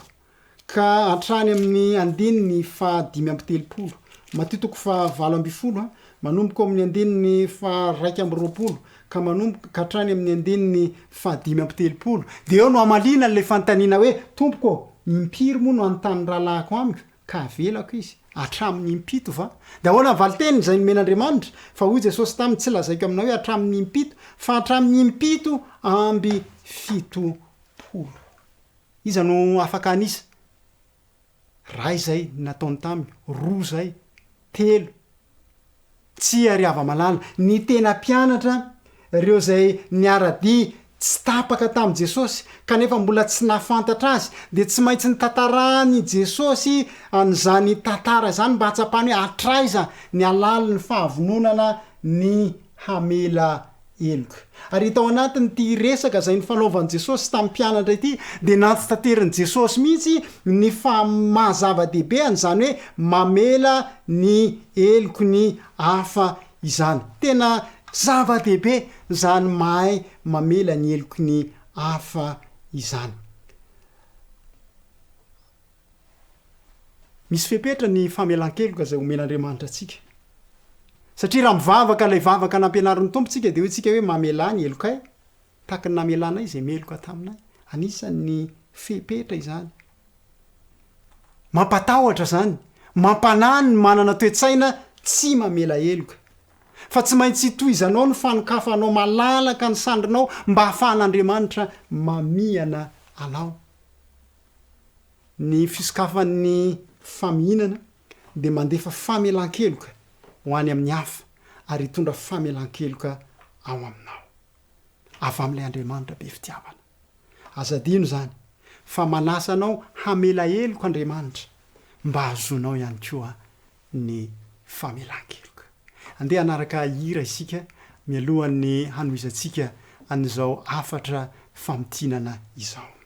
ka hatrany amin'ny andininy faha 35. Matio toko faha 18, manomboka eo amin'ny andininy faha 21 ka manomboka ka hatrany amin'ny andininy faha 35, dia eo no hamaliana an'ilay fanontaniana hoe, Tompoko ô, impiry moa no hanontany ny rahalahiko amiko ka avelako izy? Hatramin'ny impito va? Dia ahoana ny valin-teniny izay nomen'Andriamanitra? Fa hoy Jesosy taminy, Tsy lazaiko aminao hoe hatramin'ny impito, fa hatramin'ny impito amby 70. Iza no afaka hanisa? Ray izay ny nataony taminy, roa izay, telo. Tsia ry hava-malala, ny tena mpianatra, ireo izay niara-dia tsy tapaka tamin'i Jesosy kanefa mbola tsy nahafantatra Azy, dia tsy maintsy notantarahan'i Jesosy an'izany tantara izany mba hahatsapany hoe hatraiza ny halalin'ny fahavononana ny hamela. heloka. Ary tao anatin'ity resaka izay nifanaovan'i Jesosy tamin'ny mpianatra ity dia nantitaterin'i Jesosy mihitsy ny faha maha zava-dehibe an'izany hoe mamela ny heloky ny hafa izany. Tena zava-dehibe izany mahay mamela ny heloky ny hafa izany. Misy fepetra ny famelan-keloka izay omen'Andriamanitra antsika. Satria raha mivavaka ilay vavaka nampianarin'ny Tompo tsika dia hoy tsika hoe mamelà ny helokay tahaka ny namelanay izay meloka taminay. Anisan'ny fepetra izany. Mampatahotra izany, mampanahy ny manana toe-tsaina tsy mamela heloka. Fa tsy maintsy tohizanao ny fanokafanao malalaka ny sandrinao mba hahafahan'Andriamanitra mamihana anao. Ny fisokafan'ny famihinana dia mandefa famelan-keloka ho any amin'ny hafa ary hitondra famelan-keloka ao aminao. Avy amin'ilay Andriamanitra be fitiavana. Aza adino izany fa manasa anao hamela heloka Andriamanitra mba hahazoanao ihany koa ny famelan-keloka. Andeha hanaraka hira isika mialohan'ny hanohizantsika an'izao hafatra famintinana izao.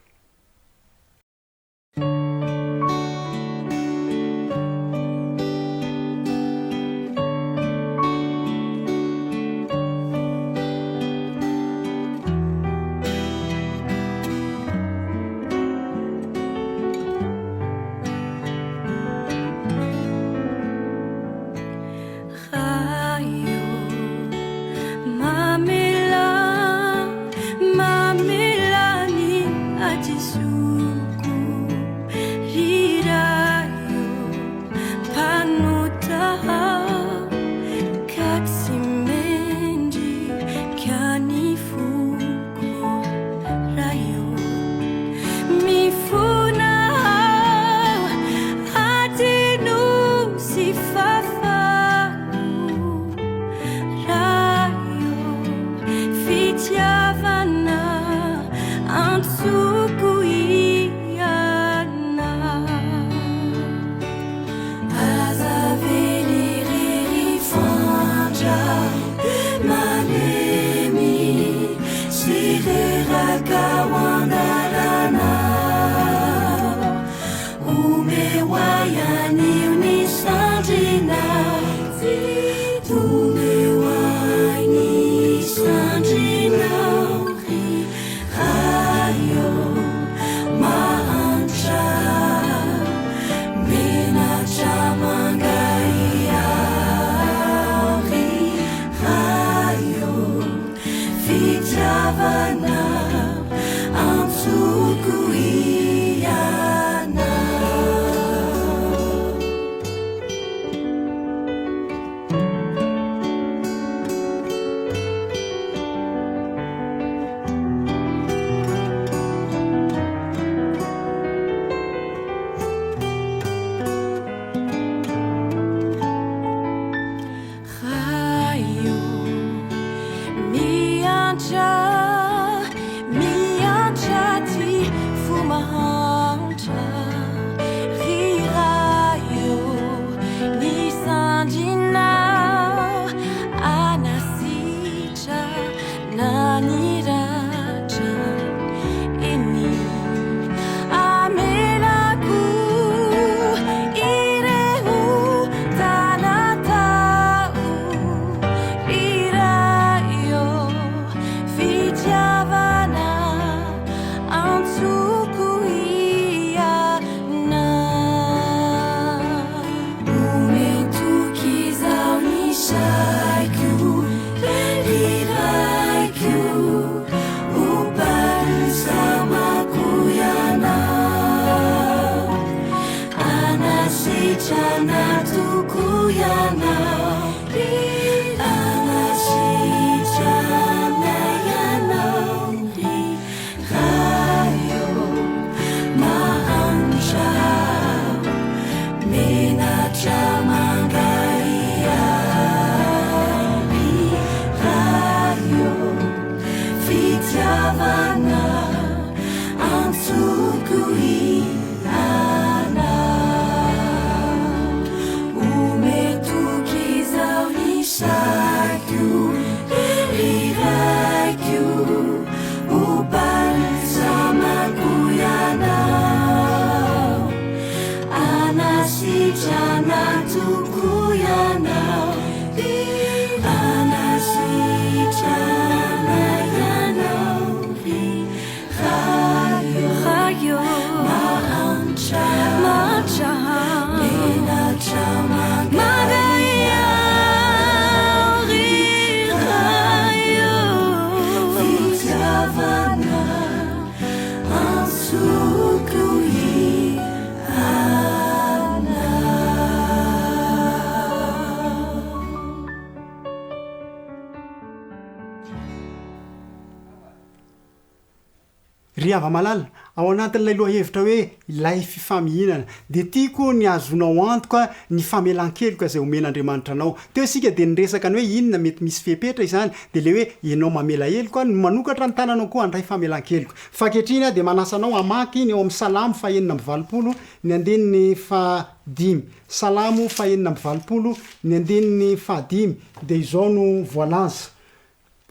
Ry hava-malala, ao anatin'ilay lohahevitra hoe ilay fifamihinana, dia tiako ny hahazoanao antoka ny famelan-keloka izay omen'Andriamanitra anao. Teo isika dia niresaka ny hoe inona mety misy fepetra izany, dia ilay hoe ianao mamela heloka no manokatra ny tananao koa handray famelan-keloka. Fa ankehitriny aho dia manasa anao hamaky ny ao amin'ny Salamo fahenina amby valopolo, ny andininy fahadimy. Salamo fahenina amby valopolo, ny andininy fahadimy, dia izao no voalaza,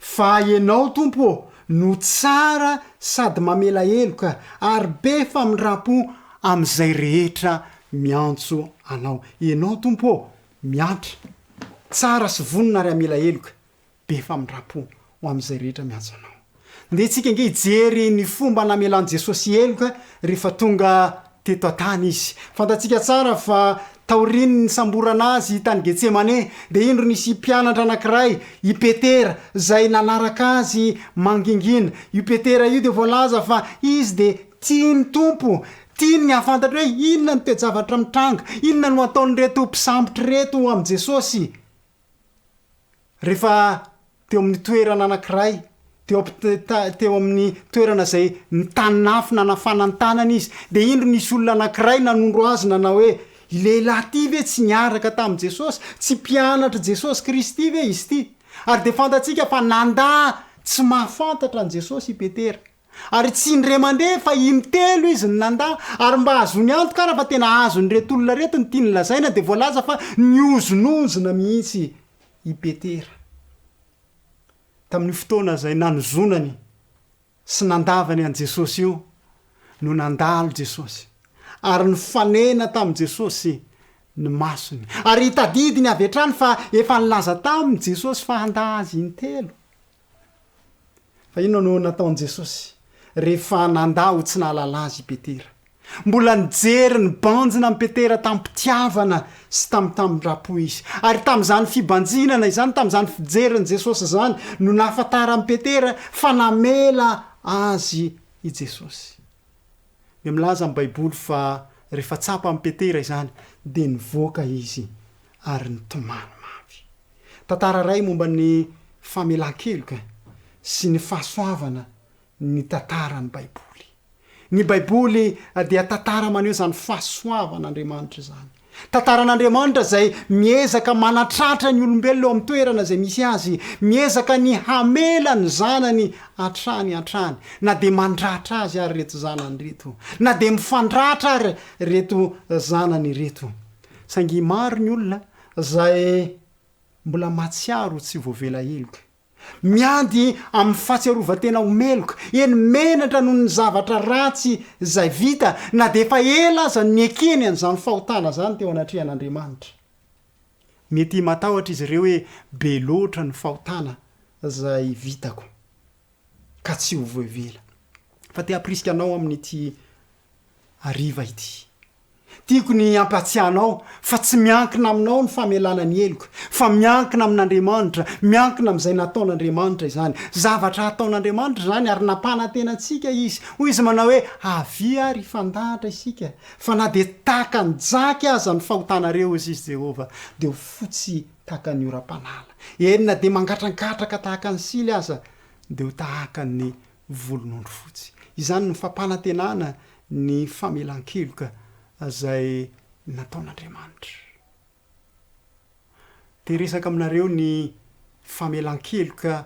Fa Ianao, Tompo ô, no tsara sady mamela heloka ary be famindram-po amin'izay rehetra miantso Anao. Ianao, Tompo ô, miantra, tsara sy vonona ary hamela heloka, be famindram-po ho amin'izay rehetra miantso Anao. Ndeha isika ange hijery ny fomba namelan'i Jesosy heloka rehefa tonga teto an-tany Izy. Fantatsika tsara fa taorian'ny nisamborana Azy tany Getsemane, dia indro nisy mpianatra anankiray, i Petera, izay nanaraka Azy mangingina. Io Petera io dia voalaza fa izy dia tia ny Tompo, tiany ny hahafantatra hoe inona ny toe-javatra mitranga, inona no ataon'ireto mpisambotra ireto amin'i Jesosy. Rehefa teo amin'ny toerana anankiray, teo ampit- teo amin'ny toerana izay nitanin'afo nanafana ny tanany izy, dia indro nisy olona anankiray nanondro azy nanao hoe, I lehilahy ity ve tsy niaraka tamin'i Jesosy? Tsy mpianatr'i Jesosy Kristy ve izy ity? Ary dia fantatsika fa nandà tsy mahafantatra an'i Jesosy i Petera. Ary tsy indray mandeha fa intelo izy no nandà, ary mba hahazoany antoka ara fa tena azon'ireto olona ireto ny tiany lazaina dia voalaza fa nihozonozona mihitsy i Petera. Tamin'io fotoana izay nanozonany sy nandavany an'i Jesosy io no nandalo Jesosy, ary nifanena tamin'i Jesosy ny masony, ary tadidiny avy hatrany fa efa nilaza taminy Jesosy fa handà azy intelo. Fa inona no nataon'i Jesosy rehefa nandà ho tsy nahalala azy i Petera? Mbola nijery nibanjina an'i Petera tamim-pitiavana sy tamin-tamindram-po izy. Ary tamin'izany fibanjinana izany, tamin'izany fijerin'i Jesosy izany, no nahafantaran'i Petera fa namela azy i Jesosy. Dia milaza ny Baiboly fa rehefa tsapan'i Petera izany, dia nivoaka izy ary nitomany mafy. Tantara iray momba ny famelan-keloka sy ny fahasoavana ny tantaran'ny Baiboly. Ny Baiboly dia tantara maneho izany fahasoavan'Andriamanitra izany. Tantaran'Andriamanitra izay miezaka manatratra ny olombelona eo amin'ny toerana izay misy azy, miezaka ny hamela ny zanany hatrany hatrany, na dia mandratra azy ary ireto zanany ireto, na dia mifandratra ary ireto zanany ireto. Saingy maro ny olona izay mbola mahatsiaro ho tsy voavela heloka. Miady amin'ny fahatsiarovan-tena ho meloka, eny menatra noho ny zavatra ratsy izay vita, na dia efa ela aza no niekeny an'izany fahotana izany teo anatrehan'Andriamanitra. Mety matahotra izy ireo hoe be loatra ny fahotana izay vitako, ka tsy ho voavela. Fa te hampirisika anao amin'ity hariva ity. Tiako ny hampatsiahy anao fa tsy miankina aminao ny famelana ny heloka, fa miankina amin'Andriamanitra, miankina amin'izay nataon'Andriamanitra izany. Zavatra hataon'Andriamanitra izany ary nampanantena antsika Izy. Hoy Izy manao hoe, Avia ary hifandahatra isika, fa na dia tahaka ny jaky aza ny fahotanareo, hoy Izy Jehovah, dia ho fotsy tahaka ny oram-panala. Eny, na dia mangatrangatraka tahaka ny sily aza, dia ho tahaka ny volon'ondry fotsy. Izany no fampanantenana ny famelan-keloka izay nataon'Andriamanitra. Te hiresaka aminareo ny famelan-keloka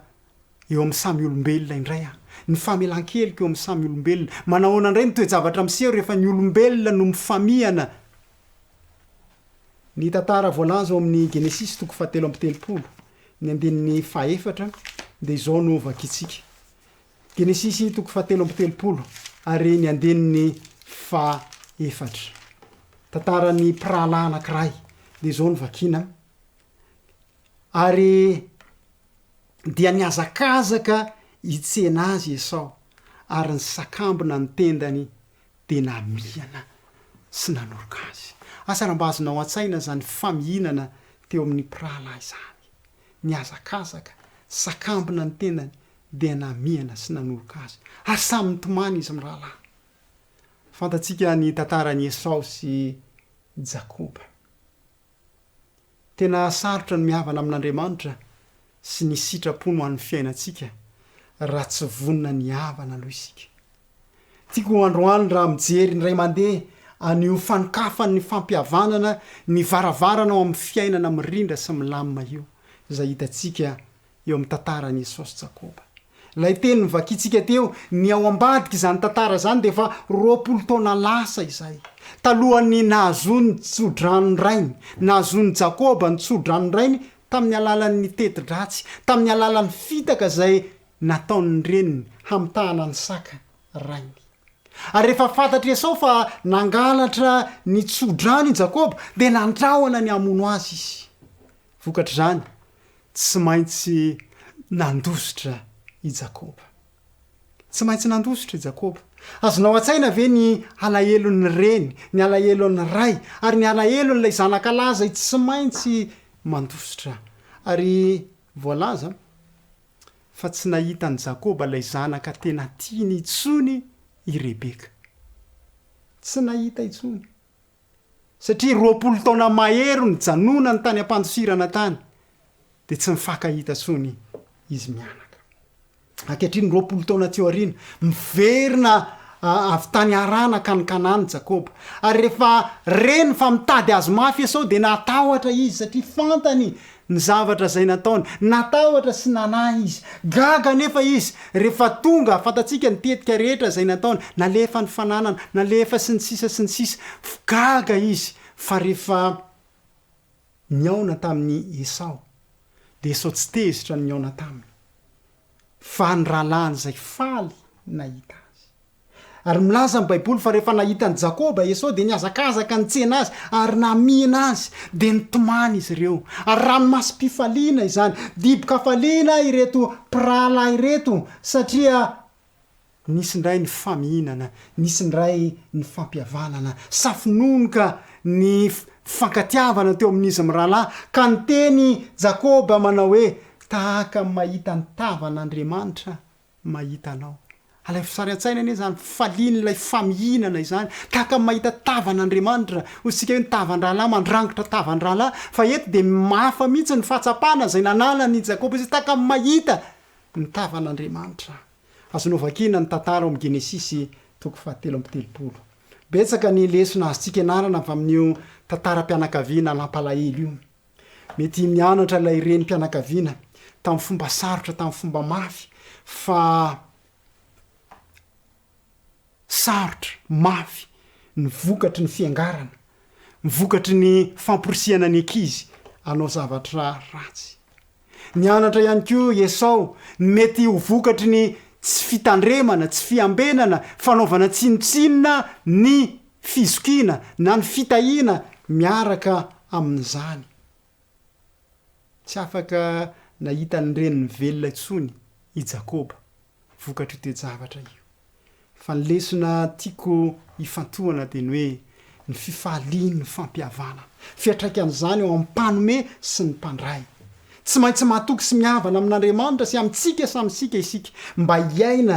eo amin'ny samy olombelona indray aho. Ny famelan-keloka eo amin'ny samy olombelona. Manahoana indray ny toe-javatra miseho rehefa ny olombelona no mifamihana? Ny tantara voalaza ao amin'ny Genesisy toko fahatelo amby telopolo, ny andininy fahaefatra, dia izao no vakintsika. Genesisy toko fahatelo amby telopolo ary ny andininy fahaefatra. Tantaran'ny mpirahalahy anankiray, dia izao no vakina, Ary dia nihazakazaka hitsena azy Esao, ary nisakambina ny tendany dia namihana sy nanoroka azy. Asa raha mba azonao an-tsaina izany famihinana teo amin'ny mpirahalahy izany. Nihazakazaka, sakambina ny tenany, dia namihana sy nanoroka azy, ary samy nitomany izy mirahalahy. Fantatsika ny tantaran'i Esao sy Jakoba. Tena sarotra ny mihavana amin'Andriamanitra sy ny sitrapony ho an'ny fiainantsika raha tsy vonona ny hihavana aloha isika. Tiako androany raha mijery indray mandeha an'io fanokafan'ny fampihavanana ny varavarana ao amin'ny fiainana mirindra sy milamina io, izay hitantsika eo amin'ny tantaran'i Esao sy Jakoba. Ilay teny novakintsika teo, ny ao ambadik'izany tantara izany dia efa 20 taona lasa izay, talohan'ny nahazoany tso-dranon'ny rainy, nahazoan'i Jakoba ny tso-dranon'ny rainy tamin'ny alalan'ny teti-dratsy, tamin'ny alalan'ny fitaka izay nataon'ny reniny hamitahana an'i Isaka rainy. Ary rehefa fantatr'i Esao fa nangalatra ny tso-drano i Jakoba, dia nandrahona ny hamono azy izy. Vokatr'izany, tsy maintsy nandositra i Jakoba. Tsy maintsy nandositra i Jakoba. Azonao an-tsaina ve ny alahelon'ny reny, ny alahelon'ny ray, ary ny alahelon'ilay zanakalahy izay tsy maintsy mandositra? Ary voalaza fa tsy nahita an'i Jakoba ilay zanaka tena tiany intsony i Rebeka. Tsy nahita intsony. Satria 20 taona mahery nijanonany tany am-pandosirana tany, dia tsy nifankahita intsony izy mianaka. Ankehitriny, 20 taona aty aoriana, miverina avy tany Harana hankany Kanana i Jakoba. Ary rehefa reny fa mitady azy mafy Esao, dia natahotra izy, satria fantany ny zavatra izay nataony. Natahotra sy nanahy izy. Gaga anefa izy rehefa tonga, fantatsika ny tetika rehetra izay nataony, nalefa ny fananana, nalefa sy ny sisa sy ny sisa. Gaga izy fa rehefa nihaona tamin'i Esao, dia Esao tsy tezitra ny nihaona taminy, fa ny rahalahiny izay faly nahita azy. Ary milaza ny Baiboly fa rehefa nahita an'i Jakoba Esao dia nihazakazaka nitsena azy ary namihina azy, dia nitomany izy ireo. Ary ranomasom-pifaliana izany, dibo-kafaliana ireto mpirahalahy ireto satria nisy indray ny famihinana, nisy indray ny fampihavanana, safononoka ny fifankatiavana teo amin'izy mirahalahy, ka niteny Jakoba manao hoe, Tahaka ny mahita ny tavan'Andriamanitra mahita anao. Alaivo sary an-tsaina anie izany fifalian'ilay famihinana izany, tahaka ny mahita tavan'Andriamanitra. Hoy isika hoe ny tavan-drahalahy mandrangitra tavan-drahalahy, fa eto dia hafa mihitsy ny fahatsapana izay nananan'i Jakoba izy, tahaka ny mahita ny tavan'Andriamanitra. Azonao vakiana ny tantara ao amin'ny Genesisy toko fahatelo amby telopolo. Betsaka ny lesona azontsika ianarana avy amin'io tantaram-pianakaviana nampalahelo io. Mety nianatra ilay renim-pianakaviana tamin'ny fomba sarotra, tamin'ny fomba mafy, fa sarotra, mafy ny vokatry ny fiangarana, ny vokatry ny famporisihana ny ankizy hanao zavatra ratsy. Nianatra ihany koa i Esao ny mety ho vokatry ny tsy fitandremana, tsy fiambenana, fanaovana tsinontsinona ny fizokiana na ny fitahiana miaraka amin'izany. Tsy afaka nahita ny reniny velona intsony i Jakoba vokatr'io toe-javatra io. Fa ny lesona tiako hifantohana dia ny hoe ny fifalian'ny fampihavanana. Fiantraikan'izany eo amin'ny mpanome sy ny mpandray. Tsy maintsy matoky sy mihavana amin'Andriamanitra sy amintsika samy isika isika mba hiaina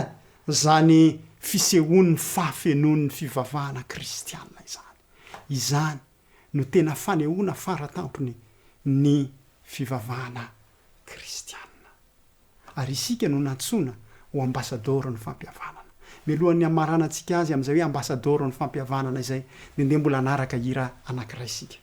izany fisehoan'ny fahafenoan'ny fivavahana kristiana izany. Izany no tena fanehoana faratampony ny fivavahana kristiana. Ary isika no nantsoina ho ambasadaoron'ny fampihavanana. Mialohan'ny hamaranantsika azy amin'izay hoe ambasadaoron'ny fampihavanana izay, dia ndeha mbola hanaraka hira anankiray isika.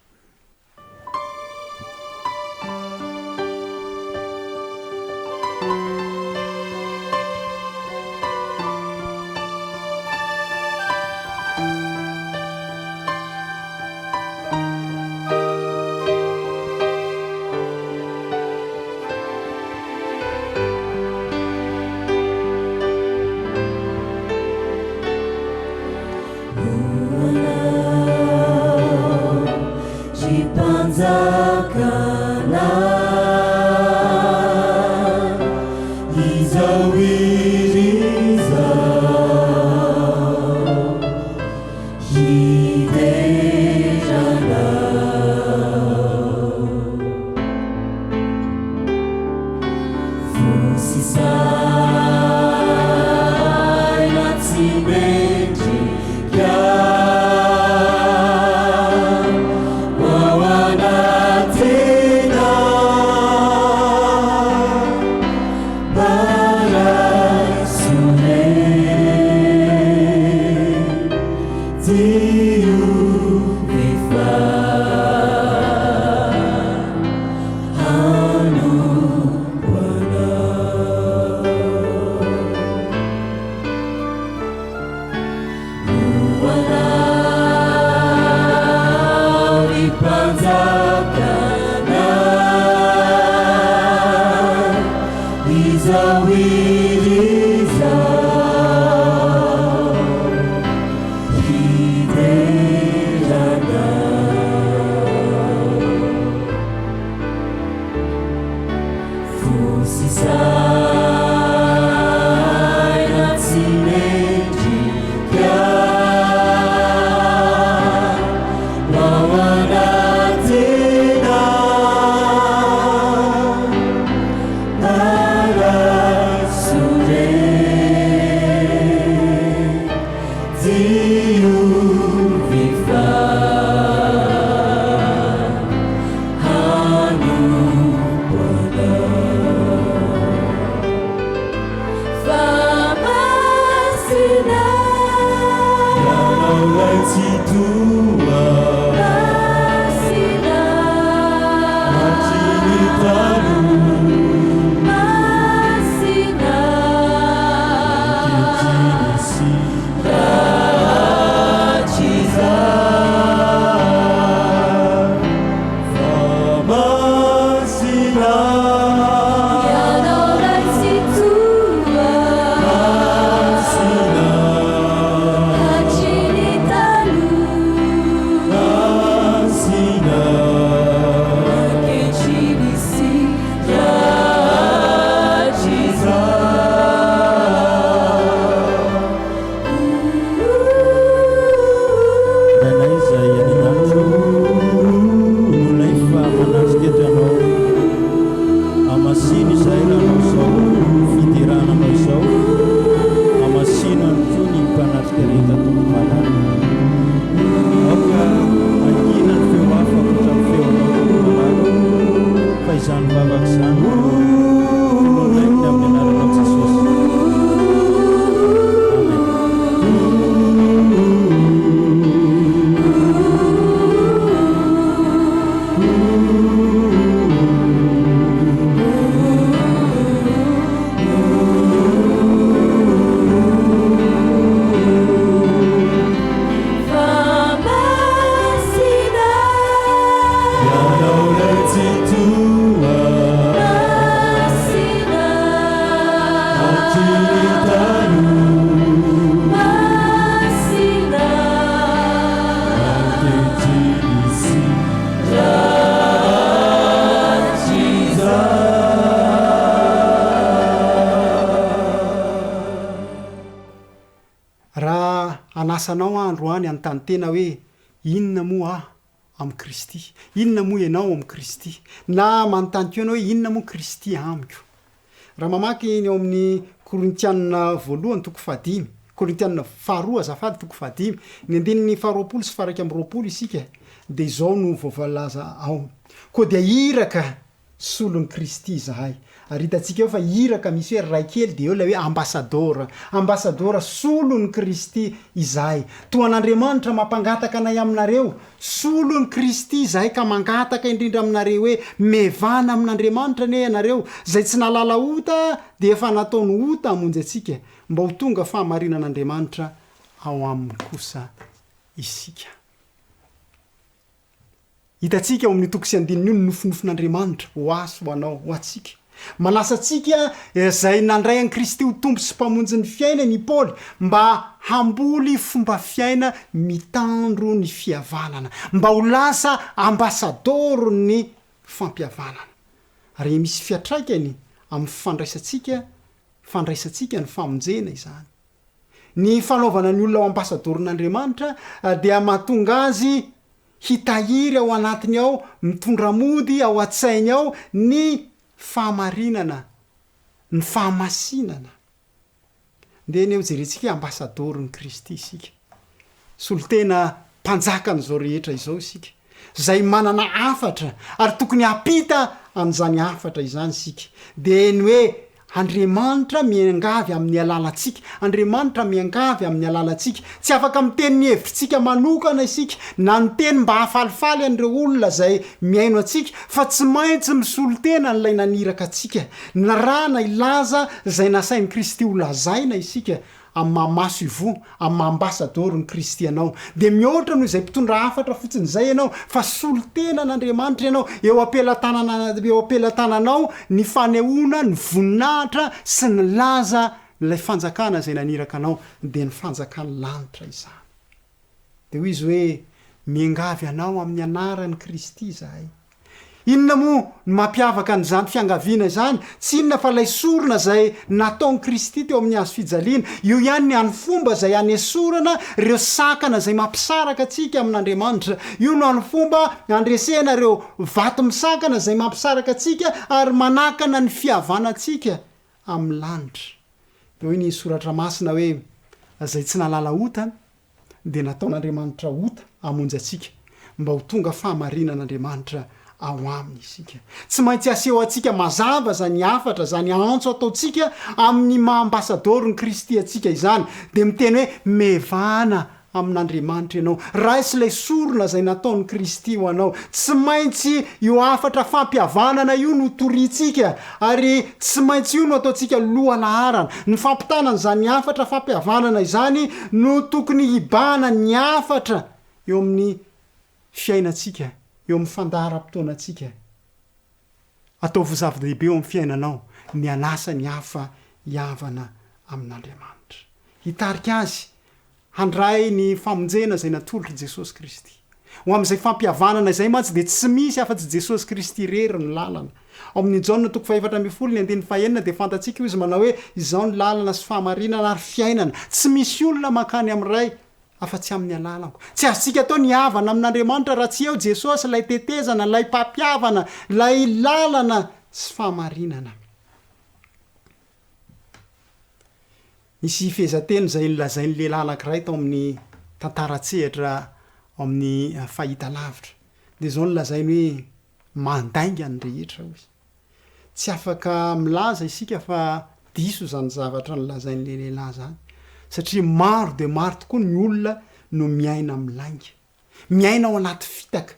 Tsitoha. Masina. Hatry ny taloha. Masina. Ankehitriny sy rahatrizay. Raha hanasa anao aho androany hanontany tena hoe inona moa aho amin'i Kristy? Inona moa ianao amin'i Kristy? Na manontany koa ianao hoe inona moa Kristy amiko? Raha mamaky ny ao amin'ny Korintiana voalohany toko fahadimy, Korintiana faharoa azafady toko fahadimy, ny andininy faharoapolo sy faha-iraika amby roapolo isika dia izao no voavalaza ao, Koa dia iraka solon'i Kristy izahay. Ary hitantsika eo fa iraka misy hoe ray kely dia eo ilay hoe ambassador. Ambassador solon'i Kristy izahay. Toa an'Andriamanitra mampangataka anay aminareo, solon'i Kristy izahay ka mangataka indrindra aminareo hoe mevana amin'Andriamanitra anie ianareo, izay tsy nahalala ota dia efa nataony ota hamonjy antsika, mba ho tonga fahamarinan'Andriamanitra ao aminy kosa isika. Hitantsika ao amin'io toko sy andininy io ny nofinofin'Andriamanitra ho ahy sy ho anao, ho antsika. Manasa antsika izay nandray an'i Kristy ho Tompo sy Mpamonjy ny fiainany i Paoly mba hamboly fomba fiaina mitandro ny fihavanana, mba ho lasa ambasadaoron'ny fampihavanana. Ary misy fiantraikany amin'ny fandraisantsika fandraisantsika ny famonjena izany. Ny fanaovana ny olona ho ambasadoron'Andriamanitra dia mahatonga azy hitahiry ao anatiny ao, mitondra mody ao an-tsainy ao ny fahamarinana, ny fahamasinana. Ndeha anie hojerentsika hoe ambasadoron'i Kristy isika. Solontena mpanjakan'izao rehetra izao isika, izay manana hafatra ary tokony hampita an'izany hafatra izany isika. Dia ny hoe Andriamanitra miangavy amin'ny alalantsika. Andriamanitra miangavy amin'ny alalantsika. Tsy afaka miteny ny hevitritsika manokana isika, na miteny mba hahafalifaly an'ireo olona izay mihaino antsika, fa tsy maintsy misolo tena an'ilay naniraka antsika. Nirahana hilaza izay nasain'i Kristy holazaina isika Amin'ny maha maso ivoho, amin'ny maha ambasadaoron'i Kristy anao, dia mihoatra noho izay mpitondra hafatra fotsiny izay ianao, fa solontenan'Andriamanitra ianao. Eo am-pelatanana, eo am-pelatananao ny fanehoana ny voninahitra sy ny laza ilay fanjakana izay naniraka anao, dia ny fanjakan'ny lanitra izany. Dia hoy izy hoe, Miangavy anao amin'ny anaran'i Kristy izahay. Inona moa no mampiavaka an'izany fiangaviana izany? Tsy inona fa ilay sorona izay nataon'i Kristy teo amin'ny hazo fijaliana. Io ihany ny hany fomba izay hanesorana ireo sakana izay mampisaraka antsika amin'Andriamanitra. Io no hany fomba handresena ireo vato misakana izay mampisaraka antsika ary manakana ny fihavanantsika amin'ny lanitra. Dia hoy ny Soratra Masina hoe, Izay tsy nahalala ota, dia nataon'Andriamanitra ota hamonjy antsika, mba ho tonga fahamarinan'Andriamanitra ao aminy isika. Tsy maintsy aseho antsika mazava izany hafatra, izany antso ataontsika amin'ny maha ambasadaoron'i Kristy antsika izany, dia miteny hoe, Mevana amin'Andriamanitra ianao, raiso ilay sorona izay nataon'i Kristy ho anao. Tsy maintsy io hafatra fampihavanana io no toriantsika, Ary tsy maintsy io no ataontsika lohalaharana. Ny fampitana an'izany hafatra fampihavanana izany no tokony hibahana ny hafatra eo amin'ny fiainantsika, eo amin'ny fandaharam-potoanantsika. Ataovy ho zava-dehibe eo amin'ny fiainanao ny hanasa ny hafa hihavana amin'Andriamanitra. Hitarika azy handray ny famonjena izay natolotr'i Jesosy Kristy. Ho amin'izay fampihavanana izay mantsy dia tsy misy afa-tsy Jesosy Kristy irery no lalana. Ao amin'ny Jaona toko faha-14 ny andininy fahenina dia fantatsika hoy izy manao hoe, Izaho no lalana sy fahamarinana ary fiainana. Tsy misy olona mankany amin'ny Ray afa-tsy amin'ny alalako. Tsy azontsika atao ny hihavana amin'Andriamanitra raha tsy eo Jesosy, ilay tetezana, ilay mpampihavana, ilay lalana sy fahamarinana. Nisy fehezanteny izay nolazain'ny lehilahy anankiray tao amin'ny tantara an-tsehatra ao amin'ny fahitalavitra. Dia izao no lazainy hoe, Mandainga ny rehetra, hoy. Tsy afaka milaza isika fa diso izany zavatra nolazain'ilay lehilahy izany, satria maro dia maro tokoa ny olona no miaina amin'ny lainga. Miaina ao anaty fitaka.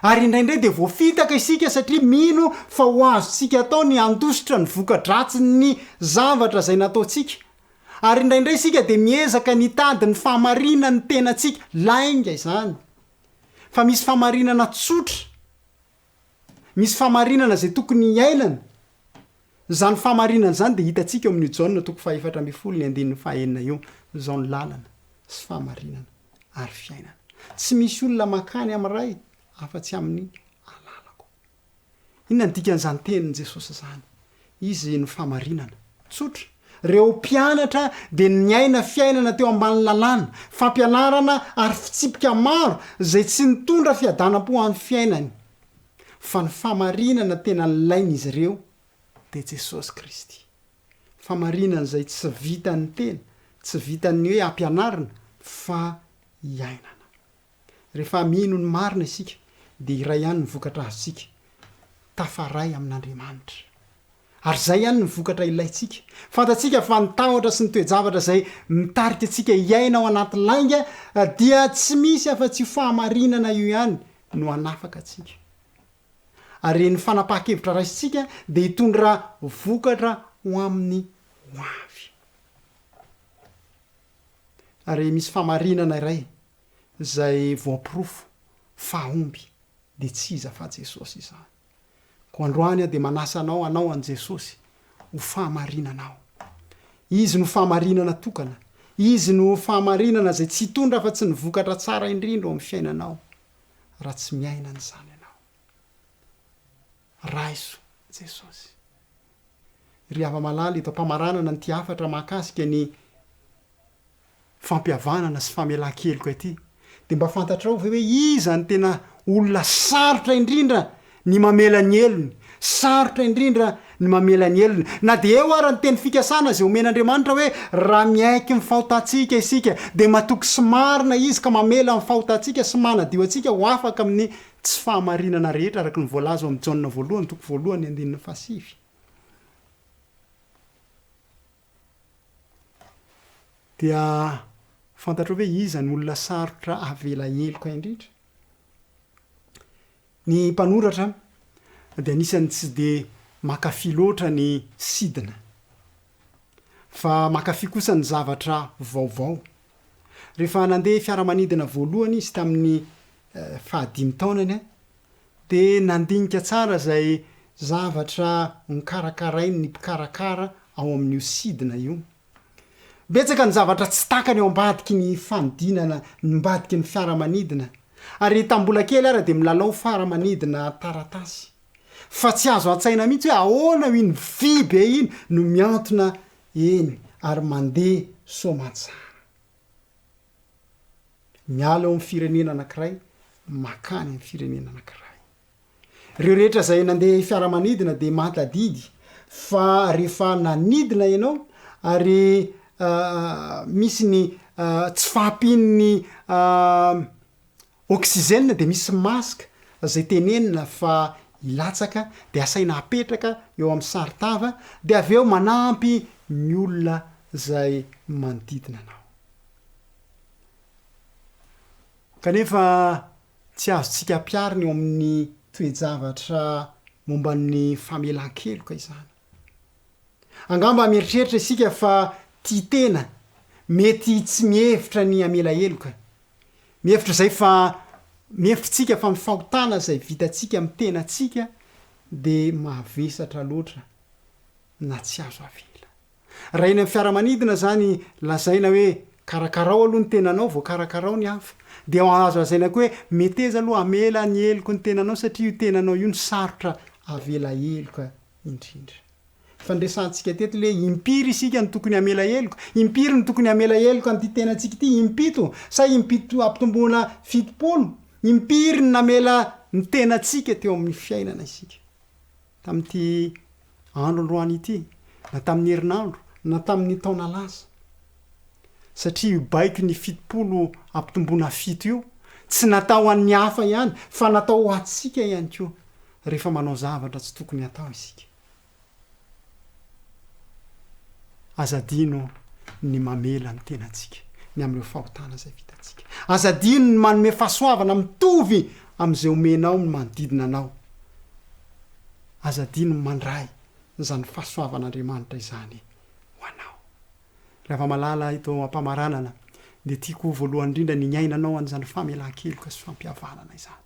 Ary indraindray dia voafitaka isika satria mino fa ho azontsika atao ny handositra ny voka-dratsin'ny zavatra izay nataontsika. Ary indraindray isika dia miezaka ny hitady ny fahamarinan'ny tenantsika. Lainga izany. Fa misy fahamarinana tsotra. Misy fahamarinana izay tokony hiainana. Izany fahamarinana izany dia hitantsika eo amin'io Jaona toko faha-14 ny andininy faha-enina io, Izao ny lalana sy fahamarinana ary fiainana. Tsy misy olona mankany amin'ny Ray afa-tsy amin'ny alalako. Inona ny dikan'izany tenin'i Jesosy izany? Izy no fahamarinana. Tsotra. Ireo mpianatra dia niaina fiainana teo ambany lalàna, fampianarana ary fitsipika maro izay tsy nitondra fiadanam-po amin'ny fiainany. Fa ny fahamarinana tena nilain'izy ireo dia Jesosy Kristy. Fahamarinana izay tsy vitan'ny tena, tsy vitan'ny hoe ampianarina fa iainana. Rehefa mino ny marina isika dia iray ihany ny vokatra azontsika, tafaray amin'Andriamanitra. Ary izay ihany ny vokatra ilaintsika. Fantatsika fa ny tahotra sy ny toe-javatra izay mitarika antsika hiaina ao anaty lainga dia tsy misy afa-tsy io fahamarinana io ihany no hanafaka antsika. Ary ny fanapahan-kevitra raisintsika dia hitondra vokatra ho amin'ny ho avy. Ary misy fahamarinana iray izay voaporofo fa hahomby dia tsy iza fa Jesosy izany. Koa androany aho dia manasa anao hanao an'i Jesosy ho fahamarinanao. Izy no fahamarinana tokana. Izy no fahamarinana izay tsy hitondra afa-tsy ny vokatra tsara indrindra ao amin'ny fiainanao raha tsy miaina an'izany ianao. Raiso Jesosy. Ry hava-malala, eto am-pamaranana an'ity hafatra mahakasika ny fampihavanana sy famelan-keloka ity, dia mba fantatrao ve hoe iza no tena olona sarotra indrindra ny mamela ny helony? Sarotra indrindra ny mamela ny helony. Na dia eo ara ny teny fikasana izay omen'Andriamanitra hoe raha miaiky ny fahotantsika isika, dia matoky sy marina Izy ka mamela ny fahotantsika sy manadio antsika ho afaka amin'ny tsy fahamarinana rehetra araka ny voalaza ao amin'ny Jaona voalohany toko voalohany andininy fahasivy. Dia fantatrao ve iza no olona sarotra avela heloka indrindra? Ny mpanoratra dia anisan'ny tsy dia mankafy loatra ny sidina, fa mankafy kosa ny zavatra vaovao. Rehefa nandeha fiaramanidina voalohany izy tamin'ny fahadimy taonany, dia nandinika tsara izay zavatra nokarakarain'ny mpikarakara ao amin'io sidina io. Betsaka ny zavatra tsy takany ao ambadiky ny fanodinana ny mbadiky ny fiaramanidina, ary tamin'ny mbola kely ara dia milalao faramanidina taratasy. Fa tsy azo an-tsaina mihitsy hoe ahoana iny vy be iny no mihantona eny ary mandeha soamantsara. Miala eo amin'ny firenena anankiray makany amin'ny firenena anankiray. Ireo rehetra izay nandeha fiaramanidina dia mahatadidy fa rehefa nanidina ianao ary misy ny tsy fahampian'ny oxygène dia misy masque izay tenenina fa hilatsaka dia asaina apetraka eo amin'ny saron-tava dia avy eo manampy ny olona izay manodidina anao. Kanefa tsy azontsika ampiharina eo amin'ny toe-javatra momba ny famelan-keloka izany. Angamba mieritreritra isika fa tia tena, mety tsy mihevitra ny hamela heloka. Mihevitra izay fa mihevitra isika fa ny fahotana izay vitantsika amin'ny tenantsika dia mavesatra loatra na tsy azo avela. Raha eny amin'ny fiaramanidina izany lazaina hoe karakarao aloha ny tenanao vao karakarao ny hafa, dia azo lazaina koa hoe meteza aloha hamela ny heloky ny tenanao satria io tenanao io no sarotra avela heloka indrindra. Efa niresahantsika teto le impiry isika no tokony hamela heloka, impiry no tokony hamela heloka an'ity tenantsika ity, impito sa impito ampitomboina 70, impiry no namela ny tenantsika teo amin'ny fiainana isika. Tamin'ity andro androany ity, na tamin'ny herinandro, na tamin'ny taona lasa. Satria io baiko ny 70 ampitomboina fito io, tsy natao ho an'ny hafa ihany, fa natao ho antsika ihany koa, rehefa manao zavatra tsy tokony hatao isika. Aza adino ny mamela ny tenantsika ny amin'ireo fahotana izay vitantsika. Aza adino ny manome fahasoavana mitovy amin'izay omenao ny manodidina anao. Aza adino ny mandray izany fahasoavan'Andriamanitra izany ho anao. Ry hava-malala, eto am-pamaranana dia tiako voalohany indrindra ny hiainanao an'izany famelan-keloka sy fampihavanana izany.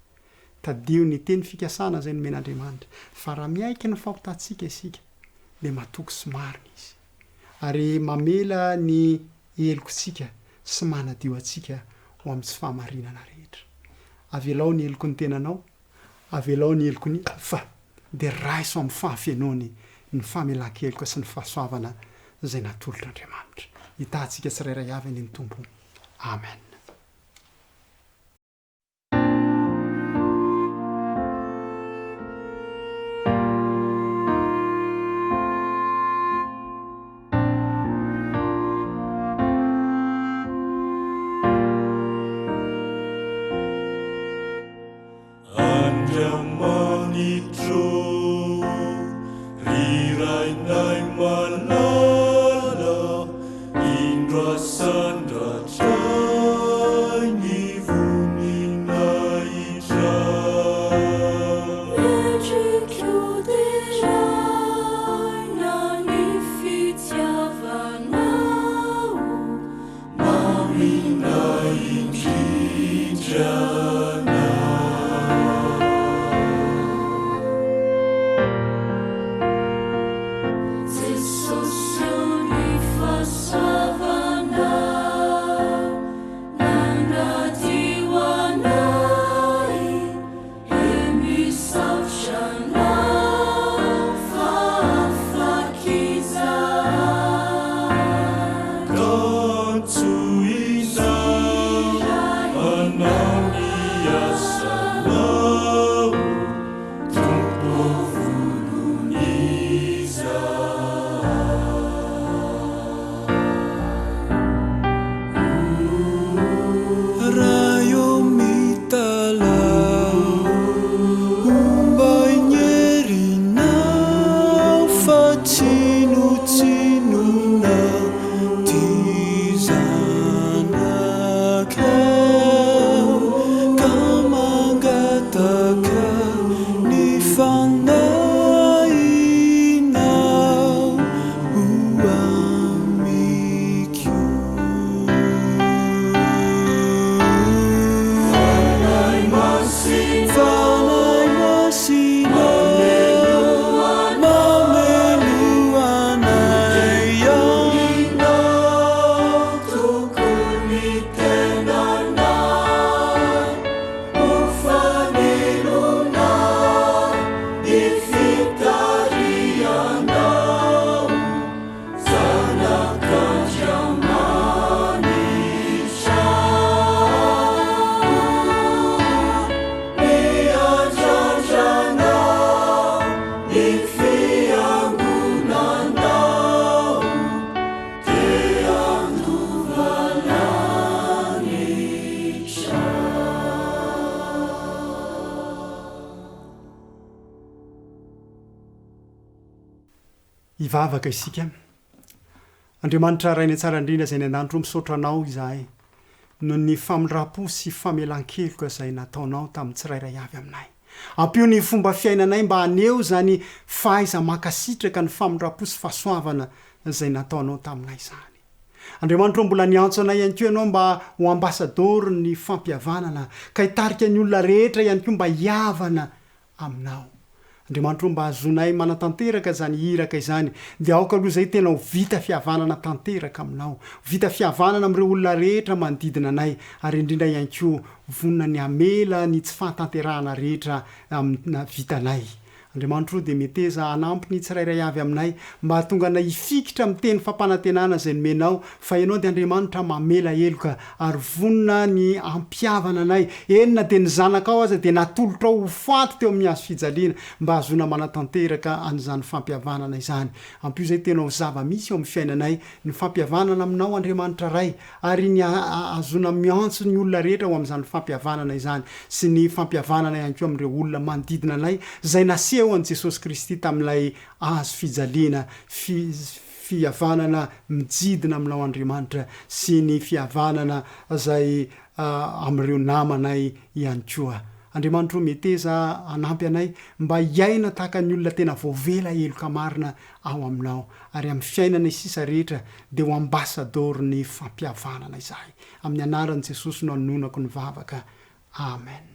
Tadidio ny teny fikasana izay nomen'Andriamanitra, fa raha miaiky ny fahotantsika isika, dia matoky sy marina Izy, ary mamela ny helokontsika sy manadio antsika ho amin'ny tsy fahamarinana rehetra. Avelao ny heloky ny tenanao, avelao ny heloky ny hafa, dia raiso amin'ny fahafenoany ny famelan-keloka sy ny fahasoavana izay natolotr'Andriamanitra. Hitaha antsika tsirairay avy anie ny Tompo. Amen. Andriamanitro, ry Rainay malala, indro asandratray ny voninahitra. Mendrika hoderaina ny fitiavanao. Mamina indrindra anao. Jesosy ô ny fahasoavanao nanadio anay e misaotra anao fa afaka izahay. Antsoina hanao ny asanao, Tompo vonona izahay. Ray ô mitalaho, ombay ny herinao fa tsinontsinona ty zanakao ka mangataka ny fanahinao ho amiko. Fanahy Masina, Fanahy Masina, mameno anay. Teninao tokony tenanay, ho fanilona ny fitarihanao. Zanak'Andriamanitra, miandrandrana ny fiangonanao, te handova lanitra. Hivavaka isika. Andriamanitra Rainay tsara indrindra izay any an-danitra o, misaotra Anao izahay noho ny famindram-po sy famelan-keloka izay nataonao tamin'ny tsirairay avy aminay. Ampio ny fomba fiainanay mba haneho izany fahaiza-mankasitraka ny famindram-po sy fahasoavana izay nataonao taminay izany. Andriamanitra o, mbola niantso anay ihany koa Ianao mba ho ambasadaoron'ny fampihavanana ka hitarika ny olona rehetra ihany koa mba hihavana aminao. Andriamanitra o mba hahazoanay manatanteraka izany iraka izany dia aoka aloha izay tena ho vita fihavanana tanteraka aminao, ho vita fihavanana amin'ireo olona rehetra manodidina anay ary indrindra ihany koa vonona ny hamela ny tsy fahatanterahana rehetra amin'ny vitanay. Andriamanitra o dia meteza hanampy ny tsirairay avy aminay mba hahatonga anay hifikitra amin'ny teny fampanantenana izay nomenao fa Ianao dia Andriamanitra mamela heloka ary vonona ny hampihavana anay, eny na dia ny Zanakao aza dia natolotrao ho faty teo amin'ny hazo fijaliana mba hahazoana manatanteraka an'izany fampihavanana izany. Ampio izay tena ho zava-misy eo amin'ny fiainanay ny fampihavanana aminao Andriamanitra Ray ary ny hahazoana miantso ny olona rehetra ho amin'izany fampihavanana izany sy ny fampihavanana ihany koa amin'ireo olona manodidina anay izay naseho an'i Jesosy Kristy tamin'ilay hazo fijaliana fihavanana mijidina aminao Andriamanitra sy ny fihavanana izay amin'ireo namanay ihany koa. Andriamanitra o meteza hanampy anay mba hiaina tahaka ny olona tena voavela heloka marina ao aminao ary amin'ny fiainanay sisa rehetra dia ho ambasadaoron'ny fampihavanana izahay. Amin'ny anaran'i Jesosy no anonako ny vavaka. Amen.